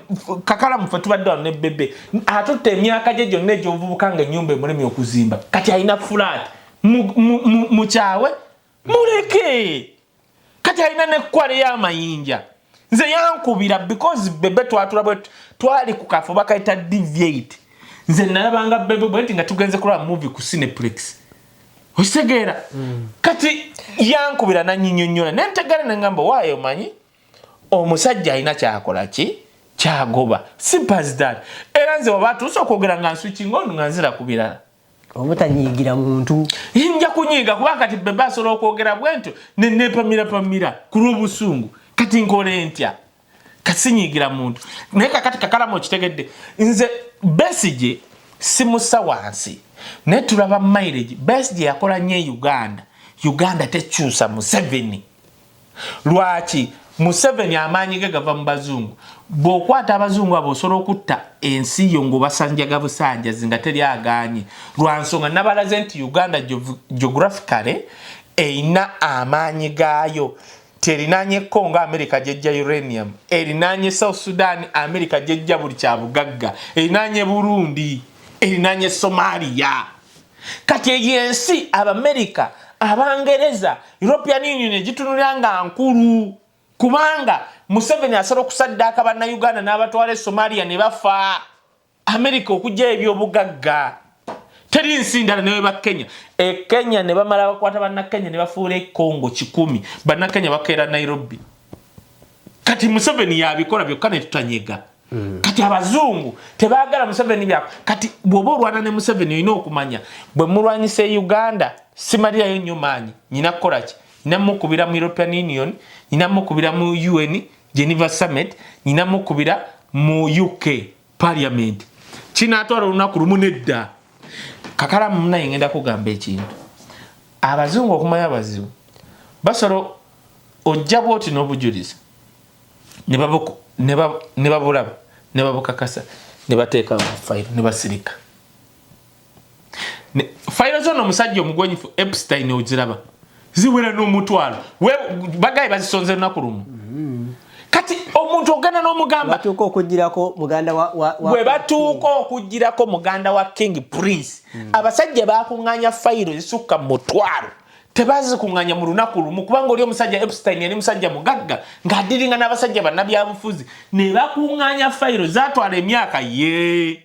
A: Kakalaamu ffe tubadde wano ne Bebe. Atutte emyaka gye gyonna egy'obuvubuka ng'ennyumba emulemye okuzimba. Kati alina flat. Mukyawe muleke. Kati alina n'ekkwale y'amayinja. Nze yankubira because Bebe twatula bwe twali ku kafo bakayita DV8. Nze nalabanga Bebe bwe nti nga tugenze kulaba movie ku Cineplex. Okitegeera? Kati yankubira nanyinyonnyola ne ntegeera ne ngamba waayo omanyi omusajja alina kyakola ki kyagoba. Simple as that. Era nze waba atuuse okwogera nga nswitchinga ono nga nzira ku birala.
B: Obutanyiigira muntu.
A: Nja kunyiiga kuba kati Bebe asobola okwogera bwentyo ne neepamirapamira ku lw'obusungu. Kati nkole ntya? Kati sinyiigira muntu. Naye kakati Kakalamu okitegedde. Nze Besigye simussa wansi. Naye tulaba mileage. Besigye yakola nnyo e Uganda. Uganda tekyusa Museveni. Lwaki? Museveni amaanyi ge gava mu bazungu. Bw'okwata abazungu abo osobola okutta ensi yo ng'obasanjaga busanjazi nga teri agaanye. Lwa nsonga nabalaze nti Uganda geographically erina amaanyi gaayo. Nti erinaanye Congo, America gyejja uranium, erinaanye South Sudan, America gyejja buli kyabugagga, erinaanye Burundi, erinaanye Somalia. Kati eyo ensi Abamerika, Abangereza, European Union egitunulira nga nkulu, kubanga Museveni asobola okusaddaaka Bannayuganda n'abatwala e Somalia ne bafa, Amerika okugyayo ebyobugagga. Teri nsi ndala. Newe Kenya, e Kenya ne bamala bakwata Bannakenya ne bafuula e Congo 100. Bannakenya bakeera Nairobi. Kati Museveni yabikola byokka ne tutanyega. Kati abazungu tebaagala Museveni byako. Kati bw'oba olwana ne Museveni, olina okumanya bwe mulwanyisa e Uganda simalirayo nnyo maanyi. Nyina kukola ki? Nyina mukubira mu European Union, nyina mukubira mu UN Geneva Summit, nyina mukubira mu UK Parliament. Kinaatwala olunaku lumu? Nedda. Kakalamu munaye, ngenda kugamba ekintu. Abazungu okumanya abazibu basobola ojja bwoti n'obujulizi ne babulaba ne babukakasa ne bateeka mu fayiro ne basirika. Fayiro zona omusajja omugwenyifu Epstein oziraba ziwera n'omutwalo. Bagaye bazisonze lunaku lumu. Kati omuntu ogenda n'omugamba
B: batuuka okugirako muganda wa
A: bwe batuuka okugirako muganda wa King Prince. Abasajja bakuŋŋaanya fayiro ezisukka mu 1000, tebazikuŋŋaanya mu lunaku lumu, kubanga oli omusajja Epstein yali musajja mugagga ng'adiringa n'abasajja bannabyabufuzi, ne bakuŋŋaanya fayiro zatwala emyaka. Ye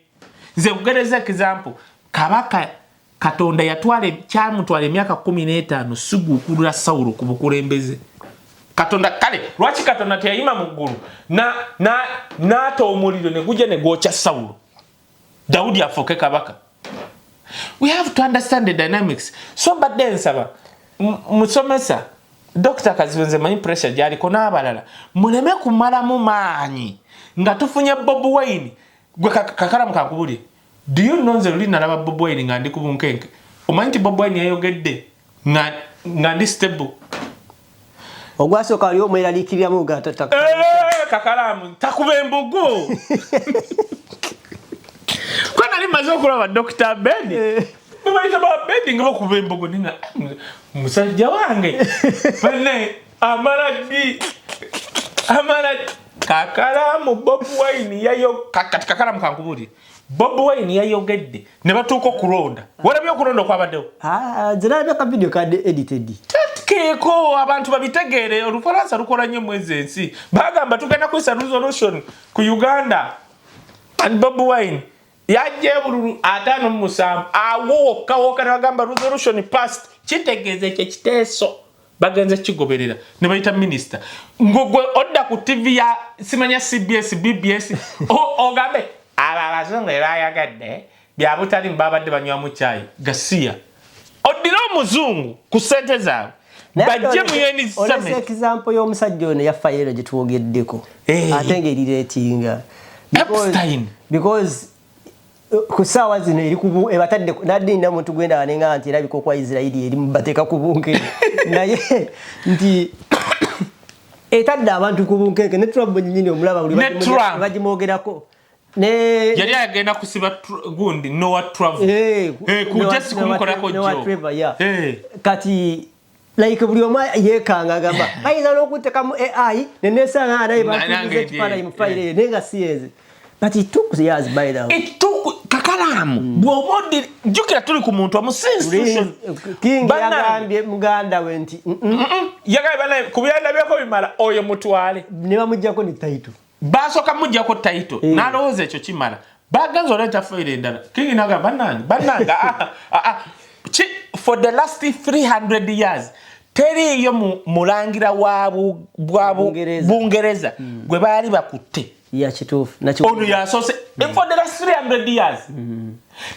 A: nze nkugereza example, kabaka Katonda yatwala, kyamutwala emyaka 15 siguukulula Sawulo ku bukulembeze. Katonda kale lwaki Katonda teyayima mu ggulu n'ata omuliro ne gujja ne gwokya Sawulo, Dawudi afuuke kabaka? We have to understand the dynamics. So mbadde nsaba musomesa Dr Kazibe, nze manyi pressure gyaliko n'abalala, muleme kumalamu maanyi nga tufunye Bobi Wine. Gwe kakalamu kankubulire, do you know, nze luli nalaba Bobi Wine nga ndi ku bunkenke. Omanyi nti Bobi Wine yayogedde nga ndi stable?
B: Ogwasooka wali omweraliikiriramu.
A: Eh, kakalamu takuba embugo kwe nali maze okulaba Dr Ben eh. Babayita ba Bedi nga bakuba embugo, ninga musajja wange bane amala ddi amala. Kakalamu, Bobi Wine yayo kati kakalamu kankubulire, Bobi Wine yayogedde ne batuuka okulonda. Walabye okulonda okwabaddewo?
B: Ah, nze nalabye ka video ka edited.
A: Keeko abantu babitegeere, Olufalansa lukola nnyo mwezi ensi. Bagamba tugenda kuyisa resolution ku Uganda and Bobi Wine yajja ebululu 57 awo wokka wokka, nebagamba resolution passed. Kitegeeza ekyo ekiteeso bagenze kigoberera ne bayita minisita. Ngogwe odda ku TV ya simanya CBS, BBS, ogambe abo abazungu bebayagadde byabutalimu, babadde banywamu kyayi gasiya. Oddire omuzungu ku ssente zaabwe bajje mu UN summit.
B: Example y'omusajja ono yafa ero gye twogeddeko
A: Eh.
B: ate ng'erireetinga
A: Epstein.
B: Because ku ssaawa zino eri ebatadde nadde nina muntu gwendaba nenga nti erabika okwa Isirairi eri bateeka ku bunkenke, naye nti etadde abantu ku bunkenke ne Trump nyini omulaba buli
A: Ne Trump.
B: bagimwogerako ne
A: Yali agenda kusiba gundi Noah Travel.
B: Eh,
A: Eh, ku just kumukolako
B: Noah
A: job.
B: Trevor, yeah.
A: Eh.
B: Kati like buli omu yeekanga, agamba bayinza n'okuteekamu AI nenesanga naye
A: Nange
B: batuuza ekifaananyi mu fayiro eyo, naye nga si eze. But it took years, by the way.
A: It took kakalamu bw'oba jjukira tuli ku muntu omu si institution.
B: King
A: Bannange.
B: yagambye muganda we nti
A: Yagambye banaye ku byandabyeko bimala, oyo mutwale.
B: Ne bamugjako ne title.
A: Basooka muggyako title.
B: Eh.
A: N'alowooza ekyo kimala, bagenza oleeta fayiro endala. King naga bannange, bannange, ah, ah, ah. For the last 300 years teriiyo mulangira wa
B: Bungereza.
A: Bungereza gwe baali bakutte.
B: Ya, kituufu.
A: Ono yasoose for the last 300 years,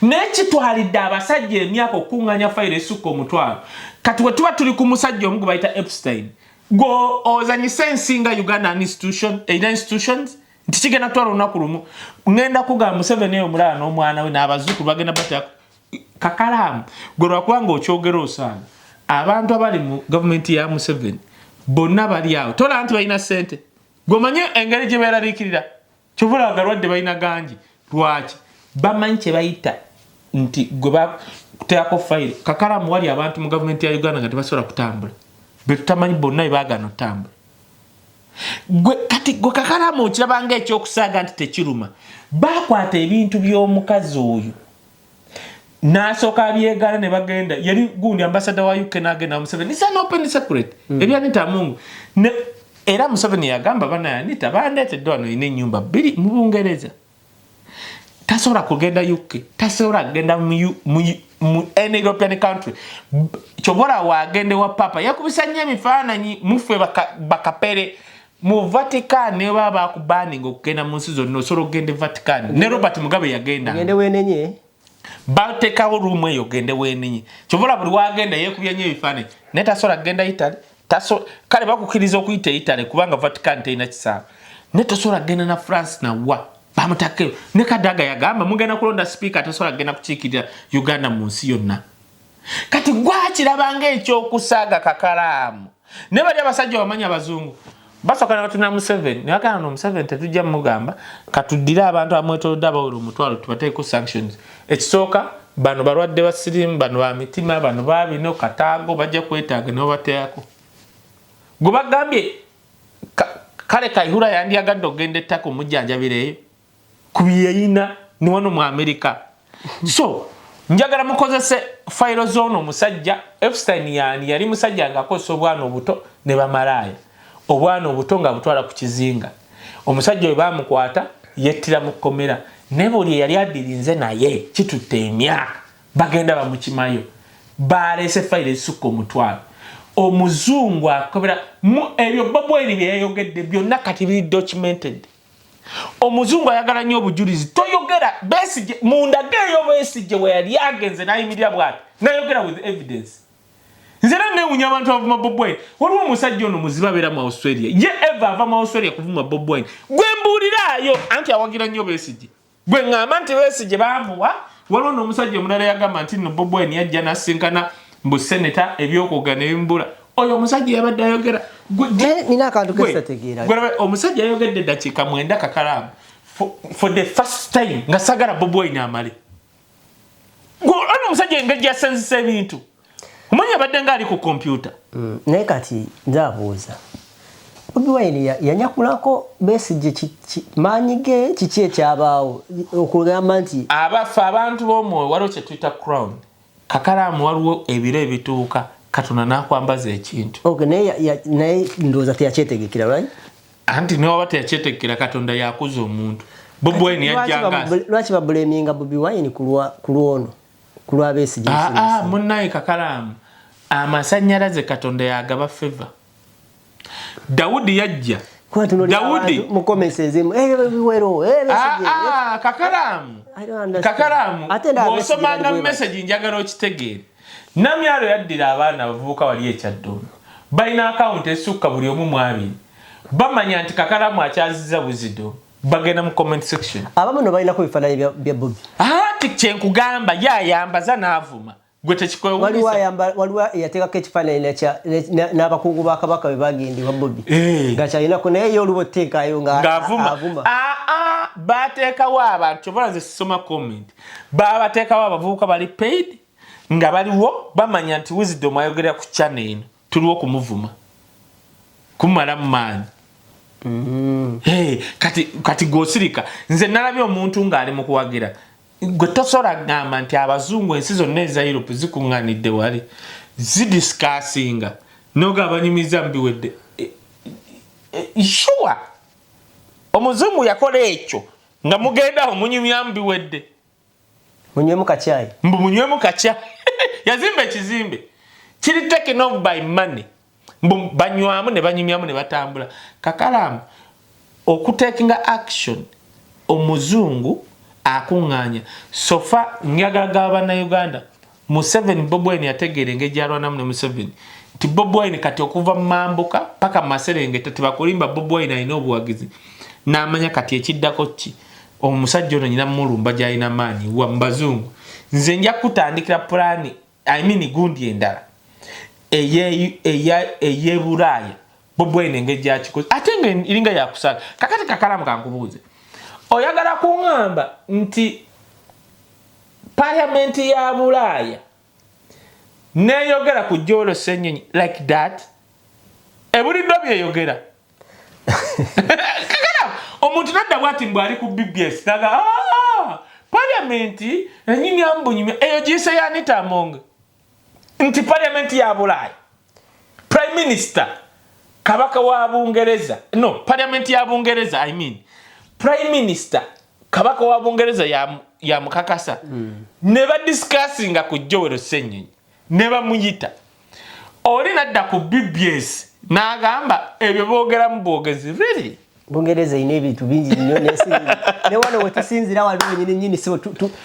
A: naye kitwalidde abasajja emyaka okuŋŋanya fayiro esukka 10,000. Kati we tuba tuli ku musajja omu gwe bayita Epstein, gwe ozanyisa ensi nga Uganda institution erina institutions nti kigenda kutwala olunaku lumu. Ŋŋenda kugamba Museveni eyo omulala n'omwana we n'abazzukulu bagenda batya. Kakalaamu gwe lwakubanga okyogera, osanga abantu abali mu gavumenti ya Museveni bonna bali awo, tolaba nti balina ssente. Gwemanye engeri gye beeraliikirira, kyovula agalwadde balina gangi. Lwaki? Bamanyi kye bayita nti gwe bateekako fayiro. Kakalamu, wali abantu mu gavumenti ya Uganda nga tebasobola kutambula, betutamanyi bonna bebaagaana otambula. Gwe kati gwe Kakalamu okiraba nga ekyokusaaga nti tekiruma. Bakwata ebintu by'omukazi oyo n'asooka abyegala ne bagenda, yali gundi ambasada wa UK n'agenda Museveni. It's an open secret. Ebya Anita Among ne era Museveni yagamba, bana Anita bandeetedde wano, ina ennyumba bbiri mu Bungereza, tasobola kugenda UK, tasobola kugenda mu any European country. Kyobola wagende wa papa yakubisa nnyo emifaananyi muffe bakapere mu Vatican, ne baba bakubaninga okugenda mu nsi zonna, osobola okugenda e Vatican. Ne Robert Mugabe yagenda.
B: Ogende wenenye.
A: Bateekawo room eyo ogende wenenye. Kyobola buli wagenda yeekubya nnyo ebifaananyi, naye tasobola kugenda Italy. Kale bakukkiriza okuyita Italy kubanga Vatican terina kisaawe, naye tosobola kugenda na France nawa bamutakeyo. Ne Kadaga yagamba mugenda kulonda sipiika, tasobola kugenda kukiikirira Uganda mu nsi yonna. Kati gwakirabanga ekyokusaaga, Kakalaamu, ne bali abasajja bamanyi abazungu basooka ne batuna Museveni ne bagamba, no Museveni tetujja mugamba, katuddire abantu amwetolodde abawera 10,000 tubateeko sanctions. Ekisooka, bano balwadde ba sirimu, bano ba mitima, bano babino kataago bajja kwetaaga, ne babateeko gwe bagambye. Kale Kaihura yandyagadde okugenda ettaka omujjanjabireeyo ku byeyina ni wano mu Amerika. So njagala mukozese fayiro z'ono omusajja Epstein. Yani yali musajja ng'akozesa obwana obuto ne bamalaaya, obwana obuto nga butwala ku kizinga. Omusajja oyo bamukwata yettira mu kkomera, ne buli eyali adirinze naye kitutte emyaka bagenda bamukimayo. Baleese fayiro ezisukka 10,000. Omuzungu akobera ebyo Bobi Wine bye yayogedde byonna kati biri documented. Omuzungu ayagala nnyo obujulizi. Toyogera Besigye mundaga eyo, Besigye we yali agenze n'ayimirira bw'ati n'ayogera with evidence. Nze era newunya abantu abavuma Bobi Wine. Waliwo omusajja ono muzibe abeera mu Australia, ye eva ava mu Australia kuvuma Bobi Wine. Gwe mbuuliraayo anti awagira nnyo Besigye, gwe ŋŋamba nti Besigye baamuwa. Waliwo n'omusajja omulala yagamba nti nno Bobi Wine yajja n'asinkana mbu seneta, ebyokwogera ne bimbula. Oyo omusajja yabadde ayogera.
B: Nina akantu kesategeera.
A: Omusajja yayogedde eddakiika 9, Kakalaamu, for the first time nga sagala Bobi Wine amale. Ono omusajja engeri gyasenzesa ebintu, omanyi abadde nga ali ku kompyuta.
B: Naye kati nze abuuza, Bobi Wine yanyakulako Besigye maanyi ge? Kiki ekyabaawo okugamba nti
A: Abaffe, abantu b'omwoyo, waliwo kye tuyita crown, Kakalaamu. Waliwo ebiro ebituuka Katonda n'akwambaza ekintu.
B: Okay, naye ndowooza teyakyetegekera, right?
A: Anti newaba teyakyetegekera, Katonda yakuza omuntu. Bobi Wine yajjanga
B: Lwaki bablaminga Bobi Wine ku lwono, ku lwa Besigye?
A: Ah, ah, munnaye Kakalaamu, amasanyalaze Katonda yagaba favor. Dawudi yajja. Dawudi
B: mu comments ezimu, biwero.
A: Ah, ah, Kakalaamu, Kakalaamu, bw'osomanga message njagala okitegeere. Namyalo yaddira abaana abavubuka wali ekyaddondo, balina akawunti esukka buli omu mu abiri. Bamanya nti Kakalaamu akyaziza buzido, bagenda mu comment section.
B: Abamu no balinako ebifaananyi bya Bobi.
A: Ati kyenkugamba, yayambaza n'avuma gwe tekikwewunyisa.
B: Waliwo eyateekako ekifaananyi n'abakungu ba Kabaka bwe bagenda ewa Bobi. Nga kyalinako, naye ye oluba oteekayo nga
A: ng'avuma.
B: Avuma.
A: Aa, bateekawo abantu, kyobola nze sisoma comment. Babateekawo abavubuka bali paid nga baliwo bamanya nti Wisdom ayogerera ku channel eno, tuliwo okumuvuma, kumumalamu maanyi. Hey, kati gwosirika. Nze nalabye omuntu ng'ali mu kuwagira gwe tosobola kugamba nti abazungu ensi zonna eza Europe zikuŋŋanidde wali zidiscussinga noga abanyumiza mubiwedde. Sure, omuzungu yakola ekyo nga mugendaho munyumyamu biwedde.
B: Munywemu kacyayi.
A: Mbu munywemu kacyayi. Yazimba ekizimbe kiri taken off by money, mbu banywamu ne banyumyamu ne batambula. Kakalaamu, okutakinga action, omuzungu akuŋŋaanya sofa. Njagala gaba bannayuganda, Museveni, Bobi Wine yategeera engeri gyalwanamu ne Museveni nti Bobi Wine kati okuva mu mambuka paka mu maserengeta tebakulimba, Bobi Wine alina obuwagizi. N'amanya kati ekiddako ki? Omusajja ono nyina mulumba gyalina maanyi wa mu bazungu. Nze nja kutandikira pulaani, I mean gundi endala ey'ebulaaya. Bobi Wine engeri gyakikoze ate nga eringa yakusala. Kakati Kakalamu, kankubuuze, oyagala kuŋŋamba nti paliamenti ya Bulaaya neyogera ku Joel Ssenyonyi like that, ebuliddwa byeyogera? Kakana omuntu nadda bwati mbu ali ku BBS naga ah, parliament enyimya mbunyimya eyo giyise ya Anita Among nti parliament ya Bulaaya, prime minister kabaka wa Bungereza, no, parliament ya Bungereza, I mean prime minister kabaka wa Bungereza ya mukakasa ne badiscussinga ku Joel Ssenyonyi ne bamuyita. Oli nadda ku BBS n'agamba ebyo boogeramu bwogezi, really?
B: Bungereza erina ebintu bingi nnyo n'ensi ne wano wetusinzira wali wenyini nyini, so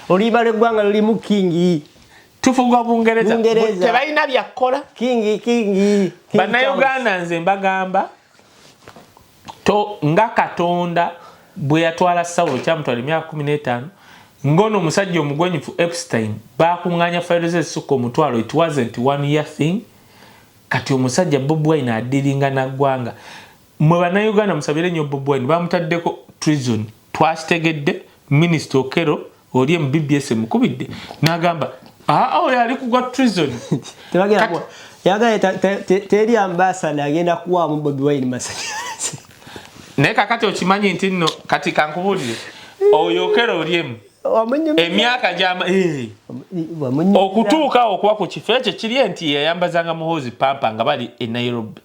B: oluyimba lw'eggwanga lulimu king.
A: Tufugwa Bungereza.
B: Bungereza.
A: Tebalina byakkola.
B: King, king, King.
A: Bannayuganda, nze mbagamba to nga Katonda bwe yatwala Sawulo kyamutwala emyaka 15, ngono omusajja omugwenyufu Epstein bakuŋŋaanya fayiro ze ezisukka 10,000. It wasn't one year thing. Kati omusajja Bobi Wine adealinga naggwanga. Mwe Bannayuganda musabire nnyo Bobi Wine. Bamutaddeko treason, twakitegedde. Minisita Okello oli mu BBS emukubidde n'agamba aa oyo ali kugwa treason.
B: Tebagenda yagaye teri ambassador agenda kuwaamu Bobi Wine masanyalaze.
A: Naye kakati okimanyi nti nno kati kankubuulire, oyo Okello Oryem emyaka gyama okutuuka okuba ku kifo ekyo kiri nti yayambazanga Muhoozi pamper nga bali e Nairobi.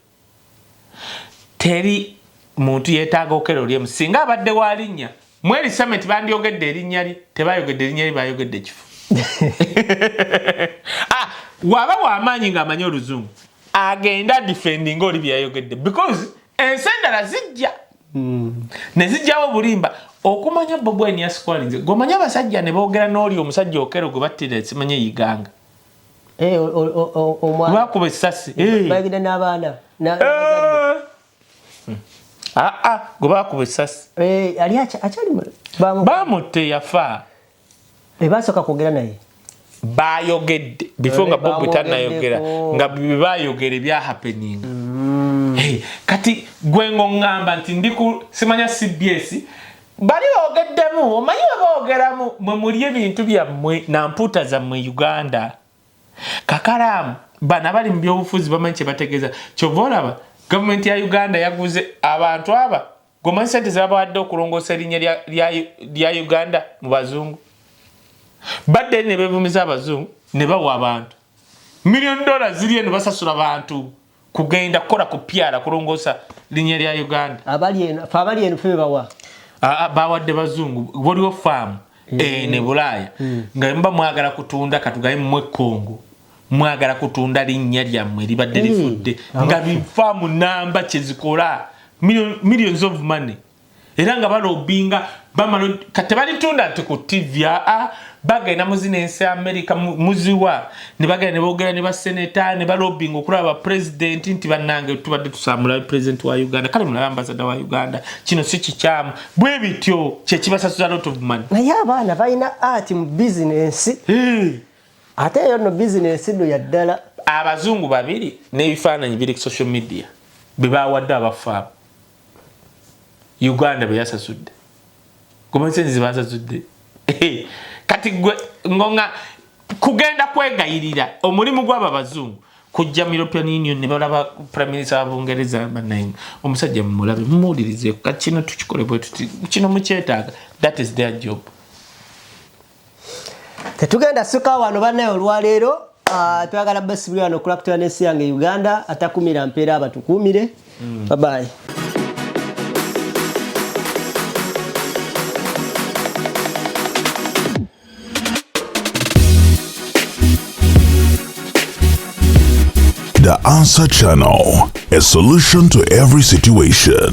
A: Teri muntu yeetaaga Okello Oryem. Singa abadde wa linnya mweri summit bandyogedde erinnya lye. Tebayogedde erinnya lye, bayogedde ekifo. Ah, waba wamaanyi ng'amanyi oluzungu agenda defending oli byeyayogedde, because ensi endala zijja ne zijjawo obulimba. Okumanya Bobi Wine yasikwalinze gweomanyi abasajja ne boogera n'oli omusajja Okello gwe battira simanye Iganga.
B: Eh, omwana
A: bakuba essasi.
B: Bagenda n'abaana
A: Aa, gwe bakuba essasi.
B: Ali akyali
A: bamutte, yafa.
B: Basooka kwogera naye.
A: Bayogedde before nga Bobi tanayogera.
B: Bamwogeddeko.
A: Nga byebayogera ebyahappeninga. Hey, kati gwe ngoŋŋamba nti ndi ku simanya CBS bali bogeddemu, omanyi bwe boogeramu mwe muli ebintu byammwe nampuuta zammwe. Uganda kakalaamu bano abali mu byobufuzi bamanyi kye bategeeza. Kyova olaba gavumenti ya Uganda yaguze abantu aba gomanyi sente zebabawadde okulongoosa erinnya lya Uganda mu bazungu. Badde eri ne beevumiza abazungu ne bawa abantu million dollars ziri eno, basasula bantu kugenda kukola ku pyara kulongoosa linnya lya Uganda.
B: Abali eno, fe abali eno fe bawa.
A: Aa, bawadde bazungu. Waliwo faamu ne Bulaaya nga muba mwagala kutunda, katugaye mmwe Kongo mwagala kutunda linnya lyammwe libadde lifudde, nga bifaamu namba kyezikola millions of money, era nga balobinga bamala kati balitunda nti ku TV aa bagenda muzina ensi America muziwa ne bagenda ne boogera ne baseneta ne balobinga okulaba bapulezidenti nti bannange tubadde tusamula pulezidenti wa Uganda, kale mulabe ambasada wa Uganda, kino si kikyamu. Bwe bityo kyekibasasuza lot of money.
B: Naye abaana balina art mu bizinensi, ate eyo nno bizinensi nno yaddala.
A: Abazungu babiri n'ebifaananyi biri ku social media bwe bawadde abafaamu Uganda bwe yasasudde gomasenzi basasudde. Kati gwe ngonga kugenda kwegayirira omulimu gw'abo abazungu kujja mu European Union ne balaba prime minister wa Bungereza, bannaye omusajja mumulabe mumuwulirize, kati kino tukikole bwe tuti, kino mukyetaaga. That is their job.
B: Tetugenda suka wano bannaye olwaleero. Twagala basibuli wano okulakutula n'ensi yange Uganda. Atakumira mpeera abatukuumire. Bye bye.
C: The Answer Channel, a solution to every situation.